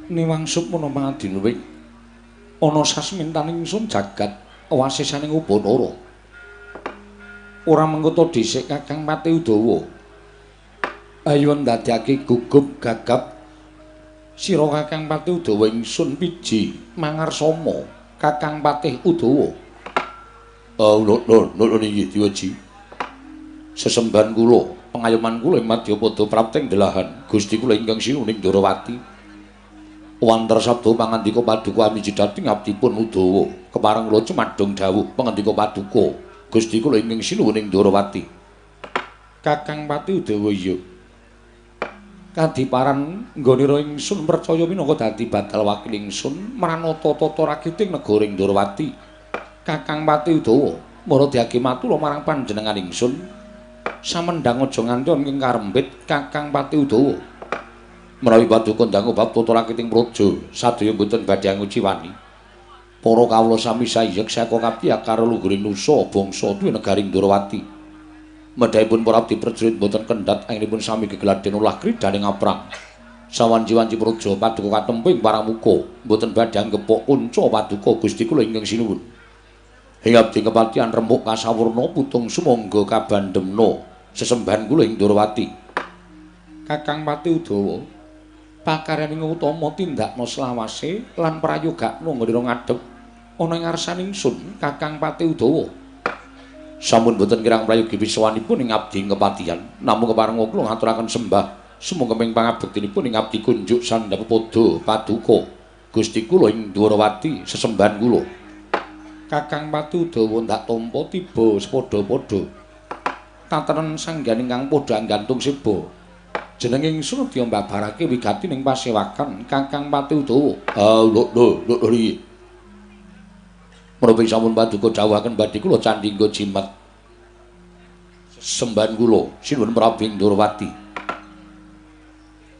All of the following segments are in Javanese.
Niwang sukmana pangadinwing ana sasmintaning ingsun jagat wasisaning Ubanara. Ora mengko dhisik Kakang Pati Udawa. Ayo ndadekake gugup gagap sira Kakang Pati Udawa ingsun piji mangarsama Kakang Patih Udawa. Lho lho niki diweji. Sesembahan kula, pengayoman kula ing madyapada prapting delahan Gusti kula ingkang sinuning Ndorowati. Wantar sabda pangandika paduka amiji dhateng abdipun Udawa. Kepareng kula cumadung dawuh pangandika paduka Gusti kula ingkang sinuwun Ndorowati. Kakang Pati Udawa iya. Kadiparan nggonira ingsun percaya minangka dadi badal wakil ingsun mranata tata rakiting negara ing Ndorowati. Kakang Pati Udawa mara diage matur marang panjenengan ingsun. Samendhang aja nganti ana ing karembit Kakang Pati Udawa. Menawi paduka ndangu bab tata rakiting praja sadaya mboten badhe anguciwani. Para kawula sami sayek saka kaptiyak karo luhuring nusa bangsa duwe negaring Ndorowati. Medhahipun para abdi prajurit mboten kendhat anggenipun sami gegladen olah kridaning aprang. Sawanci-wanci praja paduka katemping paramuka mboten badhe anggepok kunca paduka Gusti kula ingkang sinuwun. Ing abdi kepatihan rembug kasawurna putung sumangga kabandhemna sesembahan kula ing Ndorowati. Kakang Pati Udawa pakaryaning utama tindakna selawase lan prayogakna nggone ngadhep ana ing ngarsaning ingsun Kakang Pati Udawa. Sampun boten kirang prayogi pisawanipun ing abdi kepatihan, namung kepareng kula ngaturaken sembah sumangga ing pangabektinipun ing abdi kunjuk sandhap padha paduka Gusti kula ing Ndorowati sesembahan kula. Kakang Pati Udawa ndak tampa tiba sepadha-padha tatenen sanggan ingkang padha anggantung seba. Jeneng ingsun nedya mbabarake wigati ning pasewakan Kakang Pati Udawa. Lho lho lho iki. Menapa sampun paduka dawuhaken badhe kula candingga jimat. Sembahan kula sinuwun Prabu Ndorowati.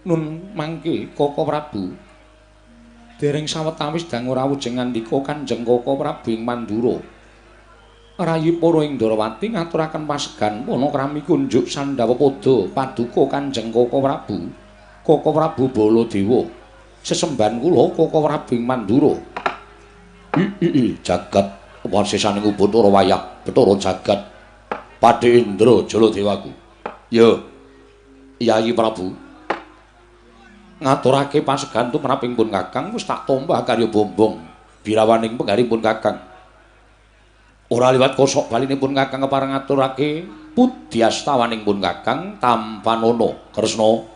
Nun mangke Koko Prabu. Dereng sawetawis dangu rawuh jeng ngandika Kanjeng Koko Prabu ing Mandura. Rayi para ing Ndorowati ngaturaken pasegan panakrami kunjuk sandhawa padha paduka Kanjeng Koko Prabu. Koko Prabu Baladewa. Sesembahan kula Koko Prabu ing Mandura. I jagat wasisaning Ubathara wayah Bathara jagat Padhe Indra Jaladewaku. Ya Yayi Prabu ngaturake pasegan tumraping pun Kakang wis tak tampa karya bombong birawaning penggaripun Kakang. Ora liwat kosok balinipun Kakang kepareng ngaturake pudyastawaning pun Kakang tampanana Kresna.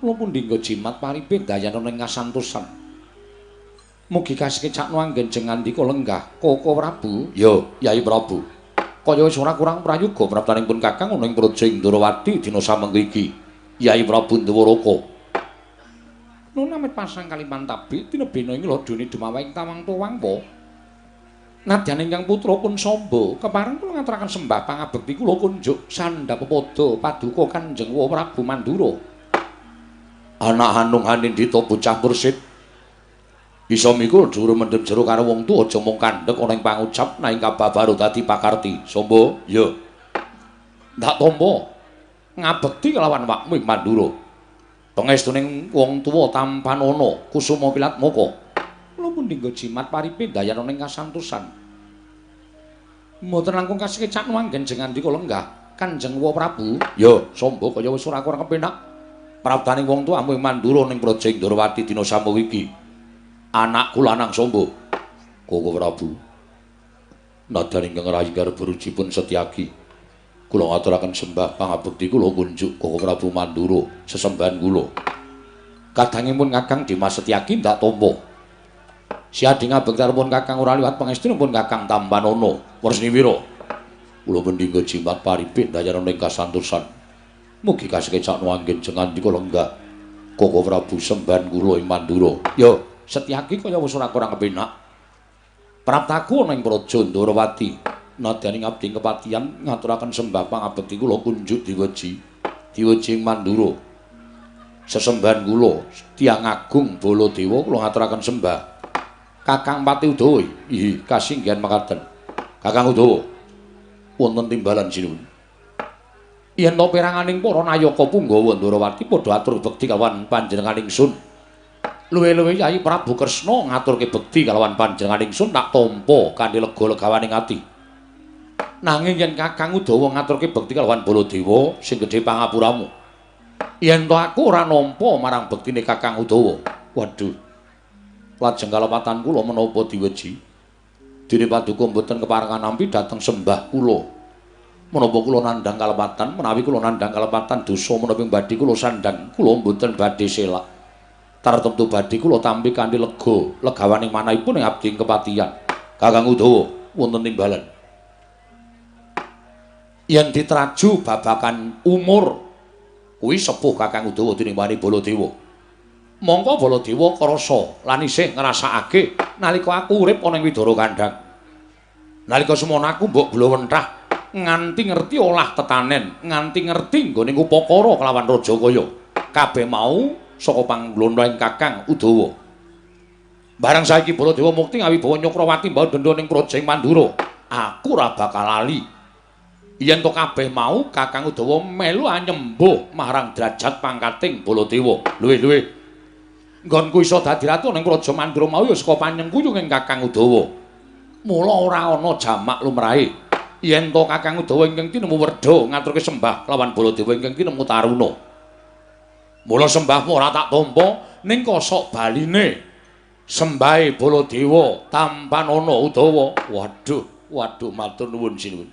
Kula pundi nggo jimat paripe dayana ing kasantosan. Mugi kasekecakno anggen jeng ngandika lenggah Koko Prabu. Ya Yayi Prabu. Kaya wis ora kurang prayoga praptaning pun Kakang ana ing praja Ndorowati dina samengko iki. Yayi Prabu Ndwaraka. Nun amit pasang kaliman tabi tinebena ing lodone dumawahing tawang tuwangpa. Nadyan ingkang putra pun Samba kepareng kula ngaturaken sembah pangabekti kula kunjuk sandhap padha paduka Kanjeng Prabu Mandura. Anak Hanung Hanindita bocah mursid bisa mikul dhuwur mendhem jero karo wong tuwa aja mung kandhek ana ing pangucap naing kababaru dadi pakarti. Samba, ya. Ndak tampa ngabekti kelawan wakmu ing Mandura. Pangestuning wong tuwa tampanana kusuma pilatmaka. Kula pundi nggo jimat paripe dayana ing kasantosan. Mboten langkung kasekecakno anggen jeng ngandika lenggah Kanjeng Prabu. Ya, Samba kaya wis ora kurang kepenak. Praptaning wong tuamu ing Mandura ning praja Ndorowati dina sampun iki. Anakku lanang Samba. Koko Prabu. Nadyan ingkang rayi garbarujipun Setyaki. Kula ngaturaken sembah pangabekti kula kunjuk Koko Prabu Mandura sesembahan kula. Kadangipun Kakang Dimas Setyaki ndak tampa. Siadi ngabekti pun Kakang ora liwat pangestunipun Kakang tampanana Wresniwira. Kula mendingga jimat paripe dayana ing kasantosan. Mugi kasekecakno anggen jeng ngandika lenggah Koko Prabu sembahan kula ing Mandura. Ya Setyaki kaya wis ora kurang kepenak. Praptaku ana ing praja Ndorowati. Nadyan ing abdi kepatihan ngaturaken sembah pangabekti kula kunjuk diweji. Diweji ing Mandura. Sesembahan kula tiyang agung Baladewa kula ngaturaken sembah. Kakang Pati Udawa inggih kasinggihan makaten. Kakang Udawa wonten timbalan sinuwun. Yen to peranganing para nayaka punggawa Ndorowati padha atur bekti kawan panjenengan ingsun. Luwe-luwe Yayi Prabu Kresna ngaturke bekti kalawan panjenengan ingsun tak tampa kanthi lega legawaning ati. Nanging yen Kakang Udawa ngaturke bekti kalawan Baladewa sing gedhe pangapuramu. Yen to aku ora nampa marang bektine Kakang Udawa. Waduh. Lajeng kalepatan kula menapa diweji? Dene paduka mboten keparengan nampi dhateng sembah kula. Menapa kula nandhang kalepatan? Menawi kula nandhang kalepatan dosa menapa ing badhe kula sandhang, kula mboten badhe selak. Tartemtu badhe kula tampi kanthi lega, legawaning manahipun ing abdi kepatihan. Kakang Udawa wonten timbalan. Yen diteraju babakan umur kuwi sepuh Kakang Udawa dening wani Baladewa. Mongko Baladewa krasa lan isih ngrasakake nalika aku urip ana ing Widara Kandhang. Nalika semono aku mbok glowentah nganti ngerti olah tetanen, nganti ngerti nggone ngupakara kelawan raja kaya. Kabeh mau saka panglono ing Kakang Udawa. Bareng saiki Baladewa mukti ngawibawa Nyakrawati mbawa denda ning Praja Mandura. Aku ora bakal lali. Yen to kabeh mau Kakang Udawa melu anyembuh marang derajat pangkating Baladewa. Luwih-luwih nggonku iso dadi ratu ning Praja Mandura mau ya saka panyengkuyung ing Kakang Udawa. Mula ora ana jamak lumrahe. Yen to Kakang Udawa ingkang tinemu werda ngaturke sembah lawan Baladewa ingkang tinemu taruna. Mula sembahmu ora tak tampa ning kosok baline sembahe Baladewa tampanana Udawa. Waduh, waduh matur nuwun sinuwun.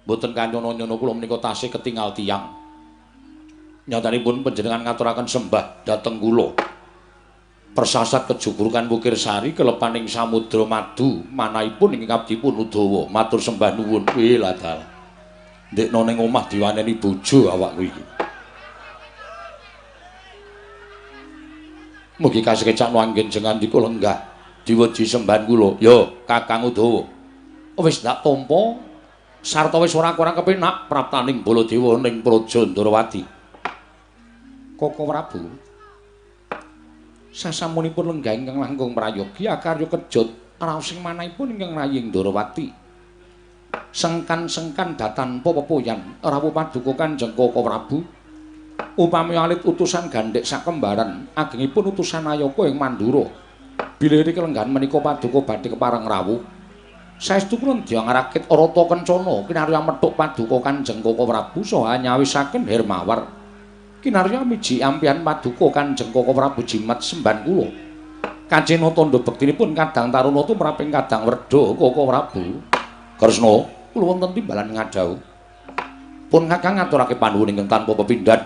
Mboten kanyono-nyono kula menika tasih ketingal tiyang. Nyatanipun panjenengan ngaturaken sembah dhateng kula. Persasat kejugurukan Wukirsari kelepaning samudra madu manahipun ing abdipun Udawa. Matur sembah nuwun. Wih lah dalah. Ndekno ning omah diwaneni bojo awakku iki. Mugi kasekecakno anggen jengandika lenggah diweji sembahan kula. Yo Kakang Udawa. Wis ndak tampa sarta wis ora kurang kepenak praptaning Baladewa ning Praja Ndrawati. Koko Prabu, sasampunipun lenggah ingkang langkung prayogi akarya kejut raos ing manahipun ingkang raying Ndrawati. Sengkan-sengkan datanpa pepoyan rawuh paduka Kanjeng Koko Prabu. Upami alit utusan gandhek sakembaran agengipun utusan Ayaka ing Mandura. Bilih kelenggahan menika paduka badhe kepareng rawuh. Saestu kula ndya ngrakit rata kencana kinarya methuk paduka Kanjeng Koko Prabu saha nyawisaken Hermawar. Kinarya miji ampihan paduka Kanjeng Koko Prabu jimat semban kula. Kacena tandha bektinipun kadang taruna tumraping kadang werda Koko Prabu. Kresna, kula wonten timbalan ngadhawuh. Pun Kakang ngaturake panuwun ingkang tanpa pepindhan.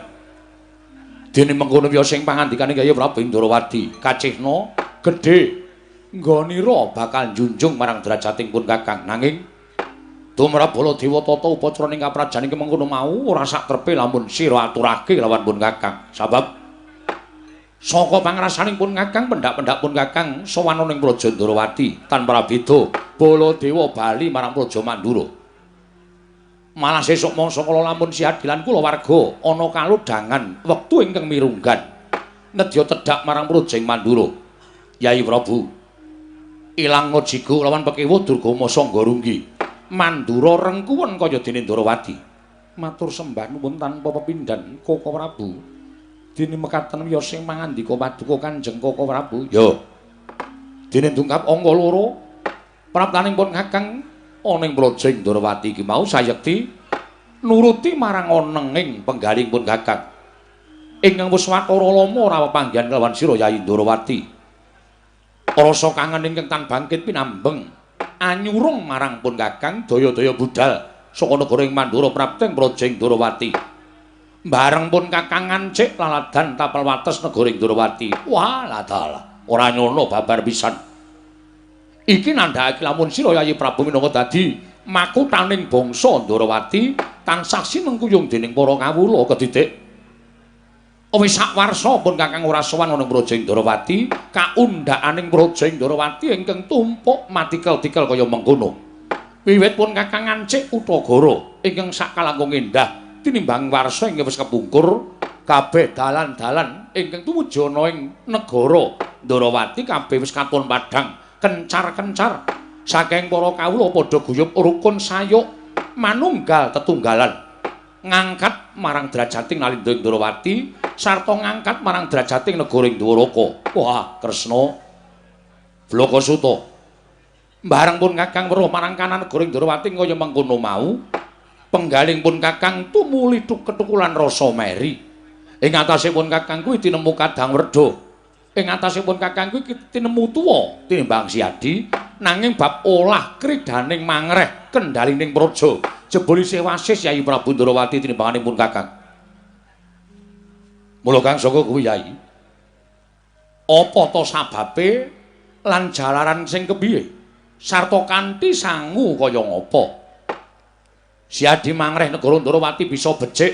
Dene mengkono wiya sing pangandikane Kyai Prabu Ndrawati, kacihna gedhe nggonira bakal njunjung marang derajating pun Kakang. Nanging tumrap Baladewa tata upacara ning kaprajan iki mengkono mau ora sak trepe lamun sira aturake lawan pun Kakang. Sabab saka pangrasaning pun Kakang, pendak-pendak pun Kakang sowan ning Praja Ndrawati tanpa beda Baladewa bali marang Praja Mandura. Malah sesuk mangsa kala lamun siadilan kula warga ana kalodhangan wektu ingkang mirunggan nedya tedhak marang Praja Mandura. Yai Prabu ilang jigo lawan pekewuh Durgama Sangga Runggi. Mandura rengkuwen kaya dene Ndrawati. Matur sembah nuwun tanpa pepindhan Koko Prabu. Dene mekaten wiyos sing mangandika paduka Kanjeng Koko Prabu. Ya. Dene dungkap angka loro praptaning pun Kakang ana ing Praja Ndrawati iki mau sayekti nuruti marang onenging penggaling pun Kakang. Ingkang wis watara lama ora pepanggihan kelawan sira Yayi Ndrawati. Rasa kangen ingkang tan bangkit pinambeng anyurung marang pun Kakang daya-daya budal saka negara ing Mandura prapteng Praja Ndrawati. Bareng pun Kakang ngancik laladan tapel wates negara Ndrawati. Wah, ladalah ora nyono babar pisan. Iki nandhakake lamun sira Yayi Prabu minangka dadi makuthaning bangsa Ndrawati tansah sinengkuyung dening para kawula kedidik. Wis sak warsa pun Kakang ora sowan ana Praja Ndrawati, kaundhakaning Praja Ndrawati ingkang tumpuk matikel-tikel kaya mengkono. Wiwit pun Kakang ngancik Utagara ingkang sakalangkung endah tinimbang warsa ingkang wis kepungkur, kabeh dalan-dalan ingkang tumuju ana ing negara Ndrawati kabeh wis katon padhang, kencar-kencar. Saking para kawula padha guyub rukun sayuk manunggal tetunggalan ngangkat marang derajating Nalindha Ndrawati Sarta ngangkat marang drajating negara ing Dwaraka. Wah, Kresna Blakasuta. Bareng pun Kakang weruh marang kanan negara ing Dwarawati kaya mengkono mau, penggaling pun Kakang tumuli ketukulan rasa meri. Ing atase pun Kakang kuwi tinemu kadang werda. Ing atase pun Kakang kuwi tinemu tuwa tinimbang Siadi, nanging bab olah kridaning mangreh kendhalining praja jebul isih wasis Yayi Prabu Ndrawati tinimbangane pun Kakang. Mula kang saka kuwi Yai, apa ta sababe lan jalaran sing kepiye sarta kanthi sangu kaya ngapa Siadi mangreh negara Ndrawati bisa becik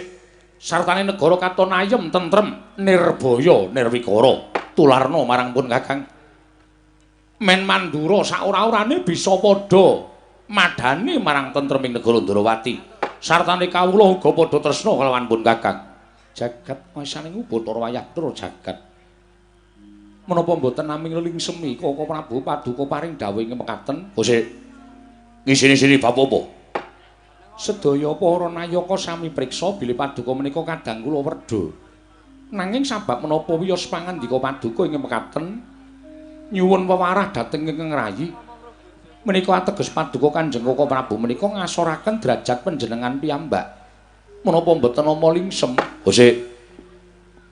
sartane negara katon ayem tentrem nirbaya nirwikara tularna marang pun Kakang. Men Mandura saora-orane bisa padha madani marang tentreming negara Ndrawati sartane kawula uga padha tresna kelawan pun Kakang. Jagat masaning Bathara wayah tra jagat. Menapa mboten naming lingsemi Kaka Prabu paduka paring dawuh ing mekaten? Bose. Ngisini-sini bab apa? Sedaya para nayaka sami priksa bilih paduka menika kadang kula werda. Nanging sabab menapa wiyos pangandika paduka ing mekaten nyuwun wewarah dhateng ingkang rayi. Menika ateges paduka Kanjeng Kaka Prabu menika ngasoraken derajat panjenengan piyambak. Menapa mboten nama lingsem? Bose.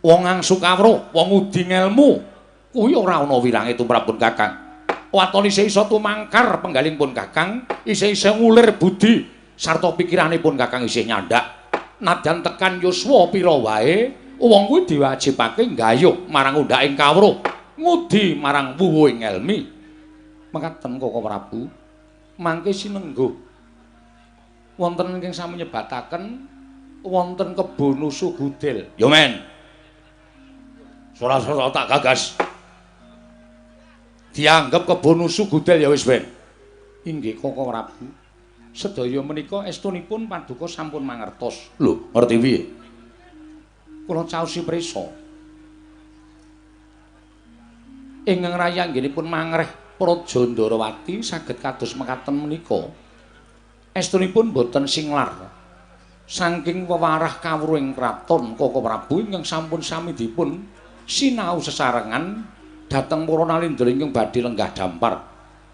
Wong angsu kawruh, wong ngudi ngelmu kuwi ora ana wirange tumrap pun Kakang. Waton isih iso tumangkar penggaling pun Kakang, isih iso ngulir budi sarta pikirane pun Kakang isih nyandak. Nadyan tekan yuswa pira wae, wong kuwi diwajibake nggayuh marang undhaking kawruh, ngudi marang wuwuhing elmi. Mekaten Kaka Prabu, mangke sinengguh wonten ingkang sami nyebataken wonten kebo nusu gudel. Yo men. Sora-sora tak gagas. Dianggep kebo nusu gudel ya wis ben. Inggih Kaka Prabu. Sedaya menika estunipun paduka sampun mangertos. Lho, ngerti piye? Kula caosi prisa. Ingkang rayi anggenipun mangreh Praja Ndrawati saged kados mekaten menika. Estunipun boten singlar. Saking wewarah kawruhing kraton Kaka Prabu ingkang sampun sami dipun sinau sesarengan dhateng para nalindra ingkang badhe lenggah dampar.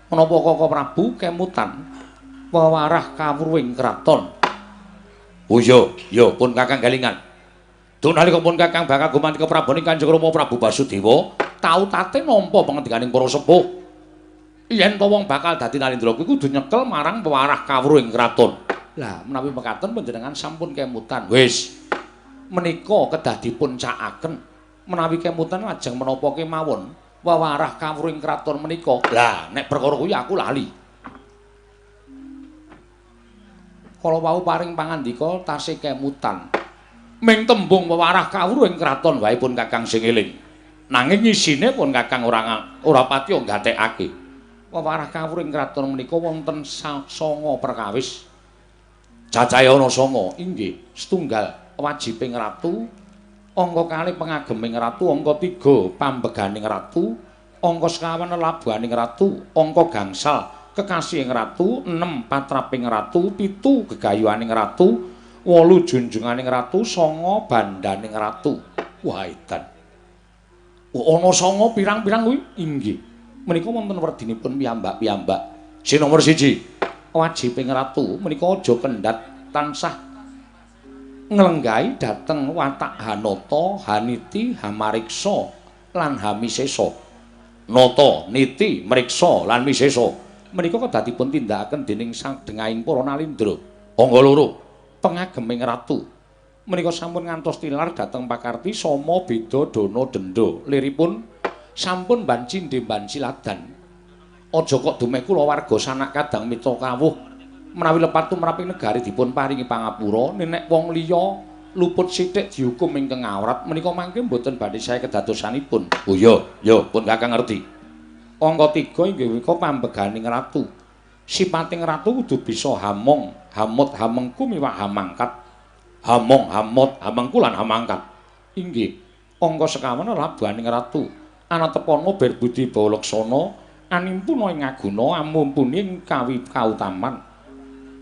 Menapa Kaka Prabu kemutan wewarah kawruhing kraton? Oh iya, ya pun Kakang galingan. Duh nalika pun Kakang bakal gumanti keprabon Kanjeng Rama Prabu Basudewa, tau tate nampa pangandikaning para sepuh. Yen to wong bakal dadi nalindra kuwi kudu nyekel marang wewarah kawruhing kraton. Lah menawi mekaten panjenengan sampun kemutan. Wis. Menika kedah dipun cakaken. Menawi kemutan lajeng menapa kemawon wewarah kawruhing kraton menika. Lah nek perkara kuwi aku lali. Kala wau paring pangandika tasih kemutan. Ming tembung wewarah kawruhing kraton wae pun Kakang sing eling. Nanging isine pun Kakang ora patiya nggatekake. Wewarah kawruhing kraton menika wonten sanga perkawis. Cacahe ana sanga, inggih, setunggal wajibing ratu, angka kalih pengageming ratu, angka 3 pambeganing ratu, angka sekawan lelabuhaning ratu, angka gangsal kekasihing ratu, 6 patraping ratu, 7 gegayuhaning ratu, 8 junjunganing ratu, 9 bandaning ratu. Wah, edan. Ana sanga pirang-pirang kuwi? Inggih. Menika wonten werdinipun piyambak-piyambak. Sing nomor 1, wajibing ratu menika aja kendhat tansah nglenggahi dhateng watak Hanata, Haniti, Hamariksa lan Hamisesa. Nata, Niti, Mriksa lan Misesa menika kedah dipun tindakaken dening sadengahing para nalindra. Angka 2, pengageming ratu menika sampun ngantos tilar dhateng pakarti sama beda dana denda. Liripun sampun ban cindhe ban siladan. Aja kok dumeh kula warga sanak kadang mitra kawuh menawi lepat tumraping negari dipun paringi pangapura, nenek wong liya luput sithik dihukum ingkang awrat menika mangke mboten badhe sae kedadosanipun. Oh iya, ya pun Kakang ngerti. Angka 3 inggih menika pambeganing ratu. Sipating ratu kudu bisa hamong, hamot, hamengku miwah hamangkat. Hamong, hamot, hamengku lan hamangkat. Inggih. Angka sekawan labuhaning ratu. Anatepana berbudi bawa laksana animpuna ing aguna amumpuni ing kawi kautaman.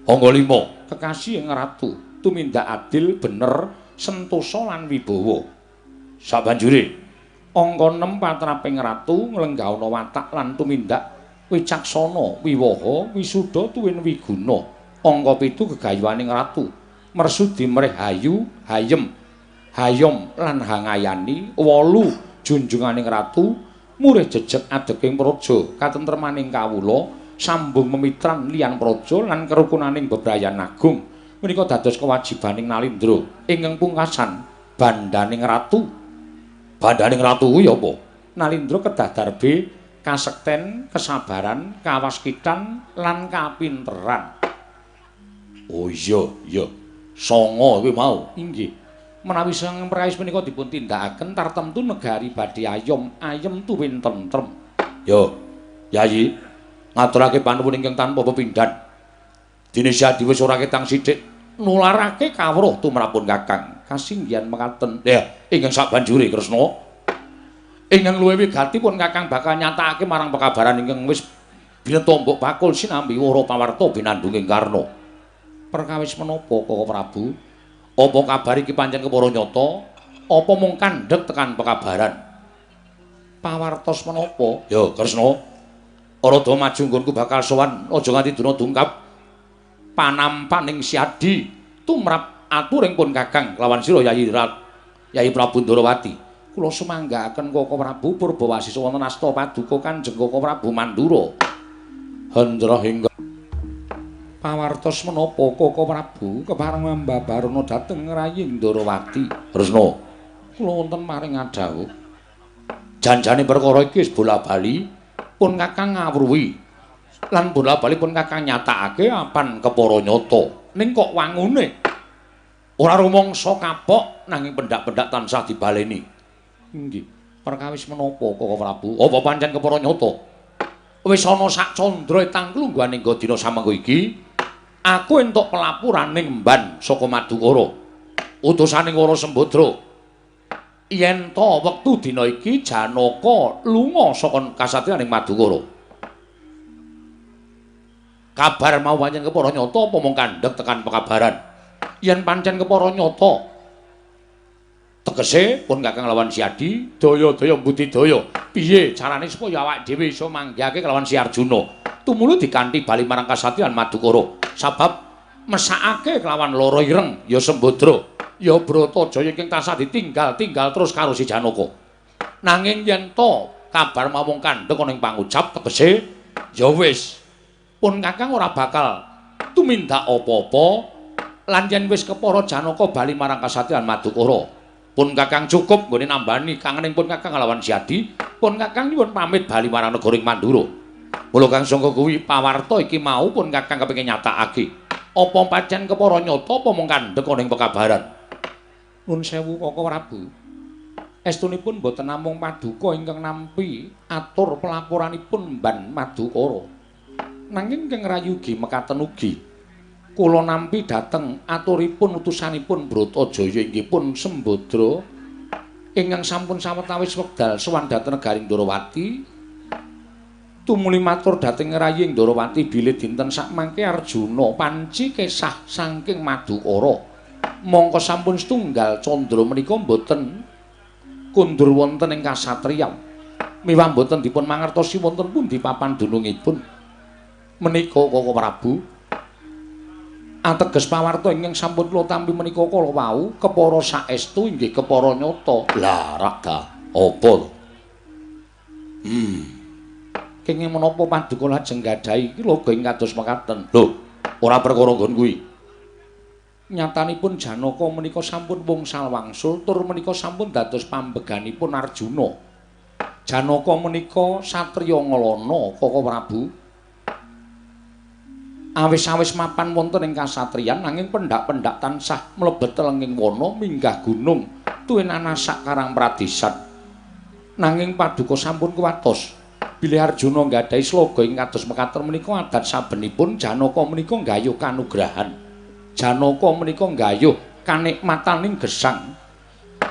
Angka 5 kekasih ing ratu tumindak adil bener sentosa lan wibawa. Sabanjure angka 6 patraping ratu nglenggawana watak lan tumindak wicaksana, wiwaha, wisuda tuwin wiguna. Angka 7 gegayuhaning ratu mersudi mrih hayu, hayem, hayom lan hangayani. 8 junjunganing ratu murih jejeg adeking praja katentremaning kawula sambung memitran liyan praja lan kerukunaning bebrayan agung. Menika dados kewajibaning Nalindra. Ingkang pungkasan bandaning ratu. Bandaning ratu kuwi apa? Nalindra kedah darbe kasekten, kesabaran, kawaskitan lan kapinteran. Oh iya, iya. 9 kuwi mau. Inggih. Menawi sang perkawis menika dipun tindakaken tartemtu negari badhe ayom, ayem tuwin tentrem. Yo, Yayi, ngaturake panuwun ingkang tanpa pepindhan. Dene Syadi wis ora ketang sithik nularake kawruh tumrapun Kakang. Kasinggihan mekaten. Ya, ingkang sabanjure Kresna. Ingkang luwih wigati pun Kakang bakal nyatakake marang pekabaran ingkang wis binetombok bakul sinambi wara pawarta binandunging Karna. Perkawis menapa Kaka Prabu? Apa kabar iki pancen kepara nyata? Apa mung kandhek tekan pekabaran? Pawartos menapa? Ya, Kresna. Rada maju nggonku bakal sowan, aja nganti dina dungkap. Panampaning Syadi tumrap aturing pun Kakang kelawan sira Yayi Yayi Prabu Ndorowati. Kula sumanggaaken Kaka Prabu Purbawasisa wonten asta paduka Kanjeng Kaka Prabu Mandura. Hendra hingga pawartos menapa Kaka Prabu kepareng mambabarana dhateng rayi Ndorowati. Kresna, kula wonten maring adhawuh. Janjane perkara iki wis bola-bali pun Kakang ngawruhi. Lan bola-bali pun Kakang nyatakake apan kepara nyata. Ning kok wangune ora rumangsa kapok nanging pendak-pendak tansah dibaleni. Inggih. Perkawis menapa Kaka Prabu? Apa pancen kepara nyata? Wis ana sak candra etang klungguhaning dina samengko iki, aku entuk pelapuraning emban saka Madukara. Utusaning Wara Sembadra. Yen to wektu dina iki Janaka lunga saka kasatriyaning Madukara. Kabar mau pancen kepara nyata apa mung kandhek tekan pekabaran? Yen pancen kepara nyata, tegese pun Kakang lawan Syadi daya-daya mbudidaya. Piye carane supaya awak dhewe iso manggihake kelawan Si Arjuna? Tumuli dikanthi bali marang kasatriyan Madukara. Sabab mesakake kelawan lara ireng ya Sembadra, ya Bratajaya ingkang tansah ditinggal-tinggal terus karo si Janaka. Nanging yen to kabar mau mung kandhek ana ing pangucap tegese ya wis pun Kakang ora bakal tumindak apa-apa lan yen wis kepara Janaka bali marang kasatriyan Madukara. Pun Kakang cukup nggone nambani kangening pun Kakang nglawan Syadi, pun Kakang nyuwun pamit bali marang negara Mandura. Mula kang sangka kuwi pawarta iki mau pun Kakang kepengin nyatakake. Apa pancen kepara nyata apa mung kandhek ana ing pekabaran? Nun sewu Kaka Prabu. Estunipun boten namung paduka ingkang nampi atur pelaporanipun Mban Madukara. Nanging ingkang rayugi mekaten ugi. Kula nampi dhateng aturipun utusanipun Bratajaya inggih pun Sembadra ingkang sampun sawetawis wekdal sowan dhateng negari Ndorowati tumuli matur dhateng rayi Ndorowati bilih dinten sakmangke Arjuna panci kesah saking Madukara. Mongko sampun setunggal candra menika mboten kundur wonten ing kasatriyan miwah mboten dipun mangertosi wonten pundi papan dunungipun. Menika Kaka Prabu ateges pawarta ingkang sampun kula tampi menika kala wau kepara saestu inggih kepara nyata. Lah raga apa to? Kenging menapa paduka lajeng gadhahi iki loga ing kados mekaten. Lho, ora perkara nggon kuwi. Nyatanipun Janaka menika sampun wungsal wangsul tur menika sampun dados pambeganipun Arjuna. Janaka menika satriya ngelana Kaka Prabu. Awis-awis mapan wonten ing kasatriyan nanging pendak-pendak tansah mlebet telenging wana minggah gunung tuwin anasak karang pradesan. Nanging paduka sampun kuwatos bilih Arjuna nggadahi sloga ing kados mekaten menika adat sabenipun Janaka menika nggayuh kanugrahan. Janaka menika nggayuh kanikmataning gesang.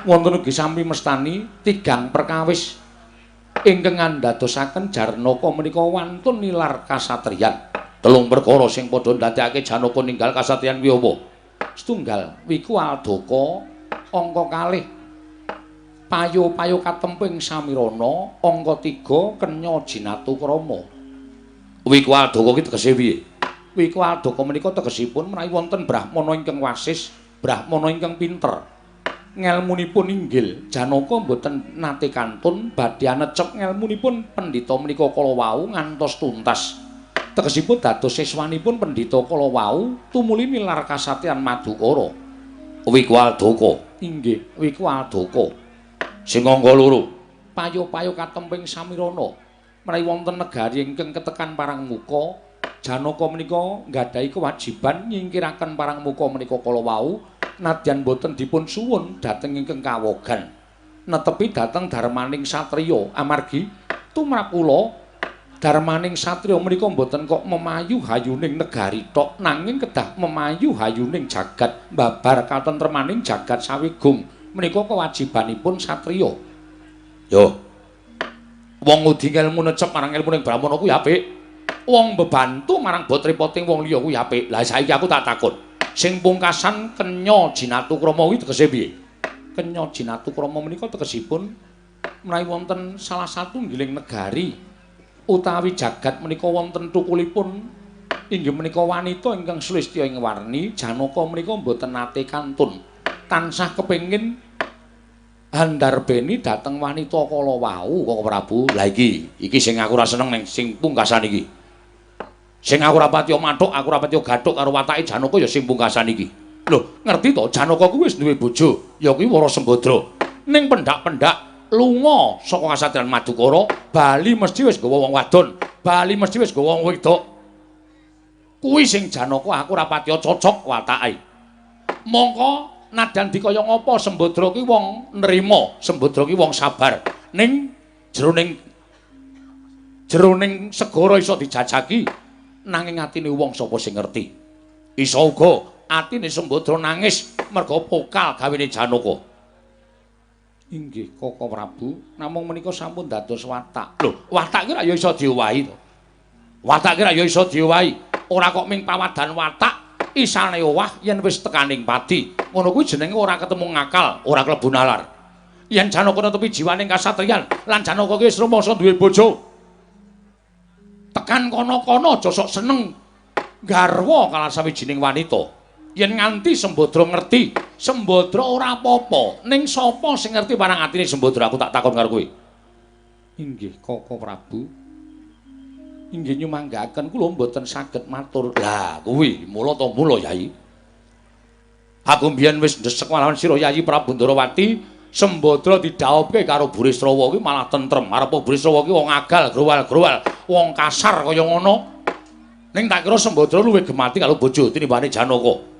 Wonten ugi sami mestani tigang perkawis ingkang andadosaken Janaka menika wantun nilar kasatriyan. Telung perkara sing padha ndadekake Janaka ninggal kasatriyan kuwi apa? Setunggal wiku Aldaka, angka kalih Payo-payo katemping samirana angka 3 kenya jinatukrama. Wiku Aldaka ki tegese piye? Wiku Aldaka menika tegesipun menawi wonten brahmana ingkang wasis, brahmana ingkang pinter. Ngelmunipun inggil, Janaka mboten nate kantun badhe anecep ngelmunipun pendhita menika kala wau ngantos tuntas. Tegesipun dados siswanipun pendhita kala wau tumuli nilar kasatriyan Madukara. Wiku Aldaka inggih, Wiku Aldaka. Sing angka 2, payo-payo katemping samirana menawi wonten negari ingkang ketekan parang muka, Janaka menika nggadahi kewajiban nyingkiraken parang muka menika kala wau nadyan boten dipun suwun dhateng ingkang kawogan. Netepi dhateng darmaning satriya amargi tumrap kula darmaning satriya menika mboten kok memayu hayuning negari tok nanging kedah memayu hayuning jagat babar katentremaning jagat sawigung. Menika kewajibanipun satriya. Yo. Wong ngudi ngelmu necep marang ilmu ning brahmana kuwi apik. Wong bebantu marang bot repoting wong liya kuwi apik. Lah saiki aku tak takon. Sing pungkasan kenya jinatukrama kuwi tegese piye? Kenya jinatukrama menika tegesipun menawi wonten salah satu nggiling negari utawi jagat menika wonten tukulipun inggih menika wanita ingkang sulistya ing warni, Janaka menika mboten nate kantun. Tansah kepengin handarbeni dhateng wanita kala wau Koko Prabu. Lah iki, iki sing aku ora seneng ning sing pungkasan iki. Sing aku ora patiya mathuk, aku ora patiya gathuk karo watake Janaka ya sing pungkasan iki. Lho, ngerti to Janaka kuwi wis duwe bojo, ya kuwi Wara Sembadra. Ning pendak-pendak lunga saka kasatriyan Madukara, bali mesti wis nggawa wong wadon, bali mesti wis nggawa wong wedok. Kuwi sing Janaka aku ora patiya cocok watake. Mongko nadyan dikaya ngapa Sembadra ki wong nrima, Sembadra ki wong sabar. Ning jroning segara iso dijajaki, nanging atine wong sapa sing ngerti. Iso uga atine Sembadra nangis merga pokal gawene Janaka. Inggih Koko Prabu, namung menika sampun dados watak. Lho, watak ki ra ya iso diowahi to. Watak ki ra ya iso diowahi. Ora kok ming pawadan watak isane owah yen wis tekaning pati. Ngono kuwi jenenge ora ketemu ngakal, ora klebu nalar. Yen Janaka netepi jiwaning kasatriyan lan Janaka ki wis rumangsa duwe bojo. Tekan kono-kono aja sok seneng garwa kalah sawijining wanita. Yen nganti Sembadra ngerti, Sembadra ora apa-apa. Ning sapa sing ngerti marang atine Sembadra, aku tak takon karo kowe. Inggih Koko Prabu. Inggih nyumanggaken kula mboten saged matur. Lah kuwi mula ta mula Yai. Aku mbiyen wis ndesek malahan sira Yayi Prabu Ndorowati, Sembadra didhaupke karo Burisrawa kuwi malah tentrem. Arep Burisrawa ki wong agal, growal-growal, wong kasar kaya ngono. Ning tak kira Sembadra luwih gemati karo bojo tinimbane Janaka.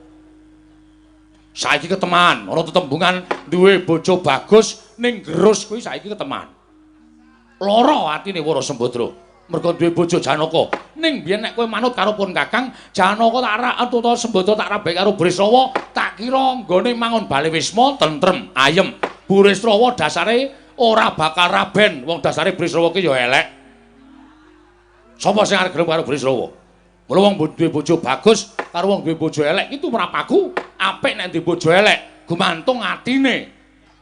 Saiki keteman, ana tetembungan duwe bojo bagus ning gerus kuwi saiki keteman. Lara atine Wara Sembadra. Mergo duwe bojo Janaka. Ning biyen nek kowe manut karo pun Kakang, Janaka tak rak utawa Sembadra tak rabek karo Burisrawa, tak kira nggone mangun bale wisma tentrem, ayem. Burisrawa dasare ora bakal raben, wong dasare Burisrawa ki ya elek. Sapa sing arep gelem karo Burisrawa? Mula wong duwe bojo bagus karo wong duwe bojo elek iki tumrapaku apik nek duwe bojo elek, gumantung atine.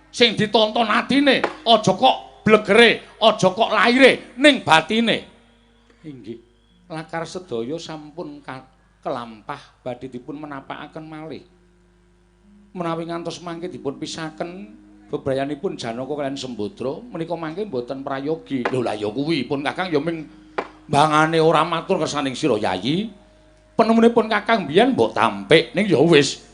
Sing ditonton atine, aja kok blegere, aja kok laire, ning batine. Inggih, lakar sedaya sampun kelampah badhe dipun menapakaken malih. Menawi ngantos mangke dipun pisaken bebrayanipun Janaka kaliyan Sembadra menika mangke mboten prayogi. Lho lah ya kuwi pun Kakang ya ming bangane ora matur kersaning sira Yayi. Penemunipun Kakang biyen mbok tampik ning ya wis.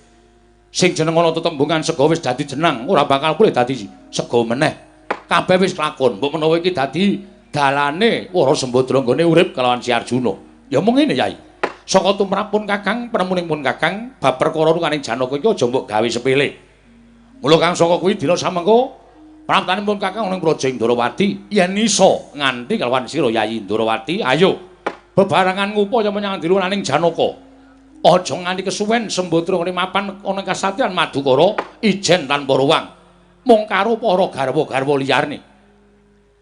Sing jeneng ana tetembungan sega wis dadi jeneng, ora bakal kulih dadi sega meneh. Kabeh wis lakon, mbok menawa iki dadi dalane Wara Sembadra nggone urip kelawan Si Arjuna. Ya mung ngene Yai. Saka tumrapun Kakang, penemunipun Kakang, bab perkara rukaning Janaka iki aja mbok gawe sepele. Mula kang saka kuwi dina samengko praptanipun Kakang ning Praja Ndorowati yen iso nganti kelawan sira Yayi Ndorowati, ayo bebarengan ngupaya menyang diluraning Janaka. Aja nganti kesuwen Sembadra ngene mapan ana kasatriyan Madukara ijen tanpa ruwang. Mung karo para garwa-garwa liyane.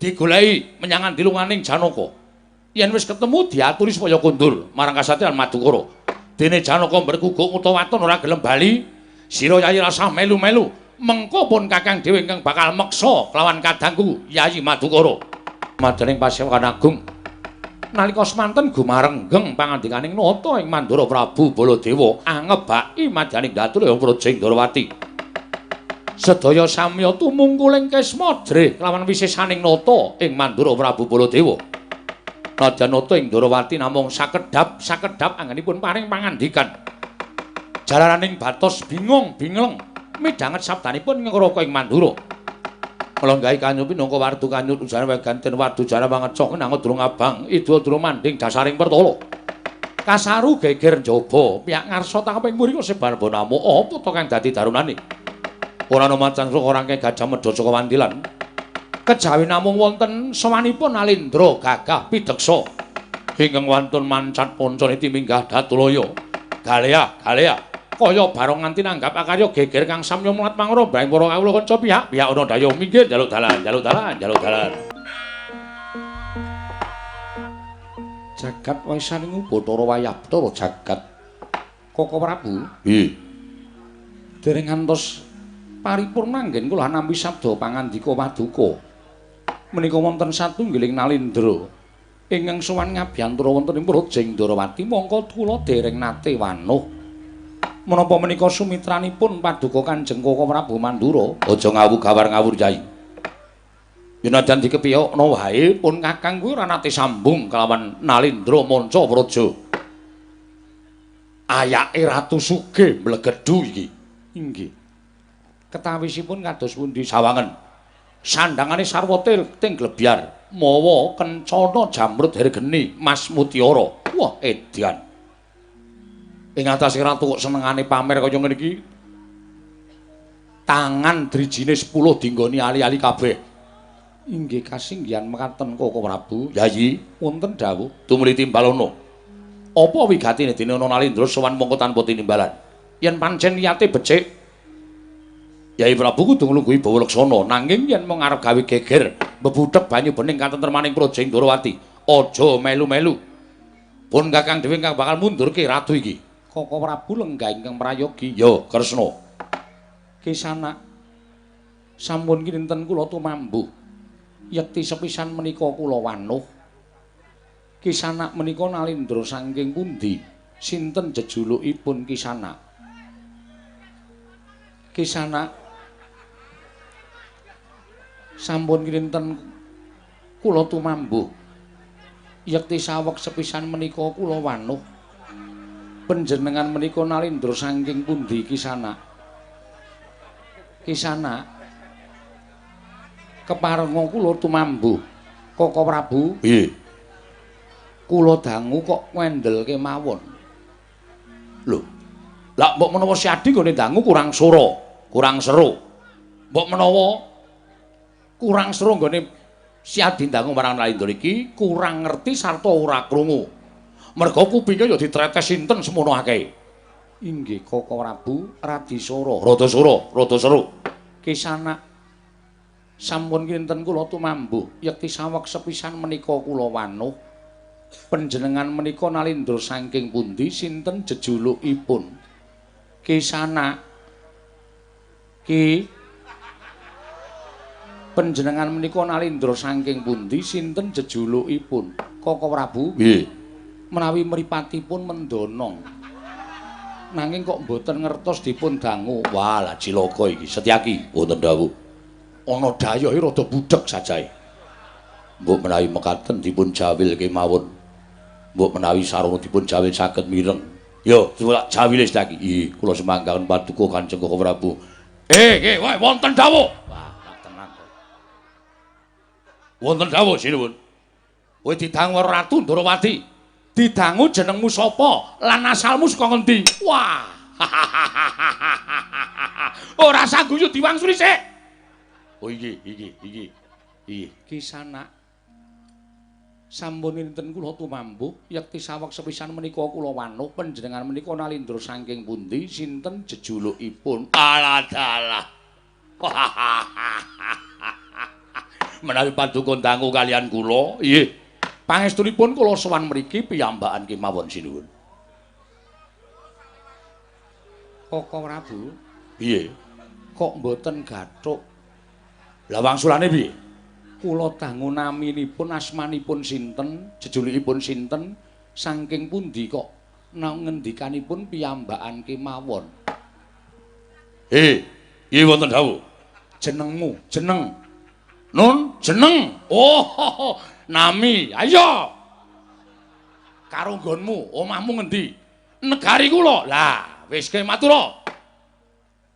Digoleki menyang dilunganing Janaka. Yen wis ketemu diaturi supaya kondur marang kasatriyan Madukara. Dene Janaka mberkuguk utawa waton ora gelem bali, sira Yayi rasah melu-melu. Mengko pun Kakang dhewe ingkang bakal meksa kelawan kadangku Yayi Madukara. Madyaning Pasewokan Agung nalika semanten gumarenggeng pangandikaning nata ing Mandura Prabu Baladewa angebaki madyaning datur Praja Ndrawati. Sedaya samya tumungkuling kisma jrih kelawan wisesaning nata ing Mandura Prabu Baladewa. Nadyan nata ing Ndrawati namung sakedhap-sakedhap anggenipun paring pangandikan. Jalaraning batos bingung bingleng midhanget sabdanipun ngraka ing Mandura. Melonggahi kanyut pinangka wardu kanyut ujane weganten wardu jara mangecok nang durung abang ida durung manding dasaring pertala. Kasaru geger njaba piyak ngarsa tangkep ing mriko sebar bonamu apa to kang dadi darunane. Ora ana macan saka rangke gajah medha saka wandilan. Kejawi namung wonten sowanipun Alendra gagah pideksa ingkang wantun mancat poncone timinggah datulaya. Galea galea kaya barong nganti nanggap akarya geger kang samya mlat mangro brang para kawula kanca pihak pihak ana daya minggir njaluk dalan njaluk dalan njaluk dalan. Jagat wisaning Bathara wayah Bathara jagat Koko Prabu. Nggih. Dereng ngantos paripurna anggen kula nampi sabda pangandika paduka. Menika wonten satunggiling nalindra ingkang sowan ngabiyantara wonten ing Praja Ndrawati mongko kula dereng nate wanuh. Menapa menika sumitranipun paduka Kanjeng Koko Prabu Mandura? Aja ngawu gawar ngawur Yai. Yen dikepiyokno wae pun Kakang kuwi ora nate sambung kelawan Nalindra manca praja. Ayake Ratu Sugih mlegedhu iki. Inggih. Ketawisipun kados pundi sawangen. Sandangane sarwa ting glebyar mawa kencana jamrud hergeni Mas Mutiara. Wah edan. Ing atase ratu kok senengane pamer kaya ngene iki. Tangan drijine 10 dinggoni ali-ali kabeh. Inggih kasinggihan mekaten Koko Prabu. Yayi, wonten dawuh tumuli timbalono. Apa wigatine dene ana Nalindra sowan mongko tanpa tinimbalan? Yen pancen niyate becik, Yayi Prabu kudu nglungguhi Bawa Laksana, nanging yen mung arep gawe geger, mbebuthek banyu bening katentremaning Praja Ndrawati, aja melu-melu. Pun Kakang dhewe ingkang bakal mundurke ratu iki. Koko Prabu lenggah ingkang prayogi. Ya, Kresna. Kisana sampun kinten kula tumambuh. Yekti sepisan menika kula wanuh. Kisana menika nalindra saking pundi? Sinten jejulukipun Kisana? Kisana sampun kinten kula tumambuh. Yekti saweg sepisan menika kula wanuh. Panjenengan menika nalindra saking pundi Kisana? Kisana keparenga kula tumambuh. Koko Prabu. Nggih. Kula dangu kok ngandel kemawon. Lho. Lah mbok menawa Siadi nggone dangu kurang sora, kurang seru. Mbok menawa kurang seru nggone Siadi dangu marang Nalindra iki kurang ngerti sarta ora krungu. Merga kupinge ya ditretes sinten semono akeh. Inggih Koko Prabu radi sora, rada sora, rada seru. Kisana sampun kinten kula tumambuh, yekti saweg sepisan menika kula wanuh. Panjenengan menika nalindra saking pundi, sinten jejulukipun? Kisana ki panjenengan menika nalindra saking pundi, sinten jejulukipun? Koko Prabu. Nggih. Menawi mripatipun mendonong. Nanging kok mboten ngertos dipun dangu. Wah, lah cilaka iki. Setyaki wonten dawuh. Ana dayohe rada budheg sajae. Mbok menawi mekaten dipun jawil kemawon. Mbok menawi sarana dipun jawil saged mireng. Yo, tak jawile Setyaki. Ih, kula semanggaken paduka Kanjeng Koko Prabu. Nggih, wonten dawuh. Wah, tenan kok. Wonten dawuh sinuwun. Kowe didangu Ratu Ndrawati. Didangu jenengmu sapa lan asalmu saka ngendi? Wah. Ora sangguyu diwangsuli sik. Oh iki iki iki. Iki Kisana sampun dinten kula tumambuh yekti saweg sepisan menika kula wanuh panjenengan menika nalindra saking pundi, sinten jejulukipun? Alah dalah. Menawi paduka dangu kalian kula, nggih. Pangestunipun kula sowan mriki piyambakan kemawon sinuwun. Koko Prabu, piye? Kok mboten gathuk? Lah wangsulane piye? Kula dangu naminipun, asmanipun sinten, jejulikipun sinten, saking pundi kok ngendikanipun piyambakan kemawon. Iki wonten dawuh. Jenengmu, jeneng. Nun, jeneng. Oh, nami. Ayo. Karo nggonmu, omahmu ngendi? Negari kula. Lah, wis ke matur.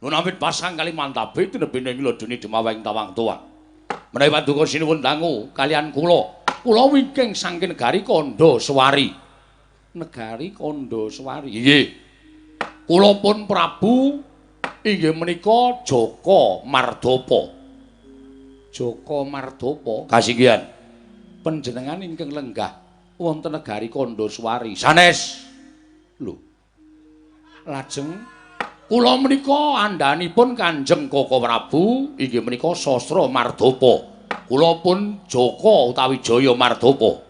Nun awit pasang Kalimantabe tinebene ngladeni demaweng tawang tuwa. Menawi paduka sinuwun dangu kalian kula. Kula wingking saking negari Kandhaswari. Negari Kandhaswari. Nggih. Kula pun Prabu inggih menika Jaka Mardapa. Jaka Mardapa kasinggihan. Panjenengan ingkang lenggah wonten negari Kandhaswari. Sanes. Lho. Lajeng kula menika andhanipun Kanjeng Koko Prabu inggih menika Sastra Mardapa. Kula pun Jaka utawi Jaya Mardapa.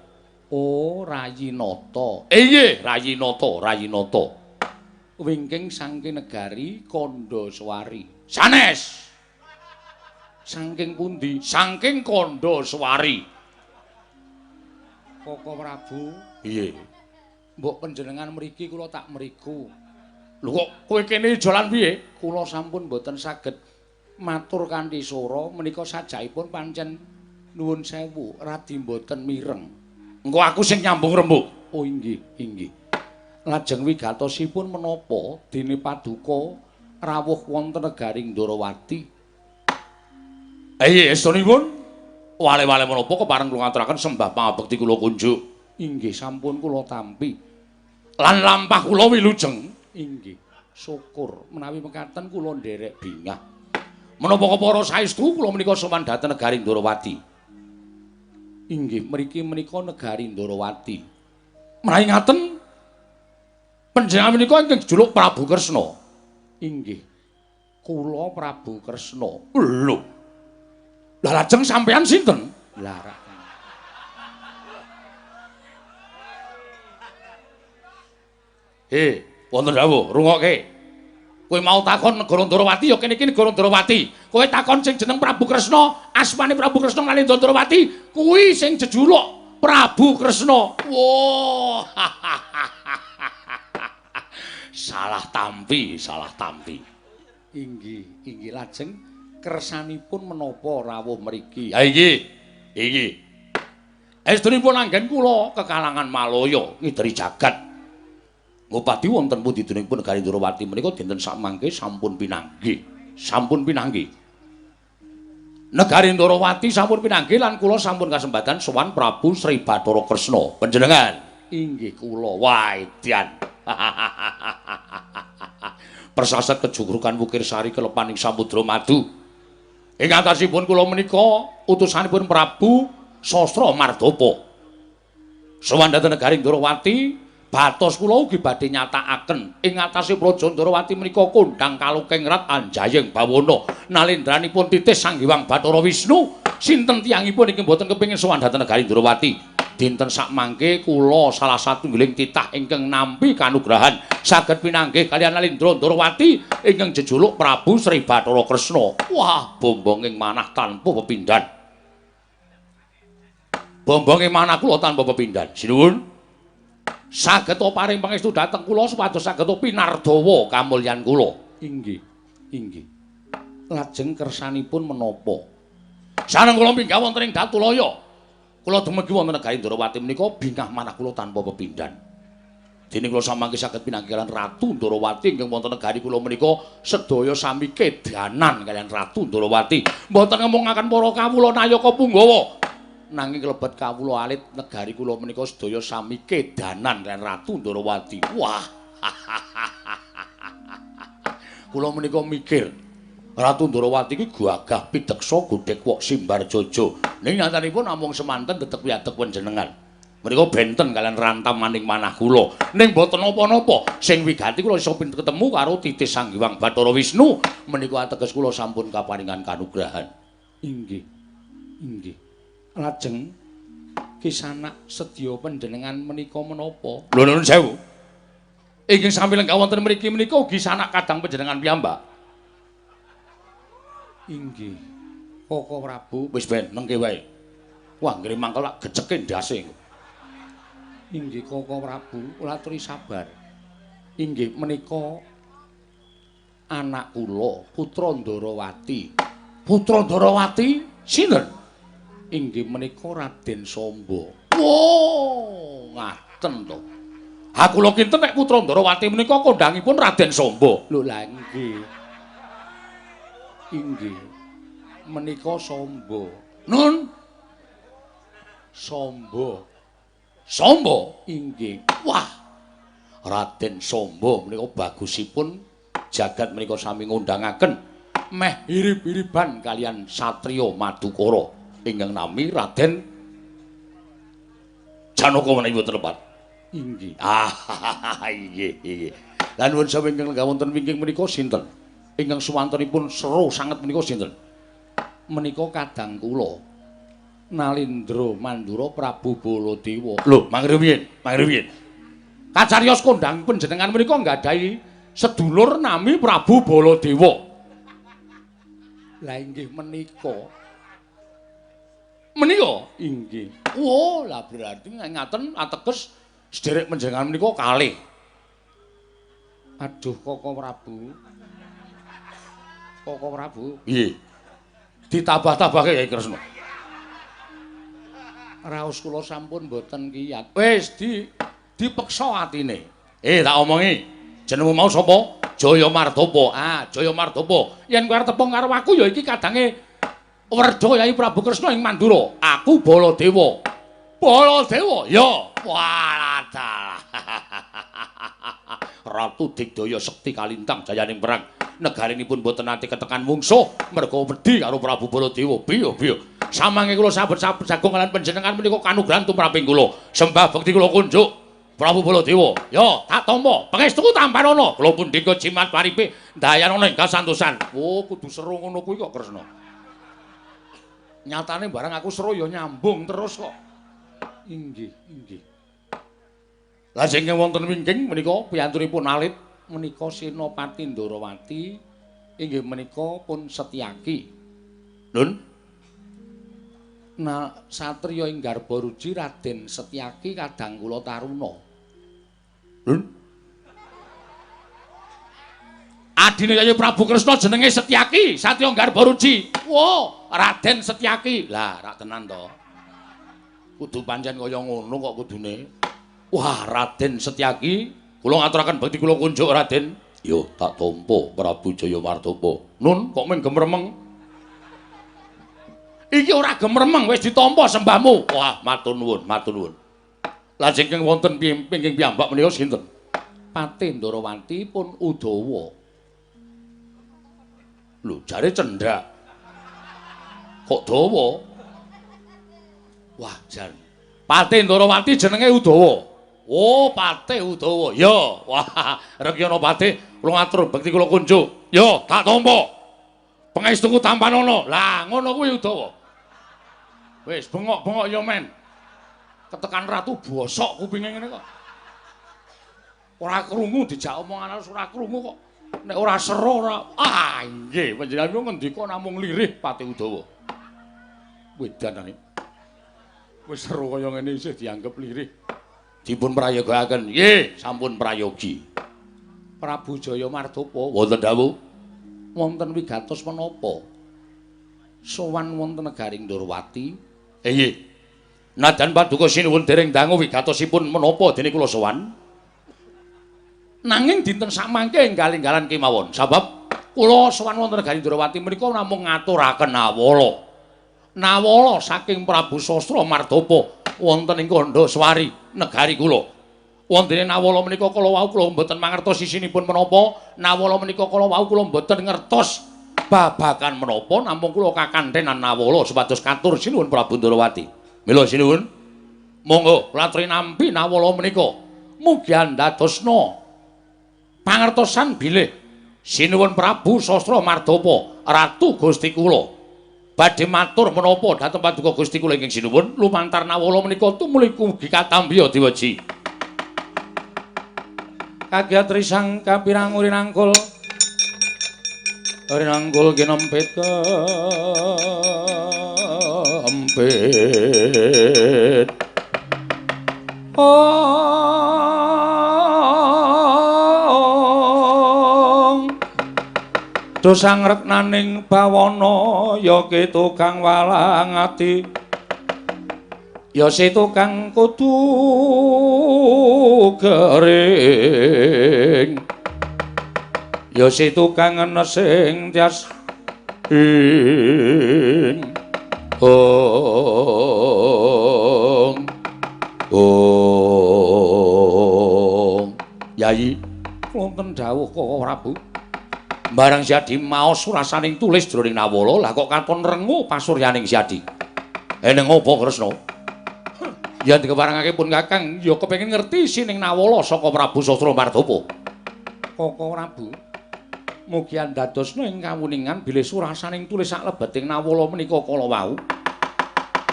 Oh, Rayi Nata. Inggih, Rayi Nata, Rayi Nata. Wingking saking negari Kandhaswari. Sanes. Saking pundi? Saking Kandhaswari. Koko Prabu, piye? Mbok panjenengan mriki kula tak mriku. Lho kok kowe kene jalan piye? Kula sampun mboten saged matur kanthi swara menika sajaipun pancen nuwun sewu radi mboten mireng. Engko aku sing nyambung rembug. Oh inggih, inggih. Lajeng wigatosipun menapa dene paduka rawuh wonten negari Ndorowati? Iya, estunipun wale-wale menapa kepareng kula ngaturaken sembah pangabekti kula kunjuk. Inggih, sampun kula tampi. Lan lampah kula wilujeng. Inggih, syukur menawi mekaten kula nderek bingah. Menapa kepara saestu kula menika sowan dhateng negari Ndorowati. Inggih, mriki menika negari Ndorowati. Menawi ngaten panjenengan menika ingkang jejuluk Prabu Kresna. Inggih. Kula Prabu Kresna. Lho. Lah lajeng sampean sinten? Lah rak. Wonten dawuh, rungokke. Kowe mau takon negara Ndorowati ya kene iki negara Ndorowati. Kowe takon sing jeneng Prabu Kresna, asmane Prabu Kresna Nalendra Ndorowati, kuwi sing jejuluk Prabu Kresna. Wah. Salah tampi, salah tampi. Inggih, inggih lajeng kersanipun menapa rawuh mriki? Ha inggih, inggih. Estunipun anggen kula kekalangan Malaya ngideri jagat. Ngupadi wonten pundi dunipun negari Ndorowati menika dinten sakmangke sampun pinanggih. Sampun pinanggih. Negari Ndorowati sampun pinanggih lan kula sampun kasempatan sowan Prabu Sri Bathara Kresna. Panjenengan inggih kula waedian. Persasat kejugrukan Wukir Sari kelepaning Samudra Madu. Ing atasipun kula menika utusanipun Prabu Sastra Mardapa. Sowan dhateng negari Ndorowati, batos kula ugi badhe nyatakaken ing atase Praja Ndorowati menika kondhang kalukeng rat anjayeng bawana nalendranipun titih Sang Hyang Bathara Wisnu. Sinten tiyangipun iki mboten kepengin sowan dhateng negari Ndorowati? Dinten sakmangke kula salah satunggiling titah ingkang nampi kanugrahan saged pinanggih kaliyan Nalendra Ndorowati ingkang jejuluk Prabu Sri Bathara Kresna. Wah, bombonging manah tanpa pepindhan. Bombonging manah kula tanpa pepindhan. Sinuwun. Saged paring pangestu dhateng kula supados saged pinardawa kamulyan kula. Inggih, inggih. Lajeng kersanipun menapa? Sareng kula minggah wonten ing Datulaya. Kula dumegi wonten negari Ndorowati menika bingah manah kula tanpa pepindhan. Dene kula samangke saged pinanggih kaliyan Ratu Ndorowati ingkang wonten negari kula menika sedaya sami kedanan kaliyan Ratu Ndorowati. Mboten ngemungaken para kawula nayaka punggawa. Nanging klebet kawula alit negari kula menika sedaya sami kedanan kaliyan Ratu Ndorowati. Wah. Kula menika mikir Ratu Ndorowati iki gagah pideksa godhek wok simbar jojo. Ning nyatanipun namung semanten tetep wiadeg panjenengan. Menika benten kaliyan rantamaning manah kula. Ning boten napa-napa, sing wigati kula iso ketemu karo titih Sang Hyang Bathara Wisnu. Menika ateges kula sampun kaparingan kanugrahan. Inggih. Inggih. Lajeng kisanak sedya panjenengan menika menapa? Lho nuwun sewu. Ingkang sami lenggah wonten mriki menika ugi sanak kadang panjenengan piyambak. Inggih. Koko Prabu wis ben nengke wae. Wah, nggih mangkel lak geceke ndase. Inggih Koko Prabu, kula aturi sabar. Inggih menika anak kula, Putra Ndarawati. Putra Ndarawati sinten? Inggih menika Raden Samba. Wo, ngaten to. Ha kula kinten nek Putra Ndarawati menika kondhangipun Raden Samba. Lho lah nggih. Inggih. Menika Samba. Nun. Samba. Samba inggih. Wah. Raden Samba menika bagusipun jagat menika sami ngundhangaken meh irib-iriban kalian satriya Madukara ingkang nami Raden Janaka menawi wonten lepat. Inggih. Ah, inggih, inggih. Lan nuwun sewu ingkang lenggah wonten wingking menika sinten? Ingkang suwantenipun seru sanget menika sinten? Menika kadang kula Nalindra Mandura Prabu Baladewa. Lho, mangriyin, mangriyin. Kacariyos kondhang panjenengan menika nggadahi sedulur nami Prabu Baladewa. Lah inggih menika. Menika inggih. Oh, lah berarti ngaten ateges sederek panjenengan menika kalih. Aduh Koko Prabu. Koko Prabu. Nggih. Ditambah-tambahke Kyai Kresna. Raos kula sampun mboten kiyat. Wis dipeksa atine. Tak omongi. Jenengmu mau sapa? Jaya Mardapa. Ah, Jaya Mardapa. Yen kowe arep tepung karo aku ya iki kadange Werda Yai Prabu Kresna ing Mandura. Aku Baladewa. Baladewa? Ya. Wah, dalah. Ratu Digdaya Sekti Kalintang jayaning perang. Negarinipun mboten nate ketekan mungsuh merga wedi karo Prabu Baladewa. Biyo-biyo. Samange kula sabet-sabet jagung kalian panjenengan menika kanugrahan tumraping kula. Sembah bekti kula kunjuk Prabu Baladewa. Ya, tak tampa. Pangestuku tampanana. Kula pun dinggo jimat paripe ndayanana ing kasantosan. Oh, kudu seru ngono kuwi kok Kresna. Nyatane barang aku seru ya nyambung terus kok. Inggih, inggih. Lajeng wonten wingking menika piyantunipun alit menika Senopati Ndarawati inggih menika pun Setyaki. Nun. Nah, satriya ing Garbaruji Raden Setyaki kadang kula taruna. Nun. Adine Yayi Prabu Kresna jenenge Setyaki, satriya Garbaruji. Wo, Raden Setyaki. Lah, rak tenan to. Kudu pancen kaya ngono kok kudune. Wah, Raden Setyaki, kula ngaturaken bekti kula kunjuk Raden. Yo, tak tampa Prabu Jaya Mardapa. Nun, kok mung gemremeng? Iki ora gemremeng, wis ditampa sembahmu. Wah, matur nuwun, matur nuwun. Lajeng ingkang wonten pingking piyambak menika sinten? Patih Ndarawati pun Udawa. Lho, jare cendhak. Kok dawa? Wah, jan. Patih Ndarawati jenenge Udawa. Oh, Patih Udawa. Ya, wah, Rekyana Patih, kula ngatur bekti kula kunjuk. Ya, tak tampa. Pangestuku tampanana. Lah, ngono kuwi Udawa. Wis bengok-bengok ya men. Ketekan ratu bosok kupinge ngene kok. Ora krungu dijak omongan ora krungu kok. Nek ora seru ora. Ah, nggih, panjenengan ngendika namung lirih Patih Udawa. Wedanane. Wis seru kaya ngene isih dianggep lirih. Dipun prayogaaken. Nggih, sampun prayogi. Prabu Jaya Mardapa wonten dawuh. Wonten wigatos menapa? Sowan wonten negaring Ndorowati. Nggih. Najan paduka sinuwun dereng dangu wigatosipun menapa dene kula sowan. Nanging dinten samangke enggal-enggalan kemawon. Sabab kula sowan wonten negaring Ndorowati menika namung ngaturaken nawala. Nawala saking Prabu Sastra Mardapa wonten ing Kandhaswari negari kula. Wontene nawala menika kala wau kula mboten mangertos isinipun menapa, nawala menika kala wau kula mboten ngertos babagan menapa, namung kula kakanthenan nawala supados katur sinuwun Prabu Ndarawati. Mila sinuwun, monggo kula aturi nampi nawala menika. Mugi andadosna pangertosan bilih sinuwun Prabu Sastra Mardapa Ratu Gusti kula badhe matur menapa dhateng paduka Gusti kula ingkang sinuwun lumantar nawala menika tumuli ugi katambiya diweji. Kagiat risang kapirang urinangkul Rinanggul kinempit kempit. Ong dosang reknaning bawana ya ki tukang walang ati ya si tukang kudu gering ya si tukang enesing tias ing ong ong. Yayi wonten dawuh Koko Prabu. Barang Siadi maos surasaning tulis jroning Nawala, lah kok katon rengu pasuryaning Siadi. Eneng apa Kresna? Yen dikeparengake pun Kakang ya kepengin ngerti sining Nawala saka Prabu Sastra Mardapa. Koko Prabu, mugi andadosna ing kawuningan bilih surasaning tulis saklebeting Nawala menika kala wau.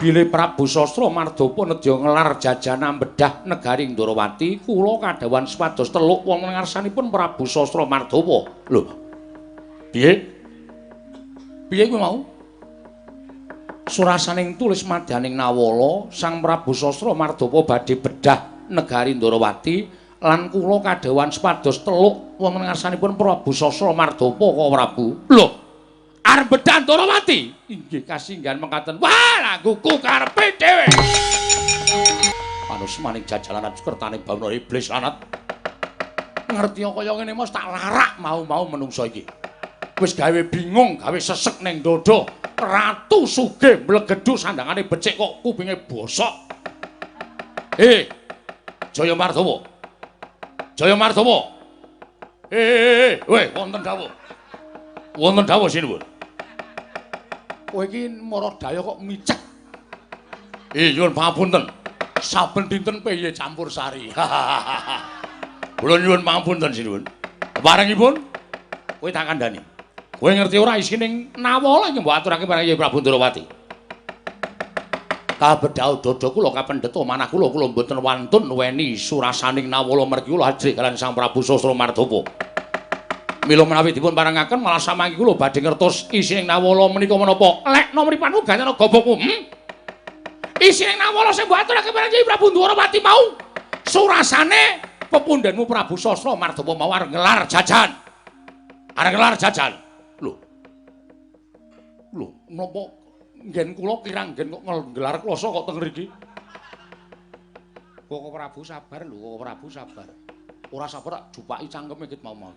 Bilih Prabu Sastra Mardapa nedya ngelar jajana bedah negari Ndorowati, kula kadhawuhan supados teluk wonten ngarsanipun Prabu Sastra Mardapa. Lho. Piye? Piye kuwi mau? Surasaning tulis madyaning Nawala, Sang Prabu Sastra Mardapa badhe bedah negari Ndorowati lan kula kadhawuhan supados teluk wonten ngarsanipun Prabu Sastra Mardapa Koko Prabu. Lho, arep bedah Ndorowati? Inggih kasinggihan mekaten. Wah, langguku karepe dhewe. Panusmaning jajalan kertane bawana iblis lanat. Ngerti kaya ngene mos tak larak mau-mau menungso iki. Wis gawe bingung, gawe sesek ning dada. Ratu sugih mlegedhu sandangane becik kok kupinge bosok. Jaya Mardawa. Jaya Mardawa. Weh, wonten dawuh. Wonten dawuh sinuwun. Kowe iki mara daya kok micek. Nyuwun pangapunten. Saben dinten piye campur sari. Kula nyuwun pangapunten sinuwun. Parengipun kowe tak kandhani. Kowe ngerti ora isining Nawala iki mbok aturake marang Kyai Prabu Ndorowati. Kabedhau dada kula kapendheta manah kula kula mboten wantun weni surasaning Nawala mergi kula ajrih kaliyan Sang Prabu Sastra Mardapa. Mila menawi dipun parengaken malah samangke kula badhe ngertos isining Nawala menika menapa. Lekno mripatmu ganyana gobokmu. Isining Nawala sing mbok aturake marang Kyai Prabu Ndorowati mau surasane pepundhenmu Prabu Sastra Mardapa mau arep ngelar jajan. Arep ngelar jajan. Lho. Lho, napa nggen kula kirang nggen kok nggelar kloso kok teng mriki? Koko Prabu sabar lho, Koko Prabu sabar. Ora sabar tak jupaki cangkeme iki mau-mau.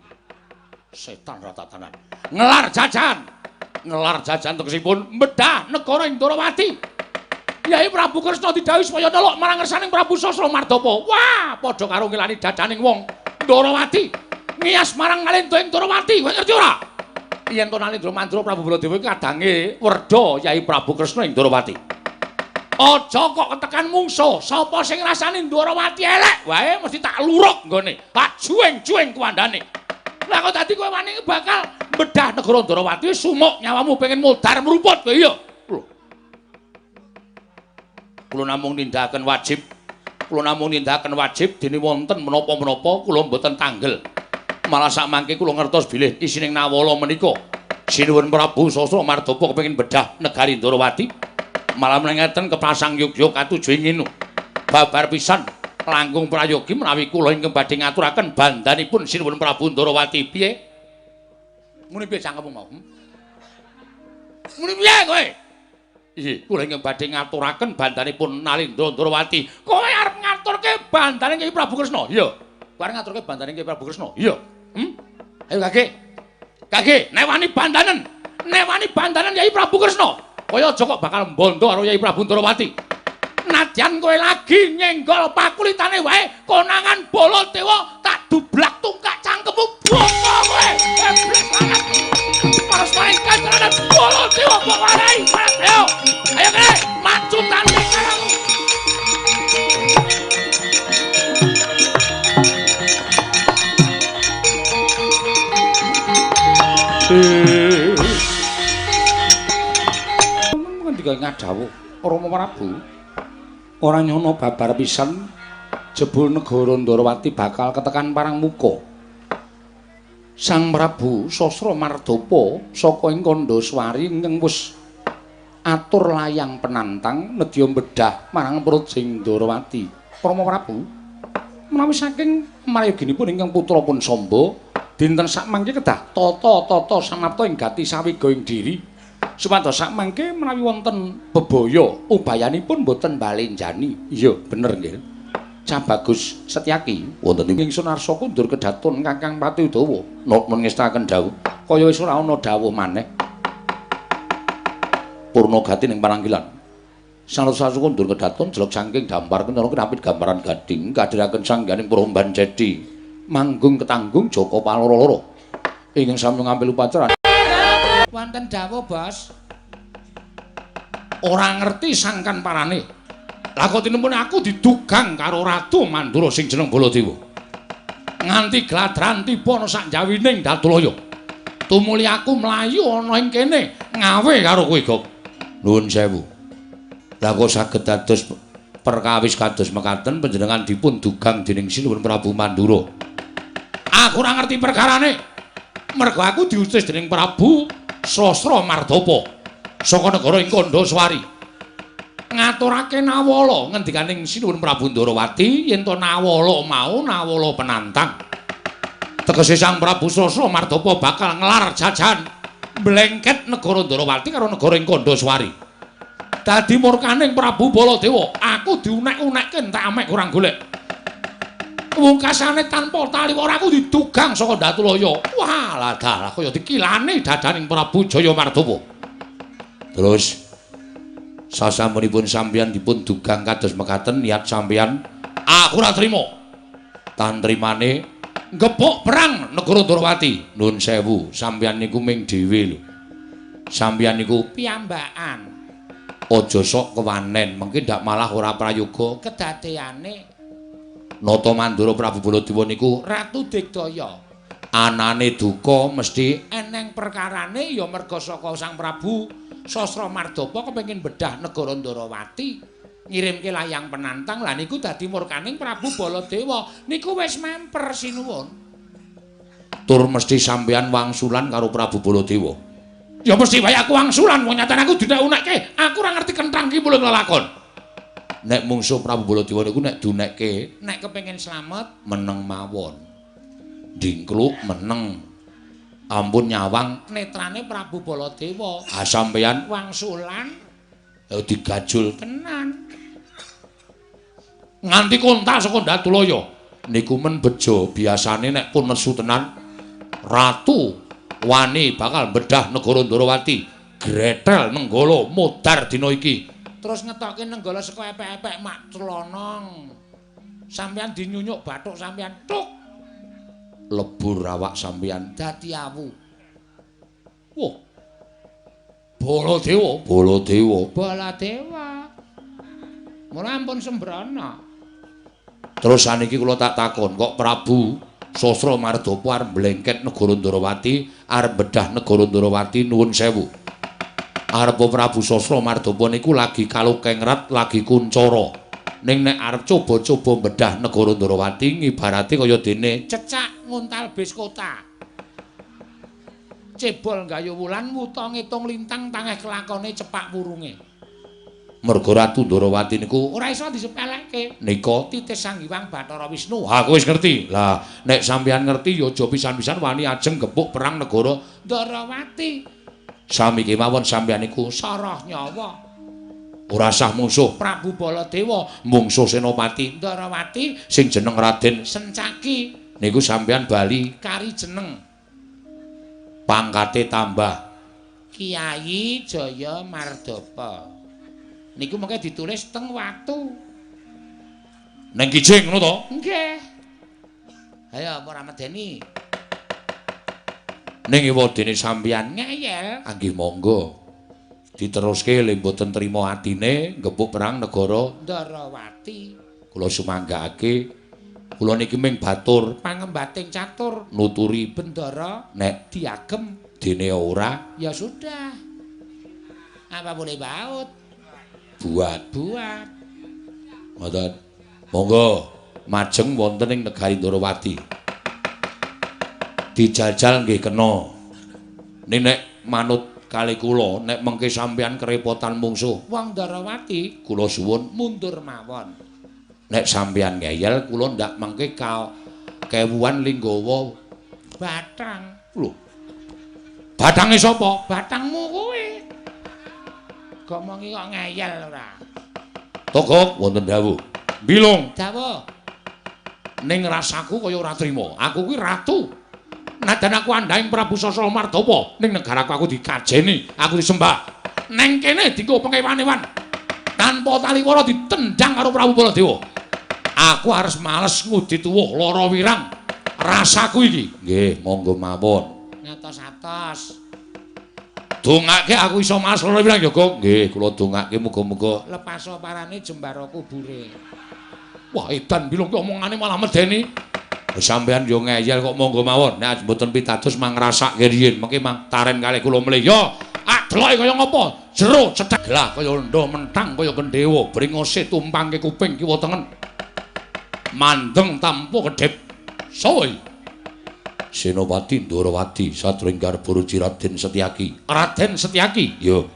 Setan ratatanan. Ngelar jajan. Ngelar jajan tegesipun bedah negara Ndorowati. Yai Prabu Kresna didhawuhi supaya neluk marang ngersaning Prabu Sastra Mardapa. Wah, padha karo ngelani dadaning wong Ndorowati. Ngiyas marang Nalendra ing Ndorowati. Kowe ngerti ora? Yen to Nalendra Mandra Prabu Baladewa iki kadange werda Yai Prabu Kresna ing Ndorowati. Aja kok ketekan mungsuh, sapa sing ngrasani Ndorowati elek wae mesti tak luruk nggone, tak juweng-juweng kuwandane. Lah kok dadi kowe wani bakal bedah negara Ndorowati sumuk nyawamu pengen mudhar mruput kowe iya. Lho. Kula namung nindakaken wajib. Kula namung nindakaken wajib dene wonten menapa-menapa kula mboten tanggel. Malah sakmangke kula ngertos bilih isining Nawala menika Sinuwun Prabu Sastra Mardapa kepengin bedah negari Ndorowati. Malah menengeten kepasang yug-yug katuju ing nginu. Babar pisan langkung prayogi menawi kula ingkang badhe ngaturaken bandanipun Sinuwun Prabu Ndorowati. Piye? Muni piye cangkemmu mau? Muni piye kowe? Inggih, kula ingkang badhe ngaturaken bandanipun Nalendra Ndorowati. Kowe arep ngaturke bandane Kyai Prabu Kresna? Iya. Kowe arep ngaturke bandane Kyai Prabu Kresna? Iya. Ayo kage. Kage, nek wani bandanen. Nek wani bandanen Kyai Prabu Kresna. Kowe aja kok bakal mbondo karo Kyai Prabu Ndorowati. Nadyan kowe lagi nyenggol pakulitane wae konangan Baladewa tak dublak tungkak cangkemmu boko kowe. Iblis lanat. Parasmaning kancanan Baladewa mbok warai. Ayo. Ayo kene, maju tanding karo. Ngendika ngadhawuh Rama Prabu, ora nyono babar pisan jebul negara Ndorowati bakal ketekan parang muka. Sang Prabu Sasra Mardapa saka ing Kandhaswari ingkang wis atur layang penantang nedya bedah marang Praja Ndorowati. Rama Prabu, menawi saking marayoginipun ingkang putra pun Samba, dinten sakmangke kedah tata-tata samapta ing gati sawiga ing diri supados sakmangke menawi wonten bebaya ubayanipun boten balenjani. Iya, bener nggih. Cah Bagus Setyaki wonten ing ingsun arsa kundur kedaton Kakang Pati Udawa. Napa ngestaken dawuh kaya wis ora ana dawuh maneh. Purna gati ning pananggilan. Sanata kundur kedaton jelek saking dampar kencana kenapit gambaran gading kadhiraken sangganing Promban Jedi. Manggung ketanggung Joko Paloro-loro. Ingkang sami ngambil upacara. Wonten dawuh, Bos. Ora ngerti sangkan parane. Lah kok tinemune aku didugang karo Ratu Mandura sing jeneng Baladewa. Nganti gladran tiba ana sak jawining Datulaya. Tumuli aku mlayu ana ing kene ngawe karo kowe, Gok. Nuwun sewu. Lah kok saged dados perkawis kados mekaten panjenengan dipun dugang dening Sinuwun Prabu Mandura. Aku ora ngerti perkarane. Mergo aku diutus dening Prabu Sasra Mardapa saka negara ing Kandhaswari. Ngaturake Nawala ngendikaning Sinuwun Prabu Ndorowati yen to Nawala mau Nawala penantang. Tegese Sang Prabu Sasra Mardapa bakal nglar jajan mblengket negara Ndorowati karo negara ing Kandhaswari. Dadi murkaning Prabu Baladewa, aku diunek-unekke entek amek kurang golek. Wungkasane tanpa taliwara aku didugang saka Datulaya. Wah, lah dalah kaya dikilani dadaning Prabu Jaya Mardapa. Terus sasampunipun sampeyan dipun dugang kados mekaten niat sampeyan aku ora trima. Tantrimane ngepuk perang negara Ndorowati. Nuwun sewu, sampeyan niku ming dhewe lho. Sampeyan niku piyambakan. Aja sok kewanen, mengki ndak malah ora prayoga kedadeane Nata Mandura Prabu Baladewa niku Ratu Digdaya. Anane duka mesti eneng perkarane ya merga saka Sang Prabu Sasra Mardapa kepengin bedah negara Ndorowati, ngirimke layang penantang. Lah niku dadi murkaning Prabu Baladewa. Niku wis memper sinuwun. Tur mesti sampeyan wangsulan karo Prabu Baladewa. Ya mesti wae aku wangsulan, wong nyatane aku diunek-unekke. Aku ora ngerti kenthang ki mulung lelakon. Nek mungsuh Prabu Baladewa niku nek diunekke, nek kepengin slamet meneng mawon. Dingkluk meneng. Ampun nyawang netrane Prabu Baladewa. Ah sampeyan wangsulan ya digajul tenan. Nganti kontak saka Datulaya. Niku men bejo, biasane nek pun nesu tenan Ratu wani bakal bedah negara Ndorowati. Gretel Nenggala modar dina iki. Terus ngetoke Nenggala saka epek-epek mak clonong. Sampeyan dinyunyuk bathuk sampeyan tuk. Lebur awak sampeyan dadi awu. Wah. Baladewa, Baladewa, Baladewa. Mula ampun sembrana. Terus saniki kula tak takon, kok Prabu Sasra Mardapa arep mblengket negara Ndorowati, arep bedah negara Ndorowati, nuwun sewu. Arep Prabu Sasra Mardapa niku lagi kalukengrat, lagi kuncara. Ning nek arep coba-coba bedah negara Ndorowati ngibarate kaya dene cecak nguntal bis kota. Cebol gayu wulan wuta ngitung lintang tangeh kelakone cepak wurunge. Merga Ratu Ndorowati niku ora iso disepelekke. Nika titis Sang Hyang Bathara Wisnu. Ha aku wis ngerti. Lah nek sampeyan ngerti ya aja pisan-pisan wani ajeng gepuk perang negara Ndorowati. Sami kemawon sampeyan niku sarah nyawa. Ora sah mungsuh Prabu Baladewa, mungsuh Senopati Ndorowati sing jeneng Raden Sencaki. Niku sampeyan bali kari jeneng. Pangkate tambah Kiai Jaya Mardapa. Niku mengke ditulis teng watu. Neng kijing ngono to? Nggih. Ayo apa ora medeni? Ning ewadene sampeyan ngeyel, anggih monggo. Diteruske le mboten trima atine nggepuk perang negara Ndorowati. Kula sumanggakake kula niki ming batur pangembating catur nuturi bendara nek diagem dene ora ya sudah. Apa boleh baut? Buat. Buat. Ngoten. Monggo majeng wonten ing negari Ndorowati. Dijajal nggih kena. Nek manut kali kula, nek mengke sampeyan kerepotan mungsuh wong Ndarawati, kula suwun mundur mawon. Nek sampeyan ngeyel kula ndak mengke kewuan linggawa batang. Lho. Batange sapa? Batangmu kowe. Gomongi kok ngeyel ora. Togok wonten dawuh. Bilung. Dawuh. Ning rasaku kaya ora trima. Aku kuwi ratu. Nadan aku andhaing Prabu Sasra Mardapa, ning negaraku aku dikajeni, aku disembah. Neng kene dienggo pengewan-ewan. Tanpa taliwara ditendang karo Prabu Baladewa. Aku harus males ngudi tuwuh lara wirang. Rasaku iki. Nggih, monggo mawon. Ngatos-atos. Dongake aku iso males lara wirang ya, Gong. Nggih, kula dongake muga-muga lepaso parane jembara kubure. Wah, edan bilung ki omongane malah medeni. Sampeyan yo ngeyel kok monggo mawon. Nek mboten pitados mang ngrasake riyin, mengke mang taren kalih kula mlih. Yo, ah deloke kaya ngapa? Jero cethek gelah kaya ndha mentang kaya gendhewa, bringose tumpangke kuping kiwa tengen. Mandeng tampa kedhep. Soe. Senopati Ndorowati sadurunge garba ruci Raden Setyaki. Raden Setyaki, yo.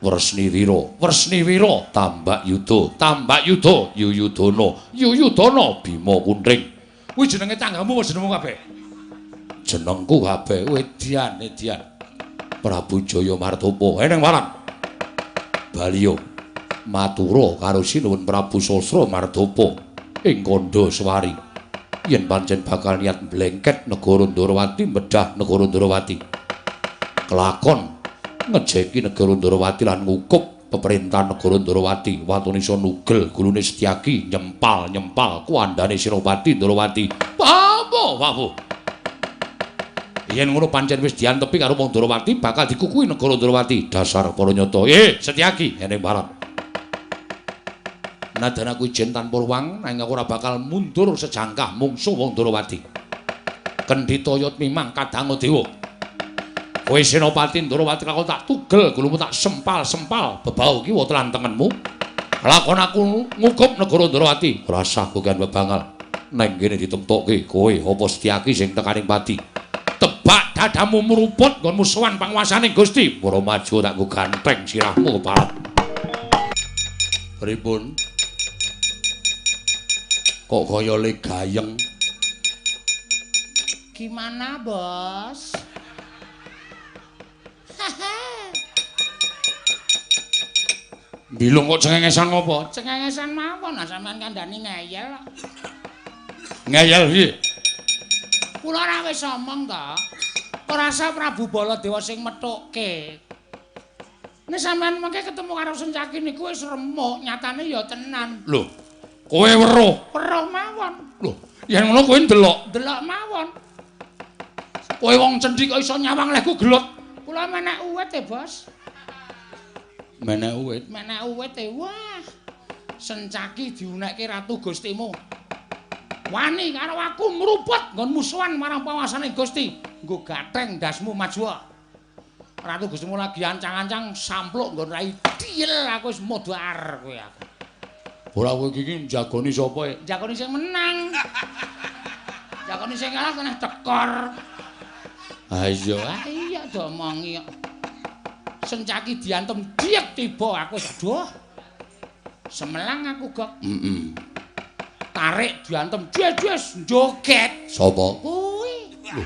Wresni Wira, Wresni Wira, Tambak Yuda, Tambak Yuda, Yuyudana, Yuyudana, Bima Kuntring. Kuwi jenenge tanggamu apa jenengmu kabeh? Jenengku kabeh Edian, Edian. Prabu Jaya Martopo. Eneng waran. Baliyo matura karo Sinuwun Prabu Sasra Martopo ing kandha Swari. Yen pancen bakal niat mblengket negara Ndorowati, medhah negara Ndorowati. Kelakon ngejeki negara Ndorowati lan ngukup peperintahan negara Ndorowati, watune iso nugel gulune Setyaki, nyempal-nyempal kuandane Senopati Ndorowati. Apa wawu? Yen ngono pancen wis diantepi karo wong Ndorowati, bakal dikukuhi negara Ndorowati. Dasar para nyata. Setyaki, eneng barat. Nadan aku ijen tanpa ruang, nanging aku ora bakal mundur sejangkah mungsuh wong Ndorowati. Kendhita yot mimang kadang dewa. Kowe Senopati Ndorowati lakon tak tugel gulumu tak sempal-sempal bebau kiwa telan tengenmu. Lakon aku ngukup negara Ndorowati, ora sah kokean bebangal. Neng kene ditemtokke kowe apa Setyaki sing tekaning pati. Tebak dadamu mruput nggonmu sowan panguasane Gusti. Para maju tak nggo ganteng sirahmu keparat. Pripun? Kok kaya le gayeng? Gimana, Bos? Bilung kok cengengesan ngopo? Cengengesan mawon, nah sampean kandhani ngeyel kok. Ngeyel piye? Kula ora wis omong to. Ora rasa Prabu Baladewa sing methukke. Nek sampean mengke ketemu karo Sencaki niku wis remuk, nyatane ya tenan. Lho, kowe weruh? Weruh mawon. Lho, yen ngono kowe ndelok? Ndelok mawon. Kowe wong cendhik kok iso nyawang lehku gelut. Kula menek uwit e, Bos. Menek uwit? Menek uwit e. Wah. Sencaki diunekke Ratu Gustimu. Wani karo aku mruput nggon musuhan marang pawasane Gusti. Nggo gatheng ndasmu maju. Ratu Gustimu lagi ancang-ancang sampluk nggon rai diel aku wis modar kowe aku. Ora kowe iki njagoni sapa e? Njagoni sing menang. Njagoni sing kalah kena tekor. Ha iya. Ha iya domongi kok. Sencaki diantem diek tiba aku aduh. Semelang aku gok. Heeh. Tarik diantem jes-jes joget. Sapa? Kuwi. Lho.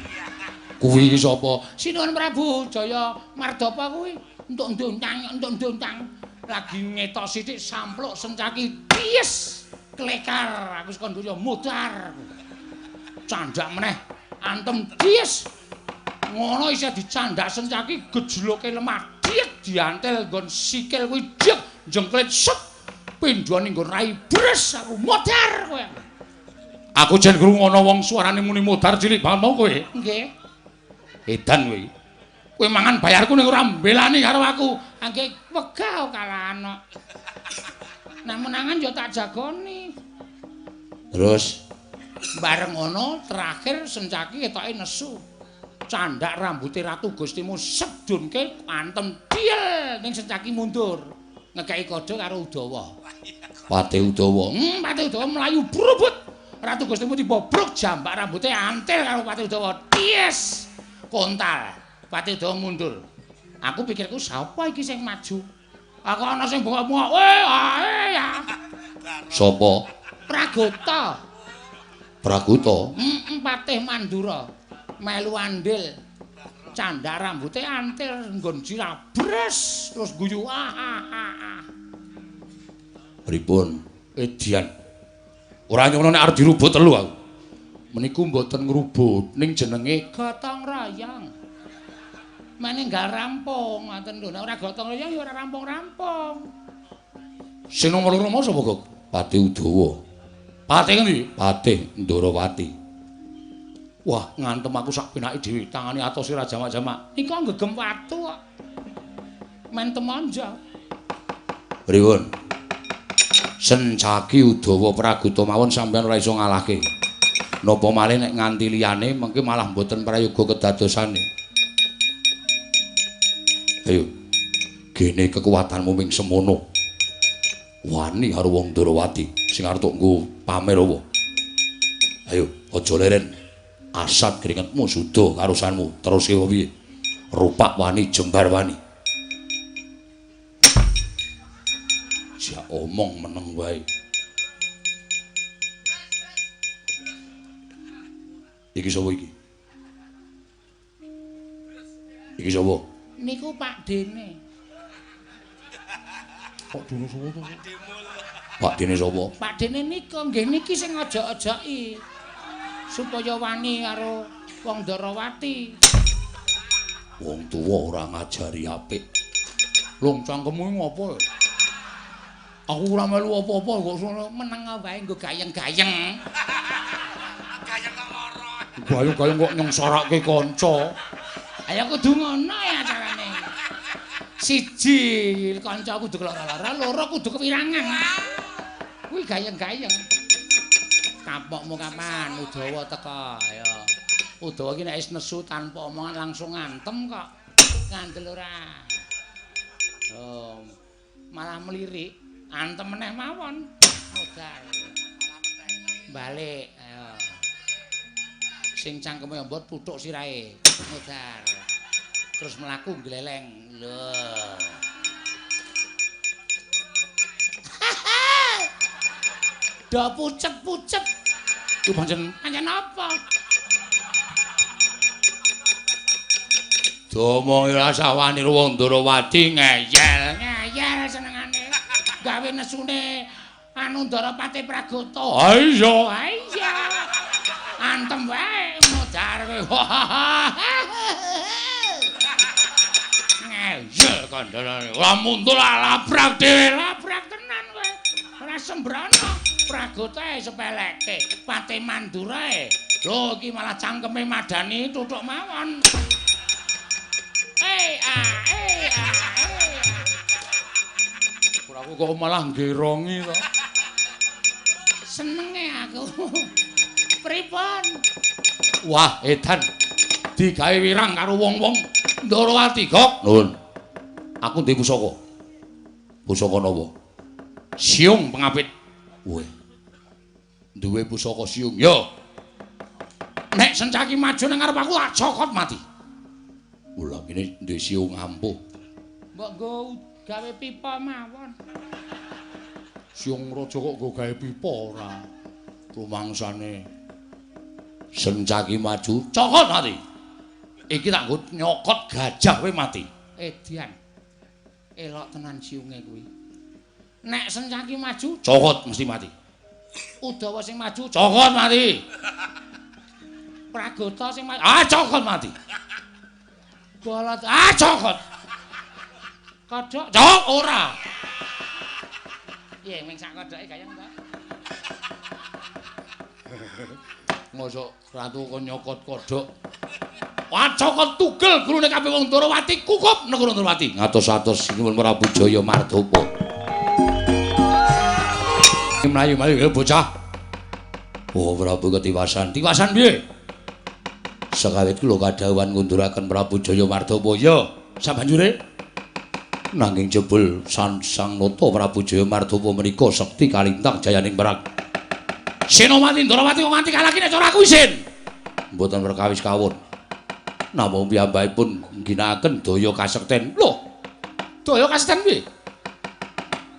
Kuwi iki sapa? Sinuwun Prabu Jaya Mardapa kuwi. Entuk ndontang, entuk ndontang. Lagi ngetok sithik sampluk Sencaki pies klekar aku wis kondo ya modar. Candak meneh antem pies. Ngono isih dicandak Sencaki gejloke lemah diek diantel nggon sikil kuwi diek jengklet set pindhone nggon rai bres aku modar kowe. Aku jen krungu ana wong suarane muni modar cilik banget mau kowe. Nggih. Edan kowe. Kowe mangan bayarku ning ora mbelani karo aku. Angge wegah kalahan kok. Nek menangan ya tak jagoni. Terus bareng ngono terakhir Sencaki ketoke nesu. Candak rambuté Ratu Gustimu sedunke antem diel ning Sencaki mundur. Ngekeki kode karo Udawa. Patih Udawa. Patih Udawa mlayu brubut. Ratu Gustimu tiba bruk jambak rambute antil karo Patih Udawa. Ties. Kontal. Patih Udawa mundur. Aku pikirku sapa iki sing maju? Aku ana sing bengok-bengok. Weh, ae ya. Sapa? Pragota. Pragota? Heeh, Patih Mandura. Melu andil. Candak rambute antil nggon sirah bres terus guyu. Ah ah ah. Pripun? Edian. Ora nyono nek arep dirubut telu aku. Meniku mboten ngrubut ning jenenge gotong royong. Mene nggal rampung ngoten lho. Nek ora gotong royong ya ora rampung-rampung. Sing nomor loro mau sapa, Gok? Patih Udawa. Patih ngendi? Patih Ndorowati. Wah, ngantem aku sak penake dhewe, tangane atose ra jamak-jamak. Nika nggegem watu kok. Men temanja. Pripun? Sencaki Udawa Pragota mawon sampeyan ora iso ngalahke. Napa malih nek nganti liyane mengke malah mboten prayoga kedadosane. Ayo. Gene kekuatanmu ming semono. Wani karo wong Ndorowati sing arep tok nggo pamer apa? Ayo, aja leren. Asat keringetmu suda karusanmu. Terus piye? Rupak wani, jembar wani. Jak omong meneng wae. Iki sapa iki? Iki sapa? Niku Pak Dene. Pak Dene sapa to? Pak Dene sapa? Pak Dene nika nggih niki sing ojok-ojoki supaya wani karo wong Ndorowati. Wong tuwa ora ngajari apik. Lung cangkemmu ngopo? Aku ora melu apa-apa kok sono meneng wae nggo gayeng-gayeng. Gayeng kok lara. Gayeng-gayeng kok nyengsarake kanca. Ayo kudu ngono ya carane. Siji kanca kudu lara-lara, loro kudu kewirangan. Kuwi gayeng-gayeng. Kapokmu kapan Udawa teka? Ayo. Udawa iki nek wis nesu tanpa omongan langsung ngantem kok. Ngandel ora. Oh, malah melirik. Antem meneh mawon. Modal. Balik, ayo. Sing cangkeme ambot puthuk sirahe. Modal. Terus mlaku gleleng. Lho. Do pucet-pucet. Ku pancen pancen apa? Domongi rasa wani wong Ndorowati ngeyel. Ngeyel senengane. Gawe nesune anu Ndara Patih Pragota. Ha iya, ha iya. Antem wae modar kowe. Ngeyel kandhane. Ora muntul labrak dhewe, labrak tenan kowe. Ora sembrono. Pragota sepeleke, Patih Mandura. Lho iki malah cangkeme madani tutuk mawon. Eh ah eh ah. Aku kok malah nggerongi to. Senenge aku. Pripun? Wah, edan. Digawe wirang karo wong-wong Ndorowati, Gok. Nuwun. Aku duwe pusaka. Pusaka napa? Siung pengapit. Weh. Duwe pusaka siung. Yo. Nek Sencaki maju nang ngarep aku tak cokot mati. Ula kene duwe siung ampuh. Mbok nggo gawe pipa mawon. Siung raja kok nggo gawe pipa ora? Rumangsane Sencaki maju, cokot mati. Iki tak nggo nyokot gajah kowe mati. Edian. Elok tenan siunge kuwi. Nek Sencaki maju, cokot mesti mati. Udawa sing maju, cokot mati. Pragota sing maju, ah cokot mati. Bolot, ah cokot. Kodhok, cok ora. Piye ming sak kodhoke gayeng ta? Mosok ratu kon nyokot kodhok. Wah cokot tugel gurune kabeh wong Ndorowati kukup negara Ndorowati. Ngatos-atos sinuwun Prabu Jaya Mardapa. Mlayu-mlayu bocah. Oh Prabu ketiwasan. Tiwasan piye? Sekawit kula kadhawuhan ngunduraken Prabu Jaya Mardapa. Ya, sabanjure nanging jebul Sang Nata Prabu Jaya Mardapa menika sekti kalintang jayaning perang. Senopati Ndorowati kok nganti kalah ki nek cara aku isin. Mboten perkawis kawon. Namung piyambakipun ngginakaken daya kasekten. Lho. Daya kasekten piye?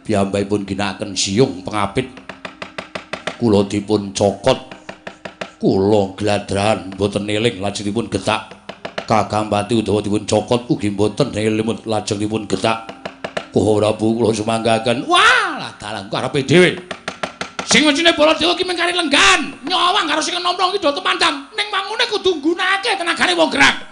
Piyambakipun ngginakaken siung pengapit. Kula dipun cokot. Kula gladrahan mboten eling lajeng dipun getak. Kakang Pati Udawa dipun cokot ugi mboten eling lajeng dipun getak. Kuha Prabu kula sumanggaken. Wah, lah dalang karepe dhewe. Sing mestine Baladewa ki mengkari lenggan, nyawang karo sing enom-enom ki do tumandang. Ning wangune kudu nggunakake tenagane wong gerak.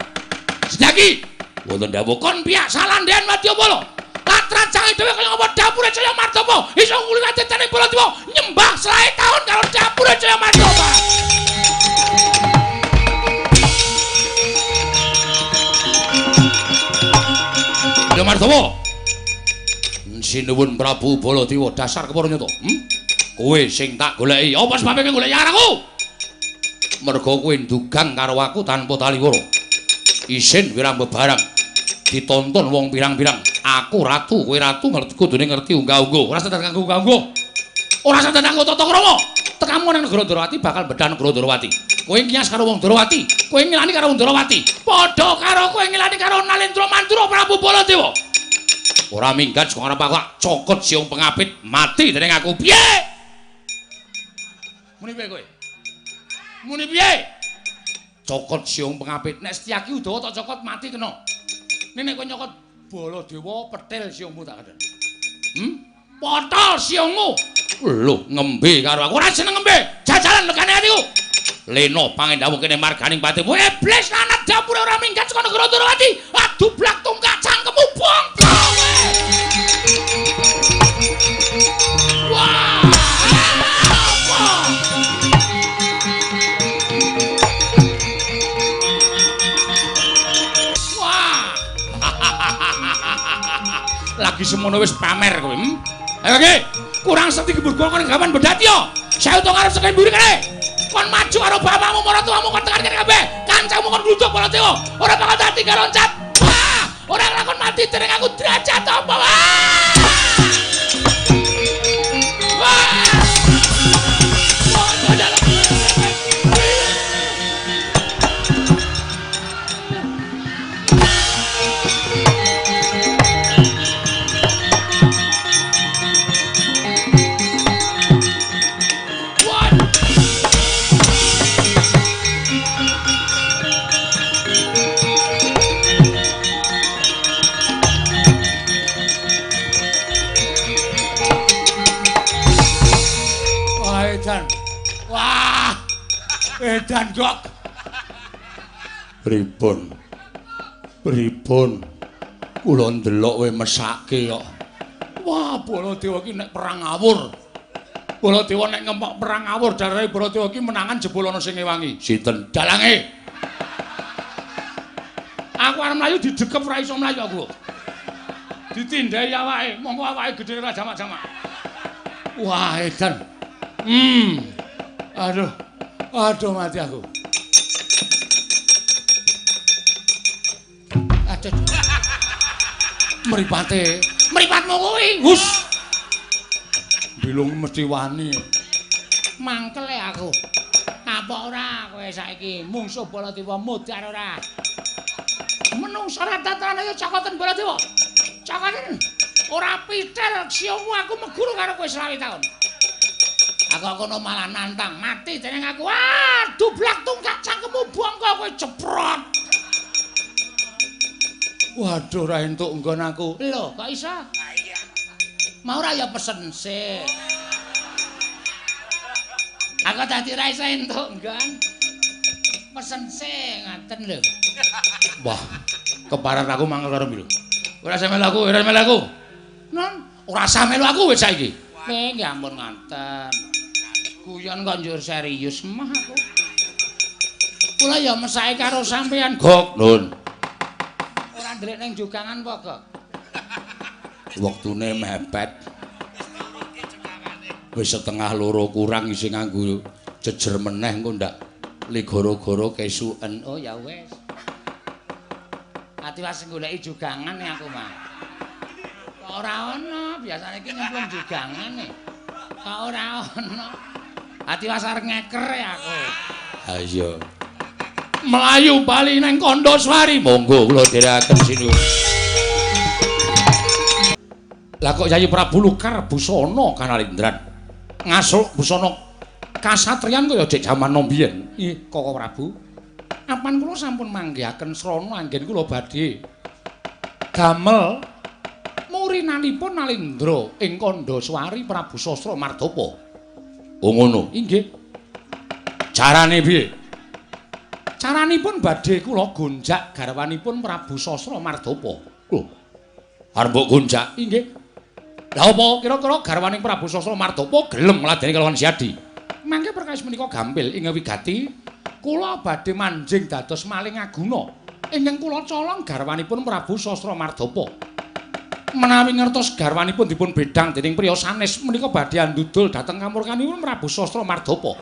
Sedaki wonten dawuh kon piyak salandhean Wadyabala. Latrajange dhewe kaya apa dapure Jaya Mardapa iso nguliwati dening Baladewa nyembah selae taun karo dapure Jaya Mardapa. Jaya Mardapa. Sinuwun Prabu Baladewa dasar kepara nyata. Kowe sing tak goleki. Apa sebabe kowe goleki aku? Mergo kowe ndugang karo aku tanpa taliwara. Isin wirang bebarang ditonton wong pirang-pirang. Aku ratu, kowe ratu ngerti kudune ngerti unggah-ungguh. Ora sadar kanggo unggah-ungguh. Ora sadar kanggo tata krama. Tekamu nang negara Ndorowati bakal bedah negara Ndorowati. Kowe ngias karo wong Ndorowati, kowe ngilani karo wong Ndorowati. Padha karo kowe ngilani karo Nalendra Mandura Prabu Baladewa. Ora minggat saka arep aku cokot siung pengapit mati dening aku. Piye? Muni piye kowe? Muni piye? Cokot siung pengapit. Nek Setyaki Udawa tak cokot mati kena. Nek nek kowe nyokot Baladewa petil siungmu tak kandhani. Potol siungmu. Lho ngembe karo aku ora seneng ngembe. Jajalan legane atiku. Leno pangendamu kene marganing patimu. Iblis lanat dapure ora minggat saka negara Ndorowati. Adublak tungkak cangkemmu bongko. Wah. Wah. Lagi semono wis pamer kowe. Ayo iki, kurang seti gembur kon gawan bedhat yo. Saya utung arep saka mburi kene. Kon maju karo bapakmu maratuwamu kon tekan kene kabeh. Kancamu kon gluduk Baladewa. Ora bakal dadi karo loncat. Wah, ora lakon mati dening aku derajat apa. Wah. Wah. Wah. Edan gok. Pripun? Pripun? Kula ndelok kowe mesake kok. Wah, Baladewa iki nek perang ngawur. Baladewa nek ngempok perang ngawur darahe Baladewa iki menangan jebul ana sing ngewangi. Sinten? Dalange. Aku arep mlayu didekep ora iso mlayu aku. Ditindhahi awake, mongko awake gedhe ora jamak-jamak. Wah, edan. Aduh. Aduh mati aku. Aduh. Mripate. Mripatmu kuwi. Hus. Bilung mesti wani. Mangkel aku. Apa ora kowe saiki mungsuh Baladewa mudhar ora? Menungsa ratatane ya cokoten Baladewa. Cokoten. Ora pitel siungmu aku meguru karo kowe 20 taun. Aku kono malah nantang mati dening aku. Wah, dublak tungkak cangkemmu bongko kowe jeprot. Waduh ora entuk nggon aku. Lho, kok iso? Mau ora ya pesen sik. Aku dadi ora iso entuk nggon. Pesen sik ngaten lho. Wah, keparat aku mangkel karo mbilu. Ora usah melu aku, ora melu aku. Non, ora usah melu aku wis saiki. Nggih, nggih ampun ngaten. Guyon kok njur serius mah aku. Kula ya mesake karo sampean, Gok. Nun. Ora ndelik ning jugangan apa, Gok? Wektune mepet. Wis 1:30 kurang isih nganggo jejer meneh engko ndak li goro-goro kesuken. Oh ya wis. Ati wis goleki jugangan aku mah. Kok ora ana, biasane iki nyemplung jugangane. Kok ora ana. Ati wasar ngeker ya aku. Ha iya. Melayu bali nang Kandhaswari. Monggo kula dherekaken sinuwun. Lah kok Yayi Prabu lukar busana kanalindran. Ngasuk busana kasatriyan kaya jek jaman mbiyen. Ih, Koko Prabu. Apan kula sampun manggihaken srana anggen kula badhe damel murinanipun Nalindra ing Kandhaswari Prabu Sastra Mardapa. Oh ngono. Inggih. Carane piye? Caranipun badhe kula gonjak garwanipun Prabu Sastra Mardapa. Lho. Arep mbok gonjak? Inggih. Lah apa kira-kira garwaning Prabu Sastra Mardapa gelem ngladeni kalawan Siadi? Mangke perkawis menika gampil ing wigati kula badhe manjing dados maling aguna ingkang kula colong garwanipun Prabu Sastra Mardapa. Menawi ngertos garwanipun dipun bedhang dening priya sanes menika badhe andudul dhateng kamurkanipun Prabu Sastra Mardapa.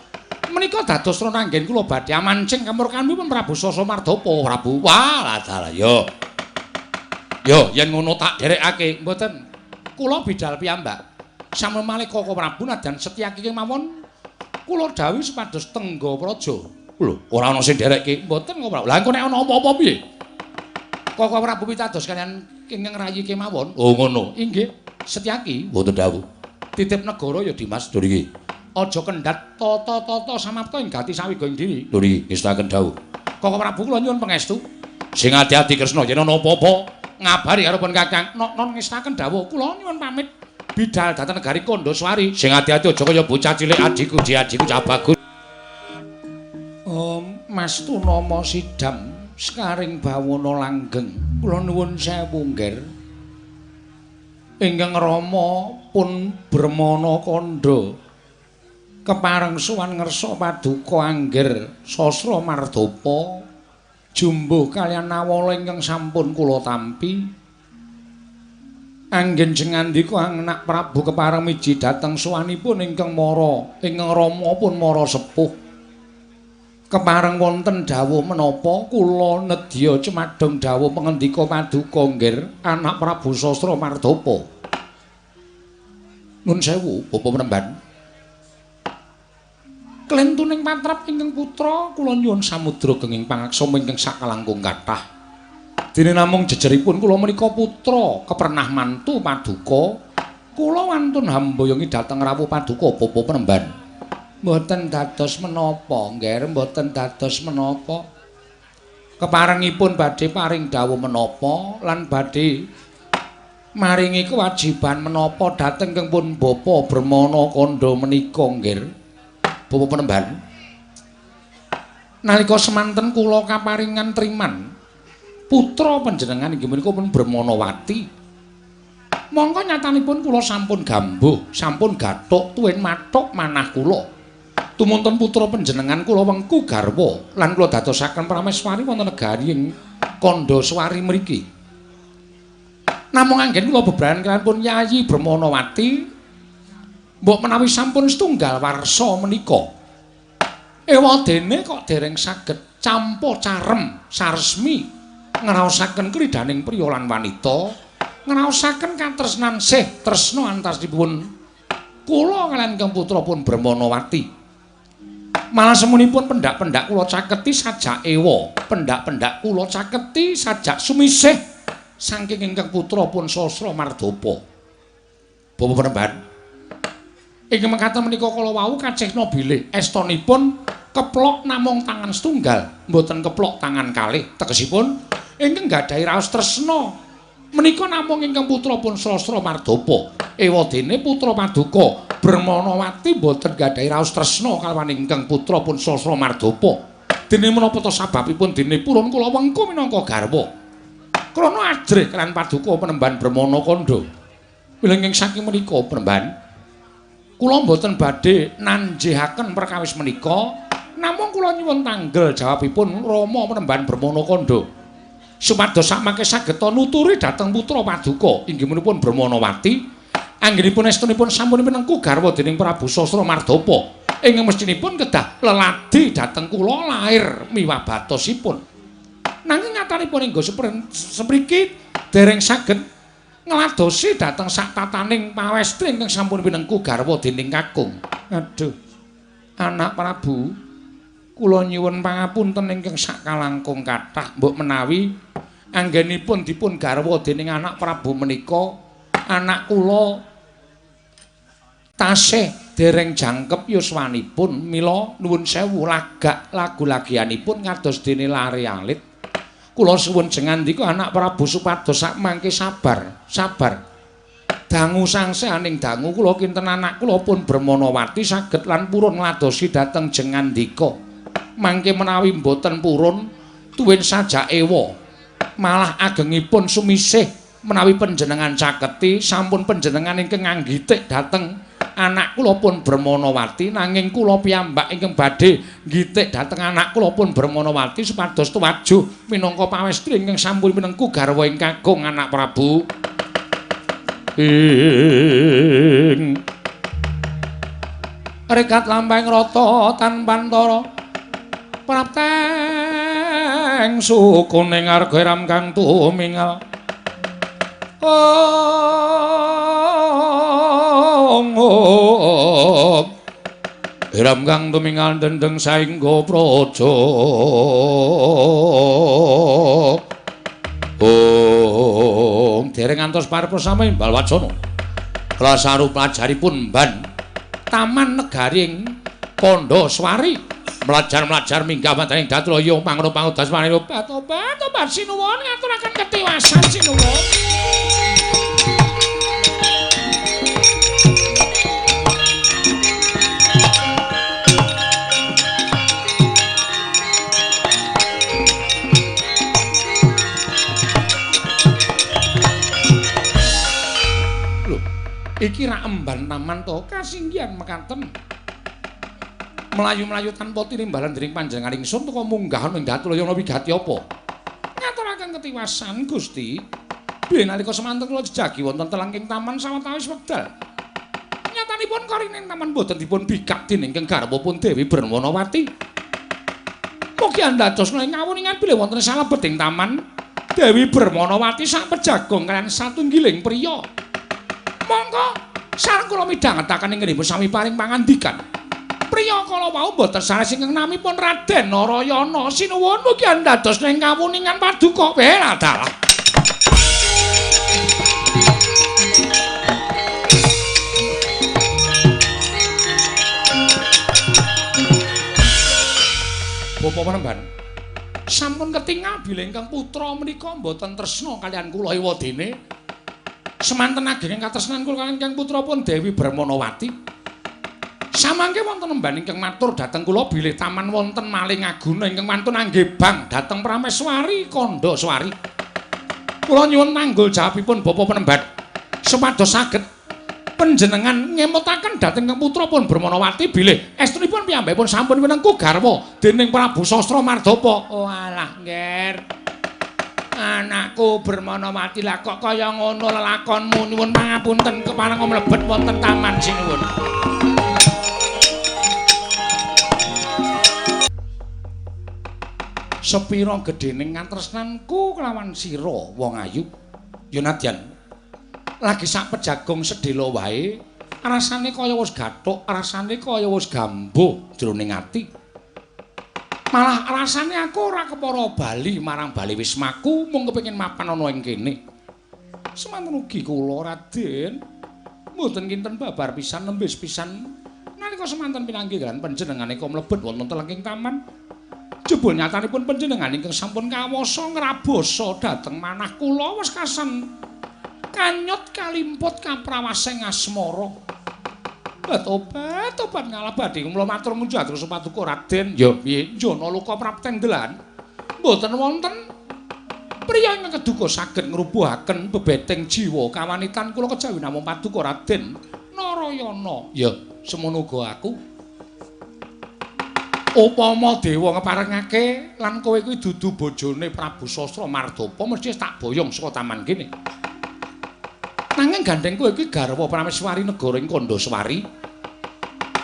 Menika dados ranggen kula badhe amancing kamurkanipun Prabu Sastra Mardapa. Prabu, wah dalah yo. Yo yen ngono tak dherekake. Mboten. Kula bidal piyambak. Sampun malih Koko Prabu nadyan Setyaki kemawon kula dawuhi supados tengga praja. Lho, ora ana sing dherekke. Mboten Koko Prabu. Lah engko nek ana apa-apa piye? Koko Prabu pitados kaliyan ingkang rayi kemawon. Oh ngono. Inggih, Setyaki mboten dawuh. Titip negara ya Dimas. Lho niki. Aja kendhat tata-tata samapta ing gati sawiga ing diri. Lho niki ngestakaken dawuh. Koko Prabu kula nyuwun pangestu. Sing ati-ati Kresna yen ana apa-apa ngabari karo pun Kakang. Nok ngestakaken dawuh kula nyuwun pamit bidal dhateng negari Kandhaswari. Sing ati-ati aja kaya bocah cilik adhiku, adhiku cah bagus. Mas Tunama Sidam sekaring bawana langgeng kula nuwun sewu nggih. Ingkang rama pun Bremana kandha kepareng sowan ngersa paduka angger Sastra Mardapa jumbuh kaliyan nawala ingkang sampun kula tampi. Anggen jengandika anak Prabu kepareng miji dhateng sowanipun ingkang mara ingkang rama pun mara sepuh. Kepareng wonten dawuh menapa kula nedya cemadhong dawuh pangendika paduka nggih anak Prabu Sastra Mardapa. Nun sewu Bapak Penemban. Klentuning patrap ingkang putra kula nyuwun samudra genging pangaksama ingkang sakalangkung kathah. Dene namung jejeripun kula menika putra kepernah mantu paduka, kula wantun hamboyongi dhateng rawuh paduka Bapak Penemban. Mboten dados menapa, nggih, mboten dados menapa. Keparengipun badhe paring dawuh menapa lan badhe maringi kewajiban menapa dhateng ingkang pun Bapak Bremana kandha menika nggih. Bapak Penemban. Nalika semanten kula kaparingan triman putra panjenengan inggih menika pun Brahmanawati. Mongko nyatanipun kula sampun gambuh, sampun gathuk tuwin mathuk manah kula. Tumunten putra panjenengan kula wengku garwa lan kula dadosaken prameswari wonten negari ing Kandhaswari mriki. Namung anggen kula bebrayan kaliyan pun Yayi Brahmanawati mbok menawi sampun setunggal warsa menika. Ewadene kok dereng saged campa carem saresmi ngraosaken kridaning priya lan wanita, ngraosaken katresnan sih tresna antasipun kula kaliyan ingkang putra pun Brahmanawati. Malah semunipun pendak-pendak kula caketi sajak ewa, pendak-pendak kula caketi sajak sumisih saking ingkang putra pun Sastra Mardapa. Bapak Penemban, ingkang mekaten menika kala wau kacihna bilih estonipun keplok namung tangan setunggal, mboten keplok tangan kalih. Tegesipun ingkang gadhahi raos tresna menika namung ingkang putra pun Sastra Mardapa. Ewadene putra paduka Brahmanawati mboten gadhahi raos tresna kalawan ingkang putra pun Sastra Mardapa. Dene menapa ta sababipun dene purun kula wengku minangka garwa? Krana ajrih kaliyan paduka Penemban Bremana kandha. Wilujeng saking menika Penemban, kula mboten badhe nanjihaken perkawis menika, namung kula nyuwun tanggel jawabipun Rama Penemban Bremana kandha. Supados sakmangke saged nuturi dhateng putra paduka inggih menika Brahmanawati anggenipun estunipun sampun pinengku garwa dening Prabu Sastra Mardapa ingkang mestinipun kedah leladi dhateng kula lair miwah batosipun. Nanging nyatanipun inggo semriki dereng saged ngladosi dhateng sak tataning pawestri ingkang sampun pinengku garwa dening kakung. Aduh. Anak Prabu, kula nyuwun pangapunten ingkang sakalangkung kathah mbok menawi anggenipun dipun garwa dening anak Prabu menika anak kula tasih dereng jangkep yuswanipun, mila nuwun sewu lagak lagu-lagianipun kados dene lare alit. Kula suwun jengandika anak Prabu supados sakmangke sabar, sabar. Dangu sangsehaning dangu kula kinten anak kula pun Brahmanawati saged lan purun ngladosi dhateng jengandika. Mangke menawi mboten purun tuwin sajak ewa. Malah agengipun sumisih menawi panjenengan caketi sampun panjenengan ingkang nganggitik dhateng anak kula pun Brahmanawati, nanging kula piyambak ingkang badhe nggitik dhateng anak kula pun Brahmanawati supados tuwajuh minangka pawestri ingkang sampun minengku garwa ing kakung anak Prabu. Ing rekat lampahing rata tanpantara prapteng sukuning arga ram kang tumingal. Ong ong ram kang tumingal dendeng saengga praja. Ong dereng ngantos parepsa sami imbal wacana. Klasaru pelajaripun mban taman negaring Kandhaswari mlajar-mlajar minggah wonten ing Datlaya mangrung pangudas maring obat-obat obat sinuwun ngaturaken ketiwasan sinuwun. Iki rak emban taman to kasinggihan mekaten. Mlayu-mlayu tanpa tinimbalan dening panjenengan ingsun teka munggah ana ing Datlaya wigati apa? Ngaturaken ketiwasan Gusti. Bilih nalika semanten kula jejagi wonten telengking taman sawetawis wekdal. Nyatanipun korining taman boten dipun bikak dening ingkang garwa pun Dewi Brahmanawati. Mugi andados ing ngawuningan bilih wonten salebeting taman Dewi Brahmanawati sak pejagong kaliyan satunggiling priya. Monggo sareng kula midhangetaken ing ngripun sami paring pangandikan. Priya kala wau mboten sanes ingkang namipun Raden Narayana. Sinuwun mugi andados ing kawuningan paduka. Dalah. Bapak Penemban, sampun ketingal bilih ingkang putra menika mboten tresna kaliyan kula ewadene. Semanten ageng katresnan kula kaliyan ingkang putra pun Dewi Brahmanawati. Samangke wonten emban ingkang matur dhateng kula bilih taman wonten maling aguna ingkang wantun anggebang dhateng Prameswari Kandhaswari. Kula nyuwun tanggul jawabipun Bapak Penemban supados saged panjenengan ngemutaken dhateng ingkang putra pun Brahmanawati bilih estunipun piyambakipun sampun winengku garwa dening Prabu Sastra Mardapa. Oh alah, Ngger. Anakku Brahmanawati lah kok kaya ngono lelakonmu. Nyuwun pangapunten kepareng mlebet wonten taman sinuwun. Sepira gedhening katresnanku kelawan sira wong ayu? Ya nadyan lagi sak pejagong sedhela wae rasane kaya wis gathuk, rasane kaya wis gambuh jroning ati. Malah rasane aku ora kepara bali marang bali wismaku mung kepengin mapan ana ing kene. Semanten ugi kula Raden mboten kinten babar pisan nembis pisan nalika semanten pinanggih kaliyan panjenengane kok mlebet wonten telengking taman. Jebul nyatanipun panjenengan ingkang sampun kawasa ngrabasa dhateng manah kula wis kasen kanyut kalimput kaprawaseng asmara. Obat-obat ngalah badhe kula matur munjat terus paduka Raden. Ya piye njana luka prapteng delan. Mboten wonten priya ingkang keduga saged ngrubuhaken bebeteng jiwa kawanitan kula kejawi namung paduka Raden Narayana. Ya semono uga aku. Upama dewa ngeparengake lan kowe kuwi dudu bojone Prabu Sastra Mardapa mesti tak boyong saka taman kene. Nanging gandeng kowe kuwi garwa Prameswari negara ing Kandhaswari.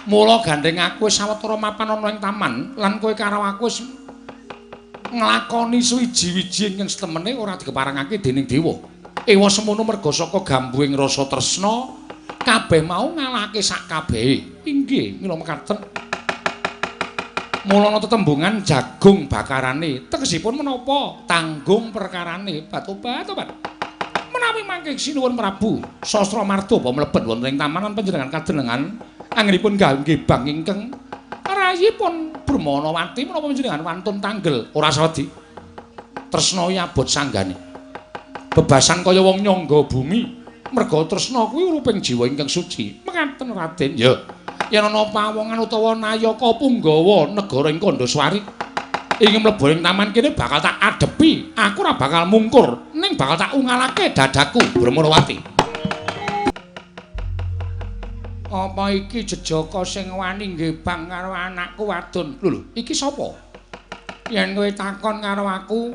Mula gandeng aku wis sawetara mapan ana ing taman lan kowe karo aku wis nglakoni suwiji-wiji ingkang setemene ora dikeparengake dening dewa. Ewa semono merga saka gambuhing rasa tresna kabeh mau ngalahake sak kabehe. Inggih, mila mekaten. Mulana tetembungan jagung bakarane, tegesipun menapa? Tanggung perkarane. Batobat-obat. Menawi mangke sinuwun Prabu Sastra Mardapa mlebet wonten ing tamanan panjenengan kadenengan anggenipun gambang ingkang rayipun Brahmanawati menapa panjenengan wantun tanggel ora sawedi. Tresna abot sanggane. Bebasan kaya wong nyangga bumi. Merga tresna kuwi uruping jiwa ingkang suci. Mekaten Raden. Ya. Yen ana pawongan utawa nayaka punggawa negara ing Kandhaswari ing mlebu ing taman kene bakal tak adepi. Aku ora bakal mungkur, ning bakal tak ungalake dadaku Brahmanawati. Apa iki jejaka sing wani ngebang karo anakku wadon? Lho lho, iki sapa? Yen kowe takon karo aku,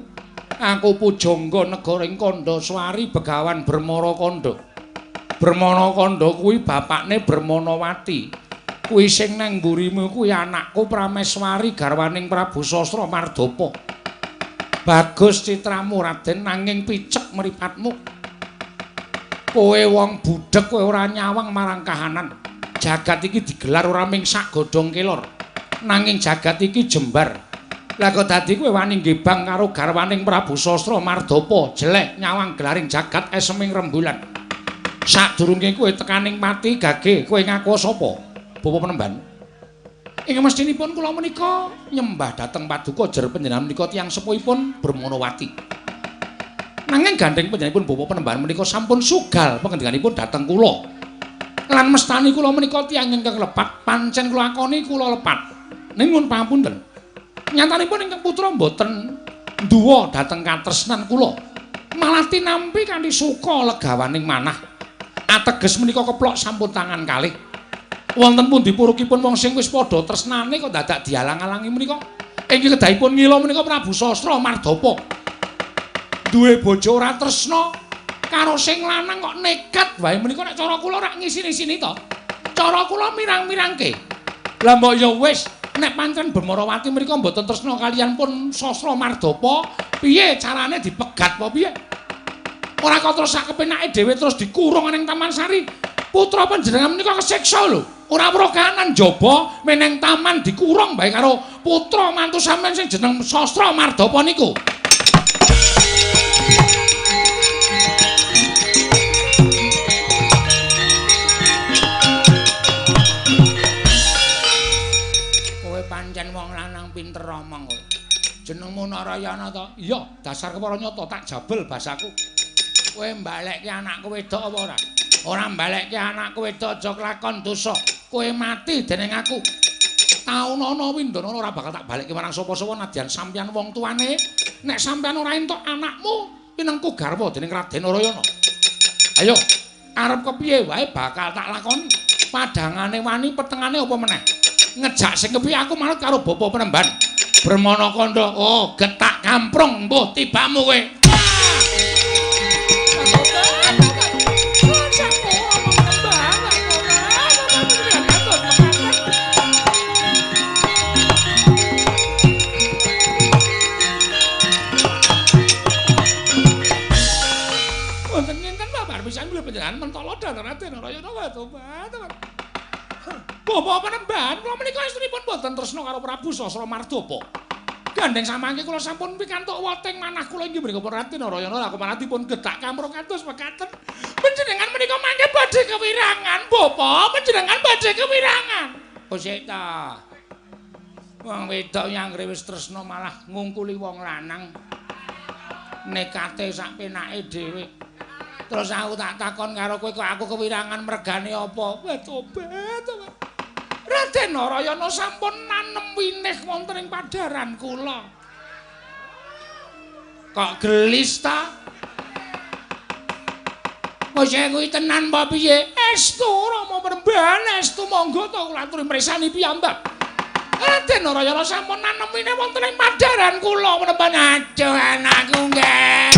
aku pujangga negara ing Kandhaswari Begawan Brahmara Kandha. Brahmana Kandha kuwi bapakne Brahmanawati. Kuwi sing nang mburimu kuwi anakku Prameswari garwaning Prabu Sastra Mardapa. Bagus citramu Raden nanging picek mripatmu. Kowe wong budhek kowe ora nyawang marang kahanan. Jagat iki digelar ora ming sak godhong kelor. Nanging jagat iki jembar. Lah kok dadi kowe wani ngebang karo garwaning Prabu Sastra Mardapa, jelek nyawang gelaring jagat eseming rembulan. Sadurunge kowe tekaning pati gage, kowe ngaku sapa? Bapak Penemban. Ing mestinipun kula menika nyembah dhateng paduka jer panjenengan menika tiyang sepuhipun Brahmanawati. Nanging gandheng panjenenganipun Bapak Penemban menika sampun sugal pangendhikanipun dhateng kula. Lan mestani kula menika tiyang ingkang lepat, pancen kula akoni kula lepat. Ning nyuwun pangapunten. Nyatanipun ingkang putra mboten nduwa dhateng katresnan kula. Malah tinampi kanthi suka legawaning manah. Ateges menika keplok sampun tangan kalih. Wonten pundi purukipun wong sing wis padha tresnane kok dadak dialang-alangi menika. Ingkang kedahipun ngila menika Prabu Sastra Mardapa. Duwe bojo ora tresna karo sing lanang kok nekat wae menika nek cara kula rak ngisini-sini to. Cara kula mirang-mirangke. Lah mbok ya wis nek pancen Brahmanawati mriku mboten tresna kaliyan pun Sastra Mardapa, piye carane dipegat apa piye? Ora kok terus sak kepenake dhewe terus dikurung ning Taman Sari. Putra panjenengan menika kesiksa lho. Ora weruh kahanan njaba meneng taman dikurung bae karo putra mantu sampean sing jeneng Sastra Mardapa niku. Kowe pancen wong lanang pinter omong kowe. Jenengmu Narayana to? Iya, dasar kepara nyata tak jabel basaku. Kowe mbalekke anakku wedok apa ora? Ora mbalekke anakku wedok aja kelakon dosa. Kowe mati dening aku. Taunana windana ora bakal tak balekke marang sapa-sapa nadyan sampeyan wong tuane. Nek sampeyan ora entuk anakmu pinengku garwa dening Raden Narayana. Ayo, arep kepiye wae bakal tak lakoni. Padangane wani, petengane apa meneh? Ngejak sing kepiye aku manut karo Bapak Penemban. Brahmana kandha, oh getak kamprung mbuh tibamu kowe. Wonten nginten babar pisan kula panjenengan mentala dhateng Raden Narayana tobat. Bapak Penemban, kula menika estrinipun boten tresna karo Prabu Sastra Mardapa. Gandeng samangke kula sampun pikantuk weting manah kula inggih mriku Raden Narayana lha kumanatipun getak kamrung kados mekaten. Panjenengan menika mangke badhe kewirangan, Bapak, panjenengan badhe kewirangan. Oh sik ta. Wong wedok yang wis tresna malah ngungkuli wong lanang. Nekate sak penake dhewe. Terus aku tak takon karo kowe kok aku kewirangan mergane apa? Wah tobat, tobat. Raden Narayana sampun nanem winih wonten ing padharan kula. Kok gelis ta? Wis kuwi tenan apa piye? Estu Rama Penemban, estu monggo to kula aturi mresani piyambak. Raden Narayana sampun nanem winih wonten ing padharan kula Penemban. Aduh anakku nggih.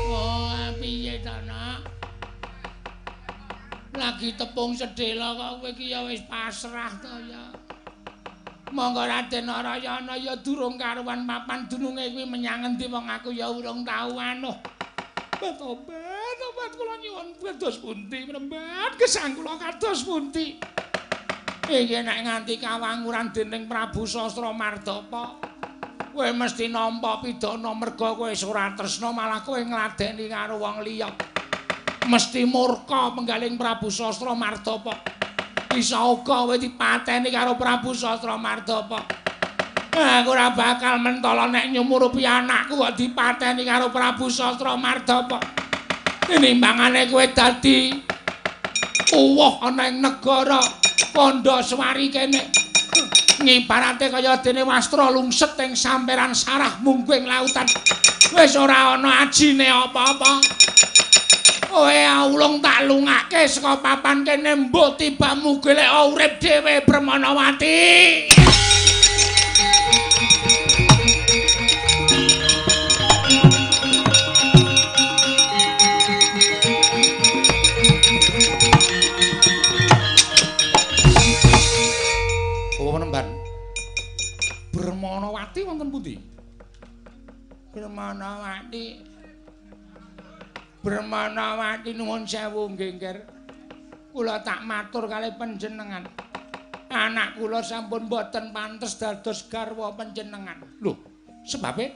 Oh, piye ta, Nak? Lagi tepung sedhela kok kowe iki ya wis pasrah to ya. Monggo Raden Narayana ya durung karuan papan dununge kuwi menyang endi wong aku ya urung tau anuh. Tobat, tobat kula nyuwun kados pundi mrembat gesang kula kados pundi. Iki nek nganti kawanguran dening Prabu Sastra Mardapa, kowe mesti nampa pidana merga kowe wis ora tresna malah kowe ngladeni karo wong liya. Mesti murka penggaling Prabu Sastra Mardapa. Bisa uga kowe dipateni karo Prabu Sastra Mardapa. Aku ora bakal mentala nek nyumurupi anakku kok dipateni karo Prabu Sastra Mardapa. Tinimbangane kowe dadi uwuh ana ing negara Kandhaswari kene. Ngibarate kaya dene wastra lungset ing samperan sarah mungguing lautan. Wis ora ana ajine apa-apa. Kowe aulung tak lungake saka papan kene mbok tibamu golek urip dhewe Brahmanawati. Brahmanawati wonten pundi? Brahmanawati. Brahmanawati nuwun sewu nggih, Nger. Kula tak matur kalih panjenengan. Anak kula sampun boten pantes dados garwa panjenengan. Lho, sebabe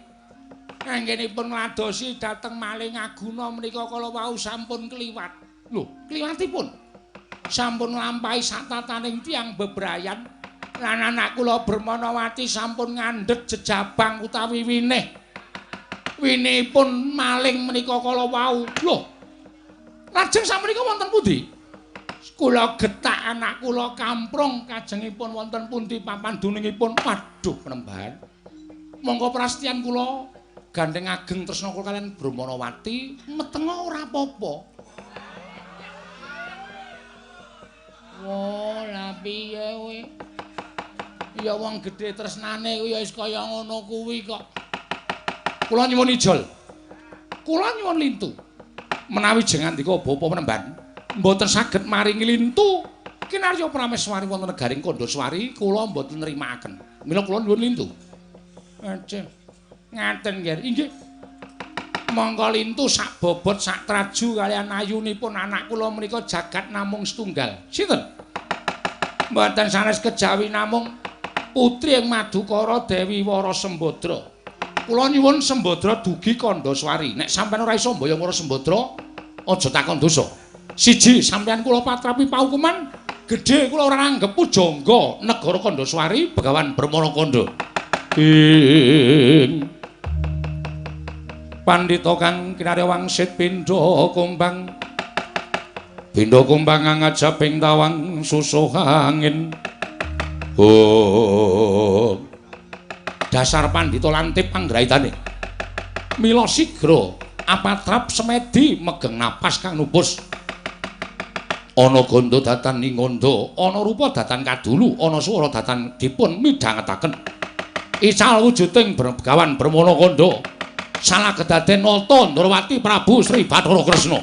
anggenipun ngladosi dhateng Maling Aguna menika kala wau sampun kliwat. Lho, kliwatipun sampun nglampahi satataning tiyang bebrayan. Lan anak kula Brahmanawati sampun ngandhet jejabang utawi winih. Winihipun maling menika kala wau. Lho. Lajeng sakmenika wonten pundi? Kula getak anak kula kamprung kajengipun wonten pundi papan dunungipun. Waduh, penembahan. Monggo prasetyan kula gandeng ageng tresna kula kaliyan Brahmanawati metenga ora apa-apa. Wah, lha piye kowe? Ya wong gedhe tresnane kuwi ya wis kaya ngono kuwi kok. Kula nyuwun ijol. Kula nyuwun lintu. Menawi jengandika bapa penemban mboten saged maringi lintu kinarya prameswari wonten negaring Kandhaswari kula mboten nrimakaken. Mila kula nyuwun lintu. Aduh. Ngaten nggih. Inggih. Monggo lintu sak bobot sak traju kaliyan ayunipun anak kula menika jagat namung setunggal. Sinten? Mboten sanes kejawi namung putri ing Madukara Dewi Wara Sembadra. Kula nyuwun Sembadra dugi Kandhaswari. Nek sampeyan ora iso mboyong Wara Sembadra, aja takon dosa. Siji, sampeyan kula patrapi paukuman gedhe kula ora anggep pujangga negara Kandhaswari Begawan Brahmana Kandha. Ing pandhita kang kinarya wangsit pindha kumbang. Pindha kumbang ngajaping tawang susuh angin. Oh. Dasar pandhita lantip panggraitane. Mila sigra apatrap semedi megeng napas kang nupus. Ana gandha datan ing ngandha, ana rupa datan kadulu, ana swara datan dipun midhangetaken. Ical wujuding Begawan Brahmana Kandha. Salah kedaden Nata Ndrawati Prabu Sri Bathara Kresna.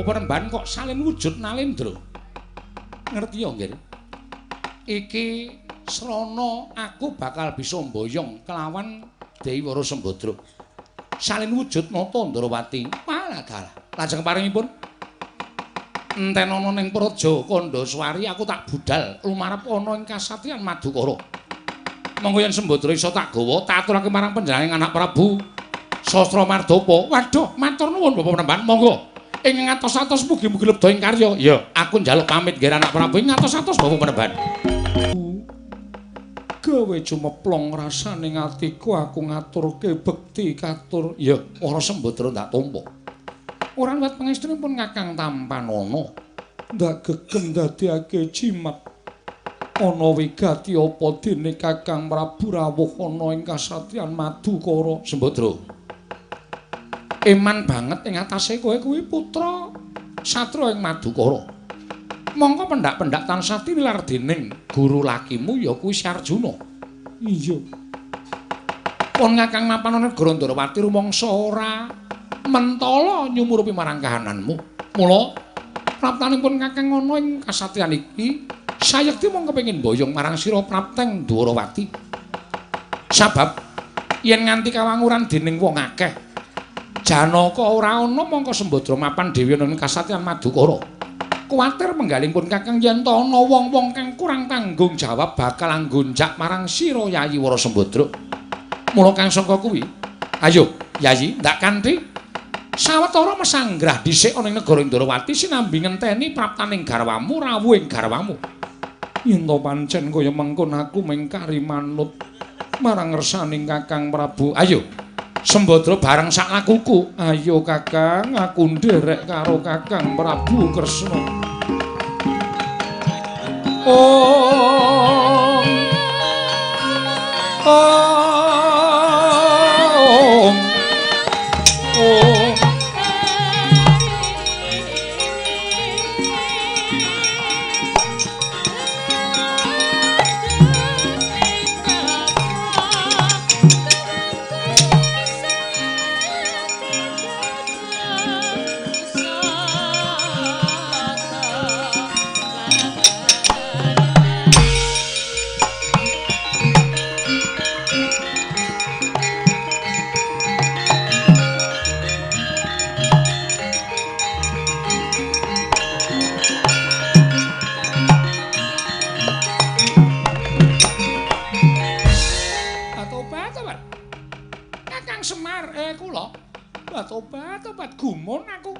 Penemban kok salin wujud Nalendra. Ngerti ya, nggih? Iki srana aku bakal bisa mboyong kelawan Dewi Wara Sembadra. Salin wujud Nata Ndrawati. Walah dalah. Lajeng paringipun enten ana ning Praja Kandhaswari aku tak budal lumarep ana ing kasatriyan Madukara. Monggo yen Sembadra iso tak gawa tak aturake marang panjenengan anak Prabu Sastra Mardapa. Waduh, matur nuwun Bapak Penemban. Monggo. Ing ngatos-atos mugi-mugi lebda ing karya. Ya, aku njaluk pamit nggih anak Prabu ing ngatos-atos Bapak Penemban. Gawe jumeplong rasane atiku aku ngaturke bekti katur. Ya, ora Sembadra ndak tampa. Ora liwat pangestunipun Kakang Tampanana. Ndak gegem ndadekake jimat. Ana wigati apa dene Kakang Prabu rawuh ana ing kasatriyan Madukara? Sembadra. Eman banget ing atase kowe kuwi putra satra ing Madukara. Mongko pendak-pendak tansah tinilar dening guru lakimu ya kuwi Si Arjuna. Iya. Pun Kakang mapan ana negara Ndrawati rumangsa ora mentala nyumurupi marang kahananmu. Mula praptanipun Kakang ana ing kasatriyan iki sayekti mung kepengin boyong marang sira prapteng Ndrawati. Sabab yen nganti kawanguran dening wong akeh Janaka ora ana mongko Sembadra mapan dhewe ana ing kasatriyan Madukara. Kuwatir penggalipun Kakang yen ta ana wong-wong kang kurang tanggung jawab bakal anggonjak marang sira Yayi Wara Sembadra. Mula kang saka kuwi, ayo Yayi ndak kanthi sawetara mesanggrah dhisik ana ing negara Ndrawati sinambi ngenteni praptaning garwamu rawuhing garwamu. Yen to pancen kaya mengkon aku mengkari manut marang ngersaning Kakang Prabu. Ayo Sembadra bareng sak lakuku. Ayo Kakang, aku nderek karo Kakang Prabu Kresna. Om. Om. Om. Tobat-tobat gumun aku.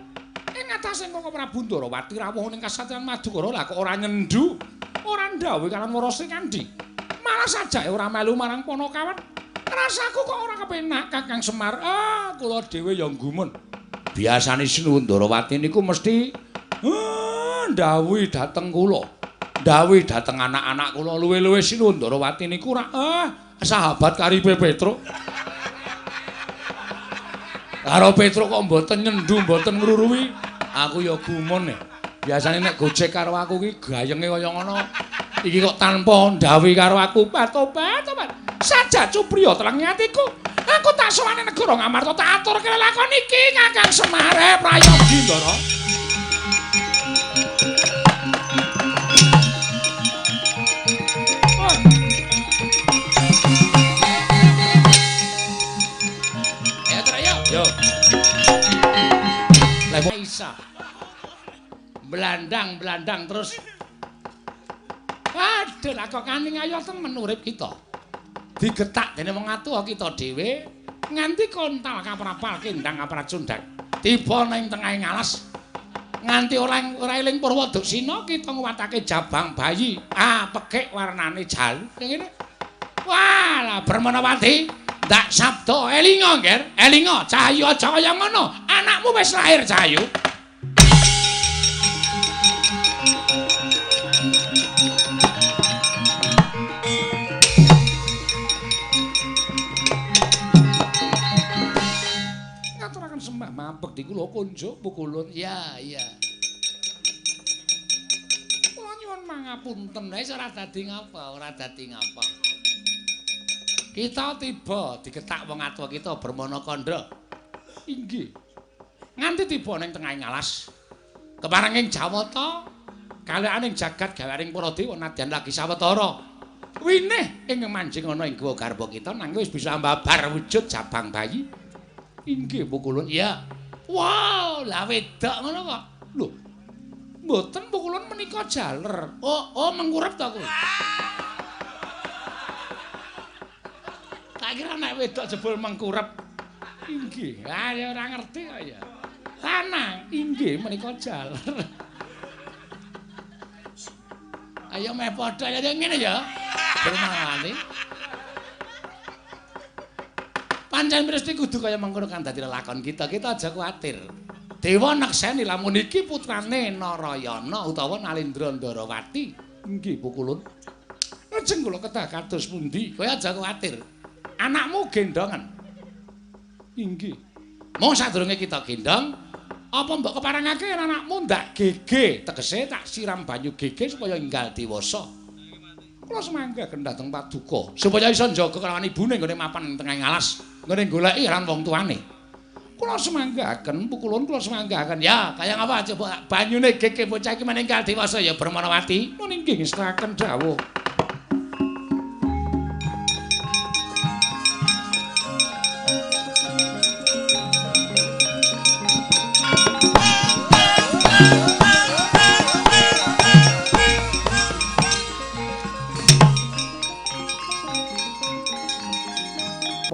Ing atase Koko Prabu Ndrawati rawuh ning kasatriyan Madukara lah kok ora nyendu, ora ndhawuhi karo Wara Srikandhi. Malah sajake ora melu marang Panakawan. Rasaku kok ora kepenak Kakang Semar. Ah, kula dhewe ya gumun. Biasane Sinuwun Ndrawati niku mesti ndhawuhi dhateng kula. Ndhawuhi dhateng anak-anak kula luwe-luwe Sinuwun Ndrawati niku ora sahabat karipe Petruk. Karo Petruk kok mboten nyendu, mboten ngruruwi. Aku ya gumun. Biasane nek gojek karo aku ki gayenge kaya ngono. Iki kok tanpa ndhawuhi karo aku. Tobat, tobat. Sajak cupriya teleng atiku. Aku tak sowane negara Ngamarta tak aturke lelakon iki Kakang Semar prayogi Ndara. Yo. Isa. Blandang-blandang terus. Aduh, lah kok kaning ayo temen urip kita. Digetak dene wong atuwa kita dhewe nganti kontal kaprapal kendang kapracundhak. Tiba ning tengahing alas. Nganti ora eling Purwoduksina kita nguwatake jabang bayi. Ah, pekik warnane jalu ngene. Wah, lah Bermanawati. Ndak sabda elinga, Nger. Elinga, Cahyu aja kaya ngono. Anakmu wis lahir, Cahyu. Ngaturaken sembah mabekti kula kunjuk pukulun. Ya, iya. Kula nyuwun mangapunten. Wis ora dadi ngapa, ora dadi ngapa. Kita tiba diketak wong atua kita Bermana kandha. Inggih. Nganti tiba ning tengahing alas. Keparenging Jawata kalihane jagat gaweaning para dewa nadyan lagi sawetara. Winih ing manjing ana ing guwa garba kita nanging wis bisa mbabar wujud jabang bayi. Inggih pukulun. Iya. Wow, lah wedok ngono kok. Lho. Mboten pukulun menika jaler. Oh, oh mengkurep ta kuwi. Tak kira nek wedok jebul mengkurep. Inggih. Ah ya ora ngerti kok ya. Lanang inggih menika jaler. Ayo meh padha ya ngene ya. Bermawani. Pancen mesti kudu kaya mengkono kan dadi lelakon kita. Kita aja kuwatir. Dewa nekseni lamun iki putrane Narayana utawa Nalendra Ndarawati. Inggih pukulun. Lajeng kula kedah kados pundi? Kowe aja kuwatir. Anakmu gendongan. Inggih. Mung sadurunge kita gendong, apa mbok keparengake anakmu ndak gege, tegese tak siram banyu gege supaya enggal dewasa. Kula semangga dhateng paduka supaya iso njaga kelawan ibune nggone mapan ing tengahing alas, nggone goleki lan wong tuane. Kula semanggaken, pukulun kula semanggaken. Ya, kaya ngapa coba banyune gege bocah iki meninggal dewasa ya Brahmanawati. Nun inggih ngestakaken dawuh.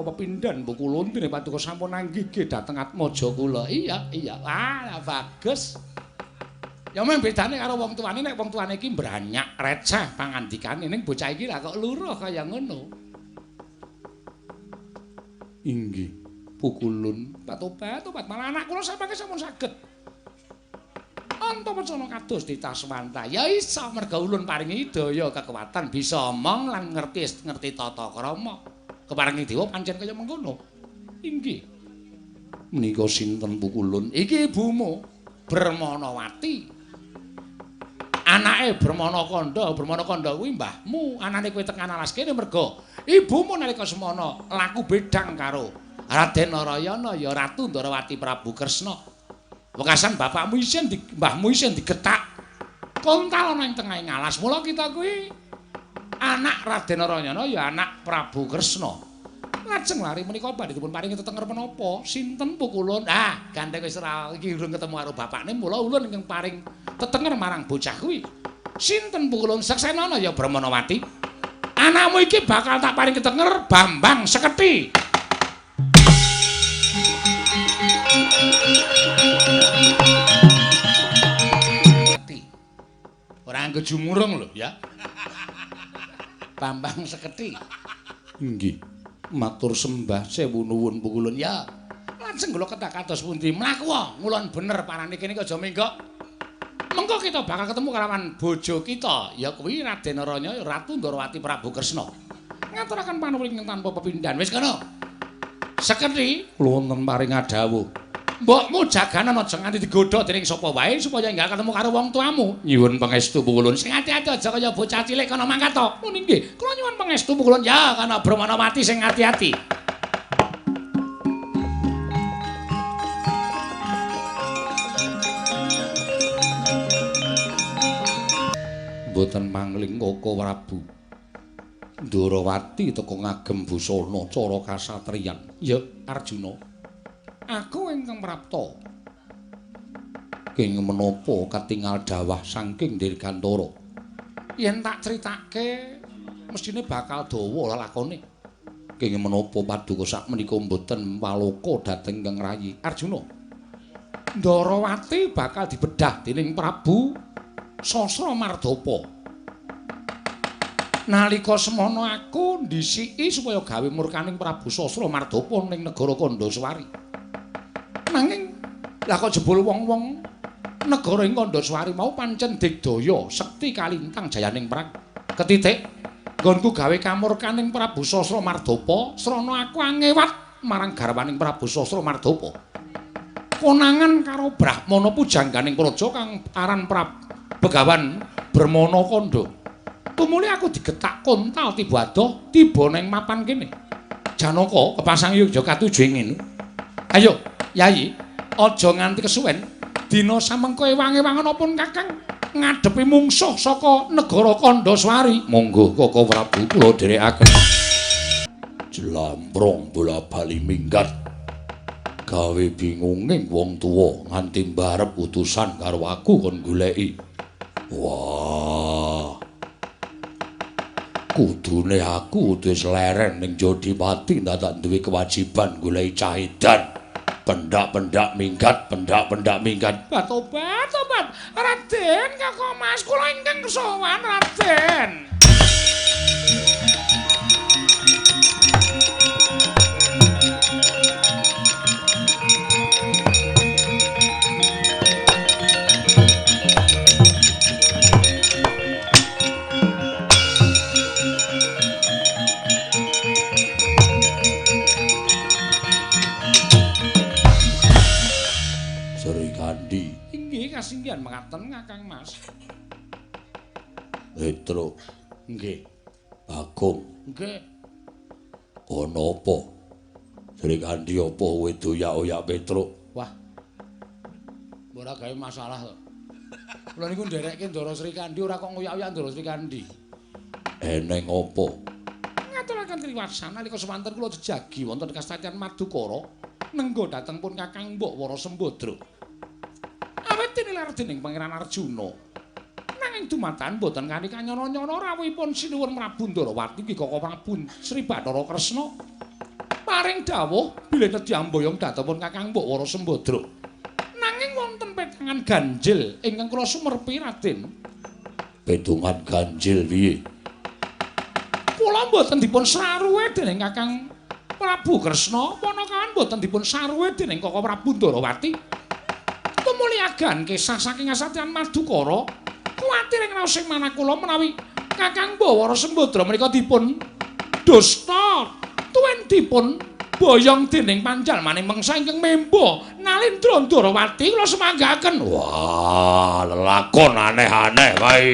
Pepindhan pukulun dene paduka sampun anggige dhateng atmaja kula. Iya, iya. Ah, bagus. Ya mung bedane karo wong tuane, nek wong tuane iki mbranyak receh pangandikane, ning bocah iki lah kok luruh kaya ngono. Inggih, pukulun. Tobat, tobat malah anak kula samangke sampun saged. Antapacana kados ditaswanta. Ya iso merga ulun paringi daya kekuatan bisa omong lan ngerti tata krama. Keparengi dewa pancen kaya mengkono. Inggih. Menika sinten pukulun? Iki ibumu, Brahmanawati. Anake Brahmana Kandha, Brahmana Kandha kuwi mbahmu. Anane kowe tekan alas kene merga ibumu nalika semana laku bedang karo Raden Narayana ya Ratu Ndarawati Prabu Kresna. Wekasan bapakmu isin mbahmu isin digetak kontal ana ing tengahing alas. Mula kita kuwi anak Raden Narayana ya anak Prabu Kresna. Lajeng lari menika badhe dipun paringi tetenger menapa? Sinten pukulun? Ah, gandeng wis ora iki urung ketemu karo bapakne, mula ulun ingkang paring tetenger marang bocah kuwi. Sinten pukulun? Seksenana ya Brahmanawati. Anakmu iki bakal tak paring tetenger Bambang Seketi. Ora nganggo jumurung lho ya. Bambang Seketi. Inggih. Matur sembah sewu nuwun pukulun ya. Lajeng kula kedah kados pundi? Mlaku ngulon bener parane kene iki aja menggok. Mengko kita bakal ketemu kalawan bojo kita, ya kuwi Raden Narayana Ratu Ndarawati Prabu Kresna. Ngaturaken panuwun ingkang tanpa pepindhan. Wis kono. Seketi kula wonten paring adhawuh. Mbokmu jaganan aja nganti digodha dening sapa wae supaya enggal ketemu karo wong tuamu. Nyuwun pangestu pukulun. Sing ati-ati aja kaya bocah cilik kono mangkat to. Nun inggih, kula nyuwun pangestu pukulun. Ya, kana Brahmanawati sing ati-ati. Mboten mangling Koko Prabu. Ndarawati teka ngagem busana cara kasatriyan. Ya, Arjuna. Aku ingkang prapta kenging menapa katingal dawah saking Dirgantara. Yen tak critake mesthine bakal dawa lelakone. Kenging menapa paduka sakmenika mboten waloka dhateng Kang Rayi Arjuna. Ndarawati bakal dibedah dening Prabu Sasra Mardapa. Nalika semana aku ndhisiki supaya gawe murkaning Prabu Sasra Mardapa ning negara Kandhaswari. Nanging lah kok jebul wong-wong negara ing Kandhaswari mau pancen digdaya sekti kalintang jayaning perang. Ketitik nggonku gawe kamurkaning Prabu Sasra Mardapa, srana aku angewat marang garwaning Prabu Sasra Mardapa. Konangan karo Brahmana pujangganing praja kang aran Begawan Brahmana Kandha. Tumuli aku digetak kontal tiba adoh tiba ning mapan kene. Janaka kepasang yogya katuju ing ngene. Ayo Yayi, aja nganti kesuwen. Dina samengko ewang-ewangan pun Kakang ngadepi mungsuh saka negara Kandhaswari. Monggo Koko Prabu kula dherekaken. Jlambrong bola bali minggat. Gawe bingunging wong tuwa nganti mbarep utusan karo aku kon goleki. Wah. Kudune aku wis leren ning Jodipati ndadak duwe kewajiban goleki cah edan. Pendak-pendak minggat, pendak-pendak minggat. Tobat, tobat. Raden, Kakang Mas, kula ingkang sowan, Raden. Srikandhi. Inggih kasinggihan mekaten Kakang Mas. Petruk. Nggih. Bagong. Nggih. Ana apa? Srikandhi apa kowe doyak-oyak Petruk? Wah. Ora gawe masalah to. Kula niku nderekke Ndara Srikandhi ora kok ngoyak-oyak Ndara Srikandhi. Eneng apa? Ngaturaken triwasan nalika semanten kula jejagi wonten kastayan Madukara nenggo dhateng pun Kakang Mbok Wara Sembadra. Awit tinilar dening Pangeran Arjuna. Nanging dumadakan boten kanthi kanyana-nyana rawuhipun Sinuwun Prabu Ndarawati nggih Kaka Prabu Sri Bathara Kresna. Paring dawuh bilih nedhi amboyong dhateng pun Kakang Mbok Wara Sembadra. Nanging wonten petangan ganjil ingkang kula sumerpi Raden. Petungan ganjil piye? Kula mboten dipun saruwe dening Kakang Prabu Kresna, panakawan mboten dipun saruwe dening Kaka Prabu Ndarawati. Tumuli agan kisah saking kasatyan Madukara, kuwatir ing raos sing manah kula menawi Kakang Bawara Sembadra menika dipun dusta tuwin dipun boyong dening panjalmaning mengsa ingkang memba Nalindra Ndarawati kula semanggaken. Wah, lelakon aneh-aneh wae.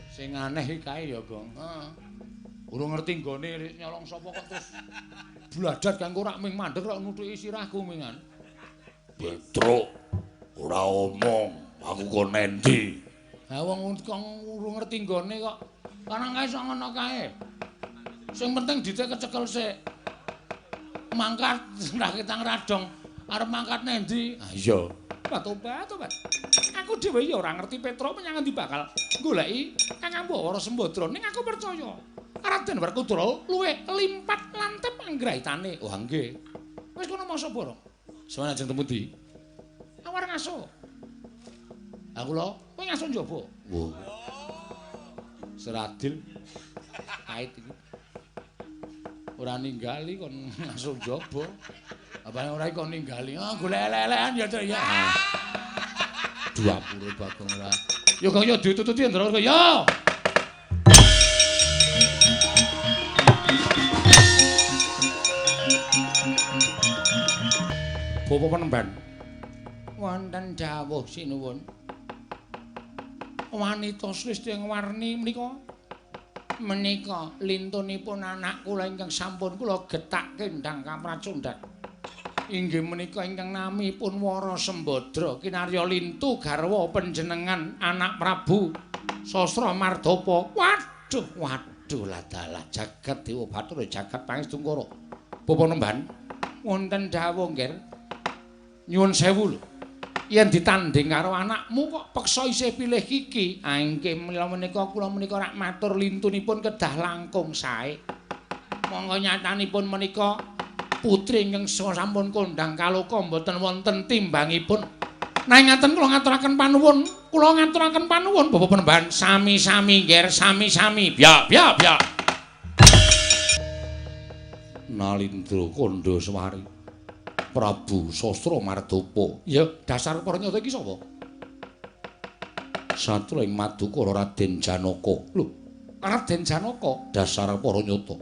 Sing aneh iki kae ya, Gong. Heeh. Urung ngerti nggone nyolong sapa kok terus bladat kanggo rak ming mandeg rak nuthuki sirahku mingan. Petruk, ora omong, aku kon endi? Ha wong kok urung ngerti nggone kok. Lanang kae sok ngono kae. Sing penting dite kecekel sik. Mangkat raketang radong arep mangkat nendi? Ha iya. Tobat, tobat. Aku dhewe ya ora ngerti Petruk menyang endi bakal goleki Kakang Bawara Sembadra ning aku percaya Raden Werkudara luwih limpat lantip anggraitane. Wah nggih. Wis kono masa borong. Sowan ajeng temu ndi? Awar ngaso. Ha kula kowe ngaso njaba. Wah. Seradil pait iki. Ora ninggali kon ngaso njaba. Apane ora kon ninggali. Ah golek elek-elekan ya Cuk ya. 20 Bagong ora. Ya Gong ya ditututi Ndara ya. Bapak penemban. Wonten dawuh sinuwun. Wanita sresti warni menika menika lintunipun anak kula ingkang sampun kula getakke ndang kamracundhak. Inggih menika ingkang namipun Wara Sembadra kinarya lintu garwa panjenengan anak Prabu Sastra Mardapa. Waduh, waduh ladalah jagat Dewa Bathara jagat Pangestungkara. Bapak Nemban wonten dawuh nggih. Nyuwun sewu lho. Yen ditanding karo anakmu kok peksa isih pilih iki. Ah inggih menika kula menika rak matur lintunipun kedah langkung sae. Monggo nyatanipun menika putri ingkang sampun kondhang kaloka mboten wonten timbangipun. Nanging ngaten kula ngaturaken panuwun, kula ngaturaken panuwun Bapak Penemban sami-sami nggih, sami-sami. Bya bya bya. Nalindra kandha sewari. Prabu Sastra Mardapa. Ya, dasar para nyata iki sapa? Satra ing Madukara Raden Janaka. Lho, Raden Janaka dasar para nyata.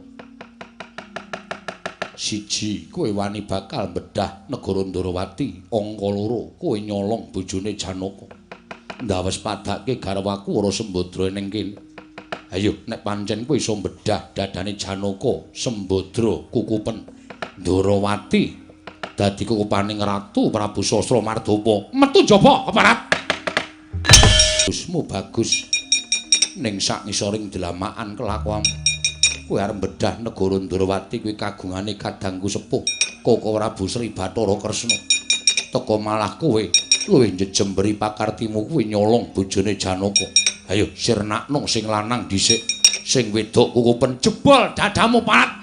Siji, kowe wani bakal bedah negara Ndarawati. Angka loro, kowe nyolong bojone Janaka. Ndawes padake garwaku Wara Sembadra ning kene. Ayo, nek pancen kowe iso bedah dadane Janaka, Sembadra kukupen Ndarawati dadi kukupaning Ratu Prabu Sastra Mardapa. Metu njaba keparat. Bagusmu bagus. Ning sak ngisoring dlamakan kelakuanmu. Kowe arep bedah negara Ndarawati kuwi kagungane kadangku sepuh Kaka Prabu Sri Bathara Kresna. Teka malah kowe luwih njejemberi pakartimu kuwi nyolong bojone Janaka. Ayo sirnakno sing lanang dhisik, sing wedok kukupen jebol dadamu parat.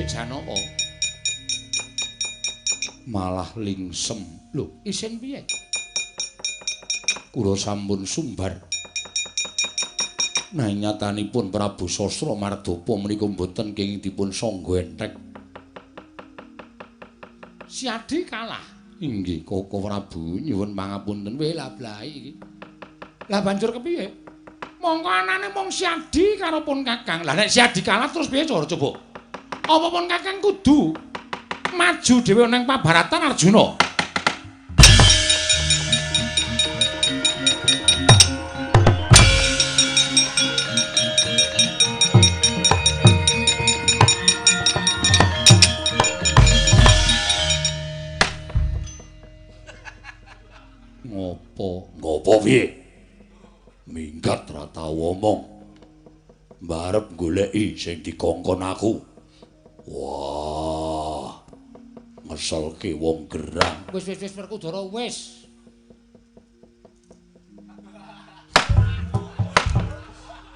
Piye Janaka? Malah lingsem. Lho, isin piye? Kula sampun sumbar. Nanging nyatanipun Prabu Sastra Mardapa menika mboten kenging dipun sangga enthek. Siadi kalah. Inggih, Koko Prabu, nyuwun pangapunten. Weh lablahi iki. Lah banjur kepiye? Mongko anane mung Siadi karo pun Kakang. Lah nek Siadi kalah terus piye cara coba? Apa pun Kakang kudu maju dhewe nang pabaratan Arjuna? Ngopo? Ngopo piye? Minggat ra tau omong. Mbarep goleki sing dikongkon aku. Wah. Ngeselke wong gerang. Wis wis wis Werkudara wis.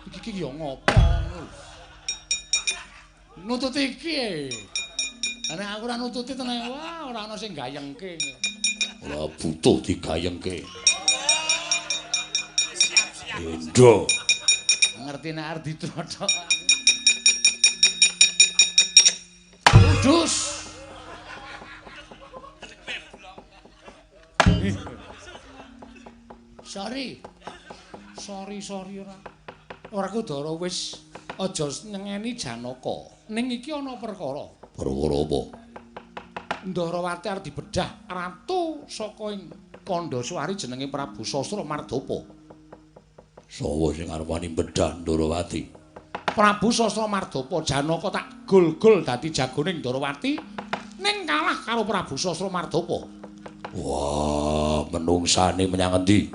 Iki iki ya ngopo ngono. Nututi iki. Nek aku ora nututi tenan wah ora ana sing gayengke. Ora butuh digayengke. Endo. Ngerti nek arep dithrothok. Kudus. Sorry. Sorry sorry ora. Werkudara wis aja nyengeni Janaka. Ning iki ana perkara. Perkara apa? Ndarawati arep dibedah ratu saka ing Kandhaswari jenenge Prabu Sastra Mardapa. Sapa sing arep wani bedah Ndarawati? Prabu Sastra Mardapa. Janaka tak gol-gol dadi jagone Ndarawati ning kalah karo Prabu Sastra Mardapa. Wah, menungsane menyang endi?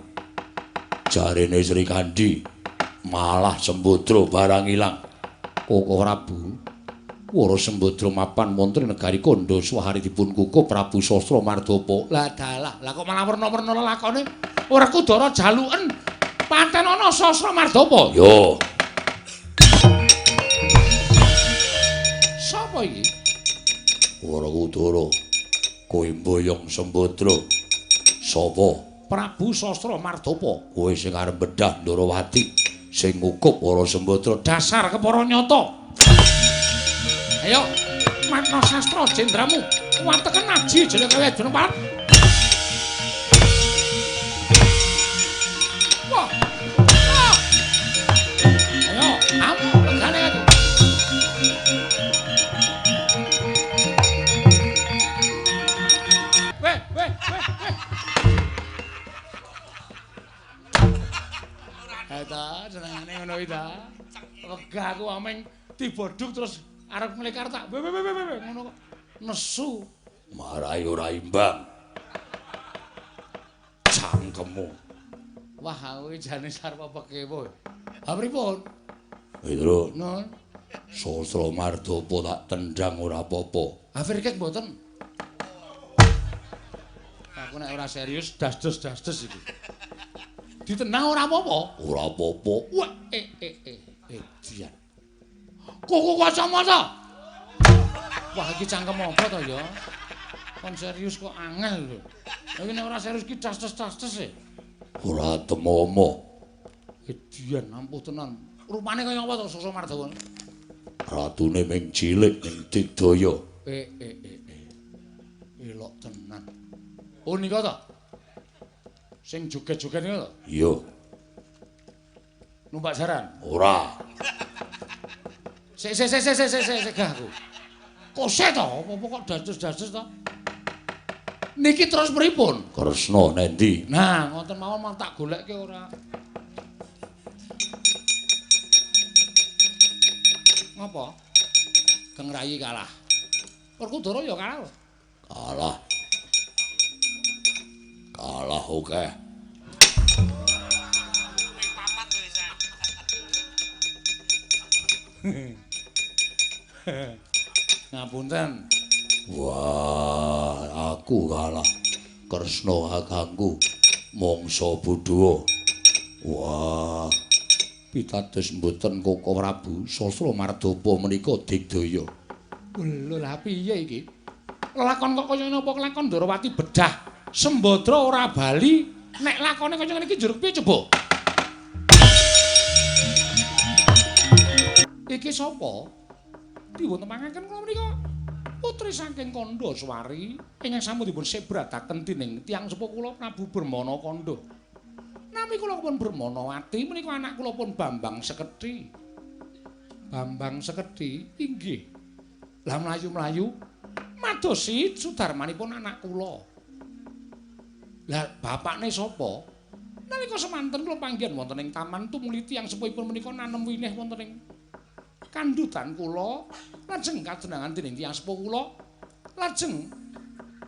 Jarene Sri Kandi malah Sembadra barang ilang. Koko Prabu, Wara Sembadra mapan wonten negari Kandhaswari dipun kukup Prabu Sastra Mardapa. Lah dalah, lah kok malah werna-werna lelakone? Werkudara jaluken paten ana Sastra Mardapa. Yo. Sapa iki? Werkudara, kowe mboyong Sembadra. Sapa? Prabu Sastra Mardapa. Kowe sing arep bedah Ndarawati sing ngukup Wara Sembadra. Dasar kepara nyata. Ayo, matna sastra jendramu, wateken aji jeneng kaya jeneng parat. Wah. Wah. Ayo, amu legane aku. Weh, weh, weh, weh. Eta senengane ngono iki ta. Wegah aku ameng dibodhuk terus arep nglekar tak we we we we ngono kok nesu. Marai ora imbang. Cangkemmu. Wah, aku jane sarwa pekewo. Ha pripun? Petro. Nun. Sastra Mardapa tak tendang ora apa-apa. Ha firkek mboten. Aku nek ora serius dasdes-dasdes iki. Ditendang ora apa-apa. Ora apa-apa. Wah, dian. Kuku kacamata. Wah, iki cangkem apa to ya? Kon serius kok angel lho. Iki nek ora serius ki tas-tas-tas e. Ora temomo. Edian ampuh tenan. Rupane kaya apa to Sastra Mardapa? Ratune ming cilik ning digdaya. Elok tenan. Oh nika to? Sing joget-joget nika to? Iya. Numpak jaran? Ora. Sik sik sik sik sik sik gah aku. Kose to, apa-apa kok dados-dados to? Niki terus pripun? Kresna nendi? Nah, ngoten mawon mah tak golekke ora. Ngopo? Geng Rayi kalah. Werkudara ya kalah. Kalah. Kalah akeh. Ping papat lho wis. Ngapunten. Wah, aku kalah. Kresna kakangku mangsa bodho. Wah, pitados mboten Koko Prabu Sastra Mardapa menika digdaya. Lho lah piye iki? Lakon kok kaya ngene apa lakon Ndorowati bedah Sembadra ora bali, nek lakone kaya ngene iki njur piye coba? Iki sapa? Dipun tepangaken kula menika putri saking Kandhaswari ingkang sampun dipun sebrataken dening tiyang sepuh kula Prabu Brahmana Kandha. Nami kula pun Brahmanawati menika anak kula pun Bambang Sekedhi. Bambang Sekedhi inggih. Lah mlayu-mlayu madosi sudarmanipun anak kula. Lah bapakne sapa? Nalika semanten kula panggihan wonten ing taman tumuli tiyang sepuhipun menika nanem winih wonten ing kandutan kula, lajeng kajenengan dening tiyang sepuh kula, lajeng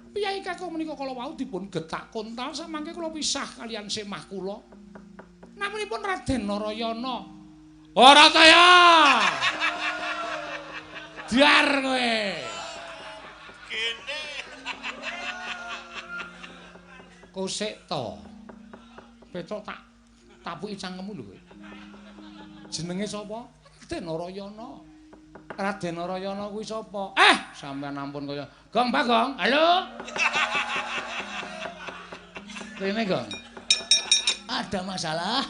piyayi kakung menika kala wau dipun getak kontal samangke kula pisah kaliyan semah kula. Naminipun Raden Narayana. Ora ta ya. Diar kowe. Kene. Kosek to. Petruk tak tapuki cangkemmu lho kowe. Jenenge sapa? Raden Narayana. Raden Narayana kuwi sapa? Sampeyan ampun kaya Gong Bagong. Halo. Rene Gong. Ada masalah?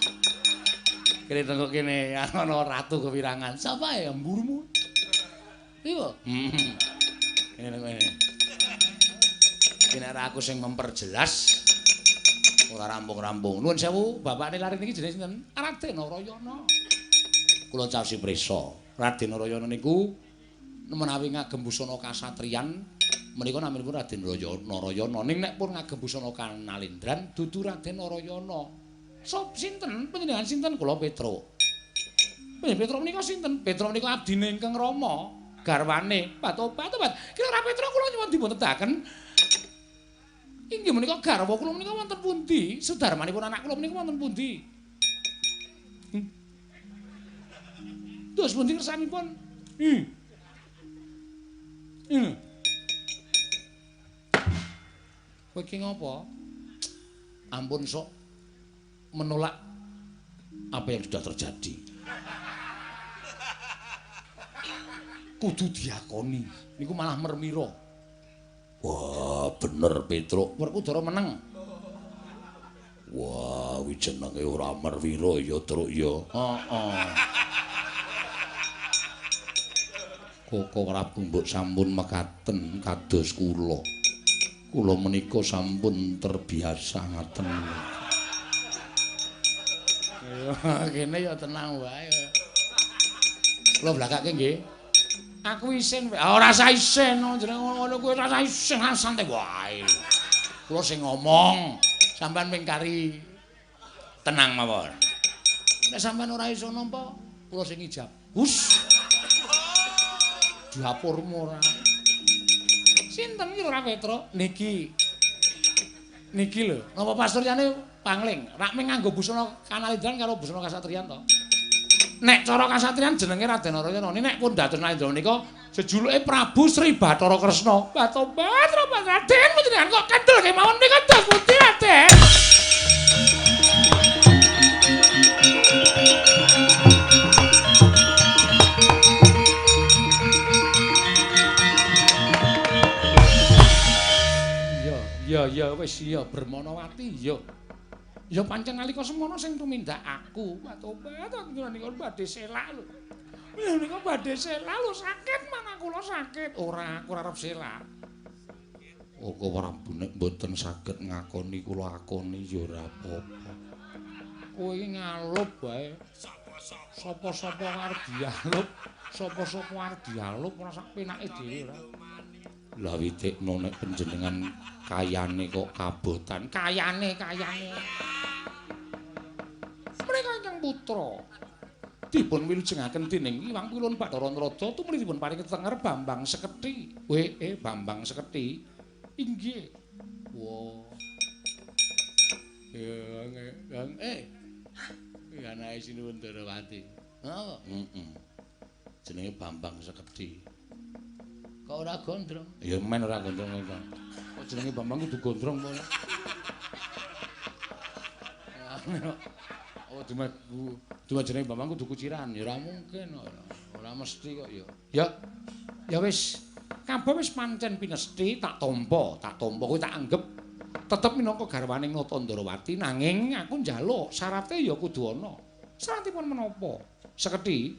Kene tengok kene ana ratu kewirangan. Sapa ya mburmu? Iya. Kene tengok kene. Kene aku sing memperjelas ora rampung-rampung. Nuwun sewu, bapakne lare niki jenenge sinten? Raden Narayana. Kula caosi prisa. Raden Narayana niku menawi ngagem busana kasatriyan menika naminipun Raden Narayana. Ning nek pun ngagem busana kanalendran dudu Raden Narayana. Sop sinten? Panjenengan sinten? Kula Petruk. Panjenengan Petruk menika sinten? Petruk menika abdine ingkang Rama, garwane Patobat. Kira ora Petruk kula nyuwun dipun tedaken. Inggih menika garwa kula menika wonten pundi? Sudarmanipun anak kula menika wonten pundi? Terus pundi kersanipun? Kowe iki ngopo? Ampun sok menolak apa yang sudah terjadi. Kudu diakoni. Niku malah mermira. Wah, bener Petruk. Werkudara meneng. Wah, kuwi jenenge ora merwira ya, Truk ya. Heeh. Koko Prabu mbok sampun mekaten kados kula. Kula menika sampun terbiasa ngaten. Kene ya tenang wae. Kula blakake nggih. Aku isin wae. Ora usah isin, jenenge ngono kuwi ora usah isin, santai wae. Kula sing ngomong, sampean ping kari tenang mawon. Nek sampean ora iso nampa, kula sing ijab. Hus. Dapurmu ora. Sinten iki ora Petruk? Niki. Niki lho. Napa pasturyane pangling? Rak mung nganggo busana kanalendran karo busana kasatriyan to. Nek cara kasatriyan jenenge Raden Narayana. Nek pun dados Nalendra menika jejuluke Prabu Sri Bathara Kresna. Batobat Raden panjenengan kok kendel kemawon menika dos pundi Raden? Ya ya wis ya Brahmanawati ya. Ya pancen nalika semono sing tumindak aku. Tobat aku nika badhe selak lho. Nika badhe selak lho sakit manah kula sakit. Ora aku ora arep selak. Koko Prabu nek mboten saged ngakoni kula akoni ya ora apa-apa. Kowe iki ngalup wae. Sapa-sapa arep dialup, sapa-sapa arep dialup ora sak penake dhewe ora. Lah witekno nek panjenengan kayane kok kabotan. Kayane, kayane. Mereka ingkang putra dipun wilujengaken dening Iwang Pilun Bathara Narada tumuli dipun paringi tetenger Bambang Sekedhi. Bambang Sekedhi. Inggih. Wah. Ya, iki anake Sinuwun Darawati. Heeh. Heeh. Jenenge Bambang Sekedhi. Kok ora gondrong? Ya men ora gondrong kok. Kok jenenge Bambang kudu gondrong apa? Oh, cuma jenenge Bambang kudu kuciran, ya ora mungkin ora. Ora mesti kok ya. Ya. Ya wis. Kabeh wis pancen pinesthi, tak tampa kowe tak anggep tetep minangka garwaning Nata Ndrawati, nanging aku njaluk syarate ya kudu ana. Syaratipun menapa? Sekedhi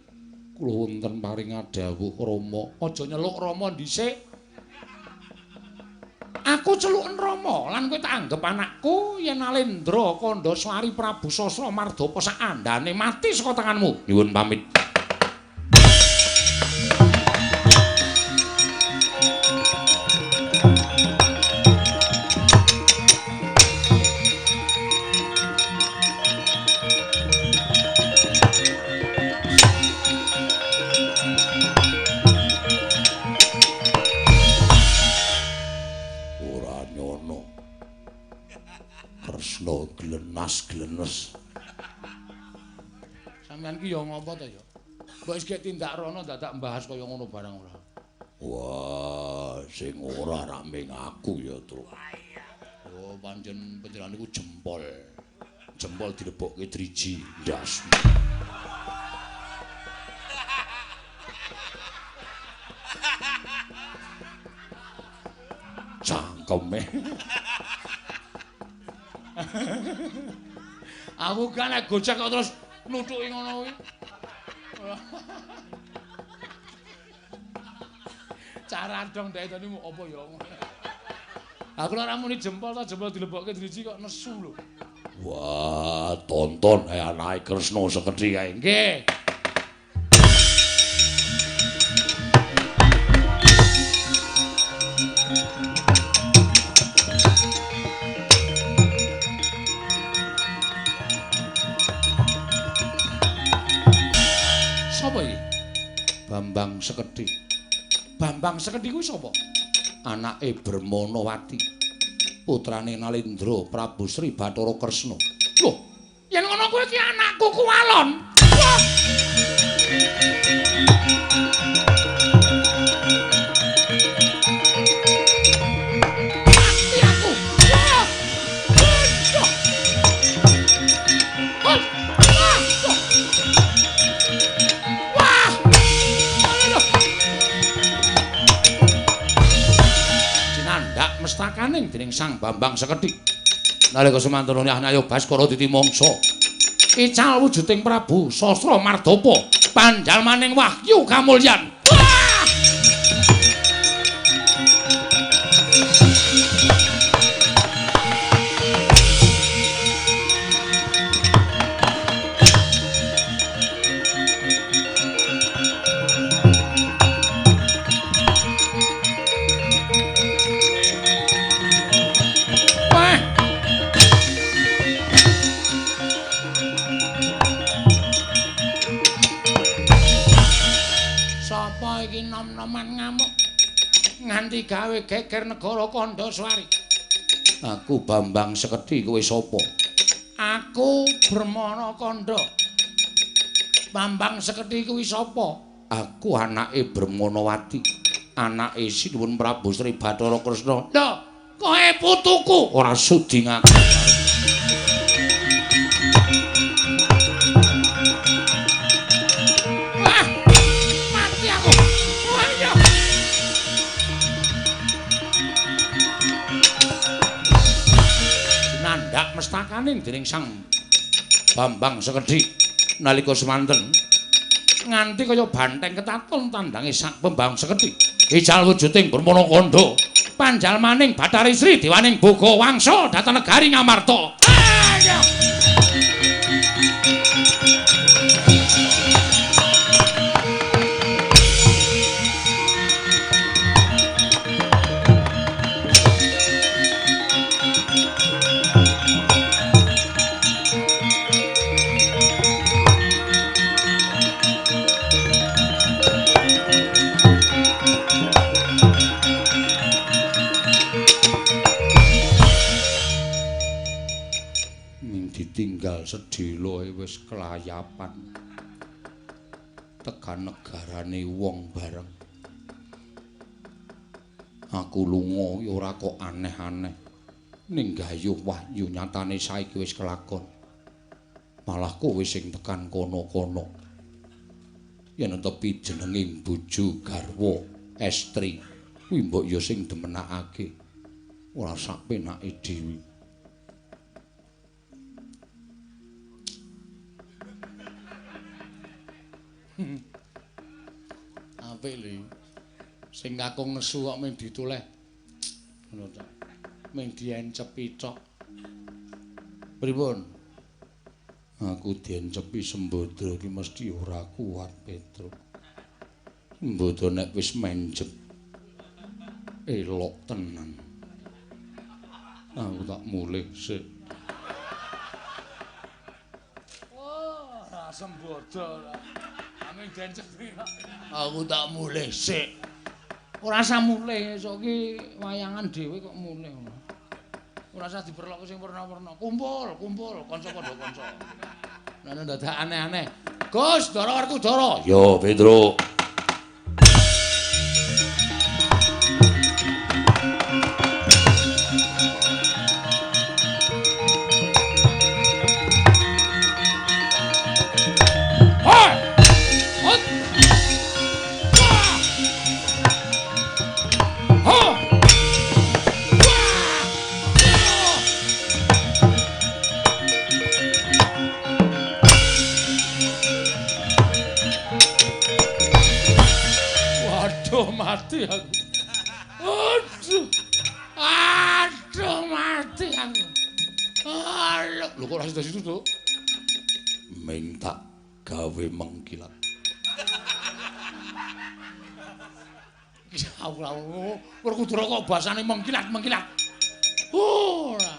kula wonten paring dawuh Rama. Aja nyeluk Rama dhisik. Aku celuken Rama lan kowe tak anggep anakku yen Nalendra Kandhaswari Prabu Sasra Mardapa sak andane mati saka tanganmu. Nyuwun pamit. Glenes. Sampeyan ki ya ngopo to ya? Mbok wis gek tindak rono dadak mbahas kaya ngono barang ora. Wah, sing ora rak ming aku ya, Truk. Oh, pancen panjenengan niku jempol. Jempol dilebokke driji ndas. Cangkeme. Aku kan nek gojek kok terus nuthuki ngono kuwi. Cara dong ndek tani apa ya. Aku ora muni jempol ta jempol dilebokke driji kok nesu lho. Wah, tonton ae anake Kresna sekedhi kae. Nggih. Sapa iki? Bambang Sekedhi. Bambang Sekedhi kuwi sapa? Anake Bermanawati. Putrane Nalendra Prabu Sri Bathara Kresna. Loh, yen ngono kuwi iki anakku Kuwalon. Wah. Mati aku. Wah. Aduh. Wah. Wah. Cinandak mestakaning dening Sang Bambang Sekedhi. Nalika semanten Ayo Baskara titi mangsa. Ical wujuding Prabu Sasra Mardapa panjalmaning wahyu kamulyan. Wah! Wah! Sapa iki nom-noman ngamuk nganti gawe geger negara Kandhaswari? Aku Bambang Sekedhi, kowe sapa? Aku Brahmana Kandha. Bambang Sekedhi kuwi sapa? Aku anake Bermanawati, anake Sinuwun Prabu Sri Bathara Kresna. Lho, kowe putuku ora sudi ngaku. Wah, mati aku. Wah, iya. Nandak mestakaning dening Sang Bambang Sekedhi nalika semanten nganti kaya banteng ketaton tandange Sang Bambang Sekedhi. Ical wujuding Brahmana Kandha panjalmaning Bathari Sri Dewaning Boga Wangsa dhateng negari Ngamarta. Ayo. Ditinggal sedhela wis kelayapan tekan negarane wong bareng. Aku lunga ya ora kok aneh-aneh, ning gayuh wahyu nyatane saiki wis kelakon. Malah kowe sing tekan kono-kono. Yen netepi jenenge bojo garwa estri. Kuwi mbok ya sing demenakake. Ora sak penake dhewe. Apik lho. Sing kakung nesu kok mung ditoleh. Ngono ta. Mung diencepi tok. Pripun? Aku diencepi Sembadra iki mesti ora kuat, Petruk. Sembadra nek wis menjep elok tenan. Aku tak mulih sik. Oh, ora Sembadra. Aming diencepi kok. Aku tak mulih sik. Ora usah mulih, esuk iki wayangan dhewe kok mulih ngono. Ora usah diperloke sing werna-werna. Kumpul, kumpul kanca padha kanca. Lah dadak aneh-aneh. Gus, Ndara Werkudara. Yo, Petruk. Mati aku. Aduh. Aduh mati aku. Aduh. Lho kok ora sida-sidu, Tuk? Ming tak gawe mengkilat. Aku Werkudara kok basane mengkilat-mengkilat. Ora.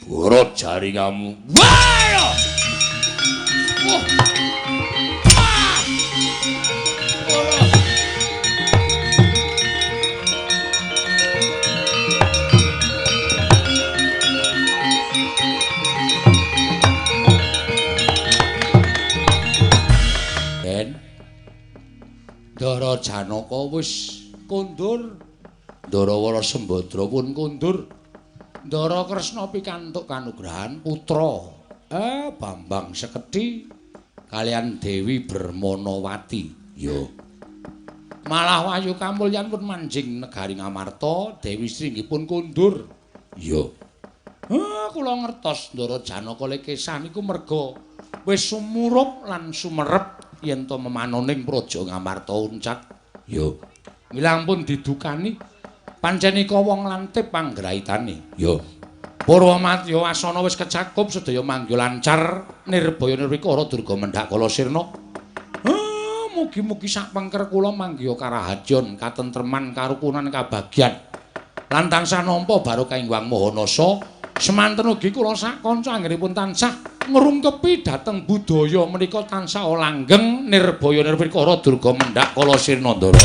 Borot jaringanmu. Wah! Oh. Ah! Ora. Ndara Janaka wis kondur, Ndarawara Sembadra pun kondur. Ndara Kresna pikantuk kanugrahan putra Bambang Sekedhi kalian Dewi Bermanawati. Yo. Malah Wahyu Kamulyan pun manjing negari Ngamarta, Dewi Sri inggih pun kondur. Yo. Kula ngertos Ndara Janaka lekesah niku merga wis sumurup lan sumerep yen to memanoning praja Ngamarta uncat. Yo. Milang pun didukani pancen ika wong lantip panggraitane. Yo. Purwamadya wasana wis kecakup sedaya mangga lancar nirbaya nirwikara durga mendhak kala sirna. Mugi-mugi sak pengker kula manggiha karahajon katentreman karukunan kabagyan lan tansah nampa barokah ing Hyang Maha Nasa. Semanten ugi kula sak kanca anggenipun tansah ngrungkepi dhateng budaya menika tansah langgeng nirbaya nirwikara durga mendhak kala sirna ndara.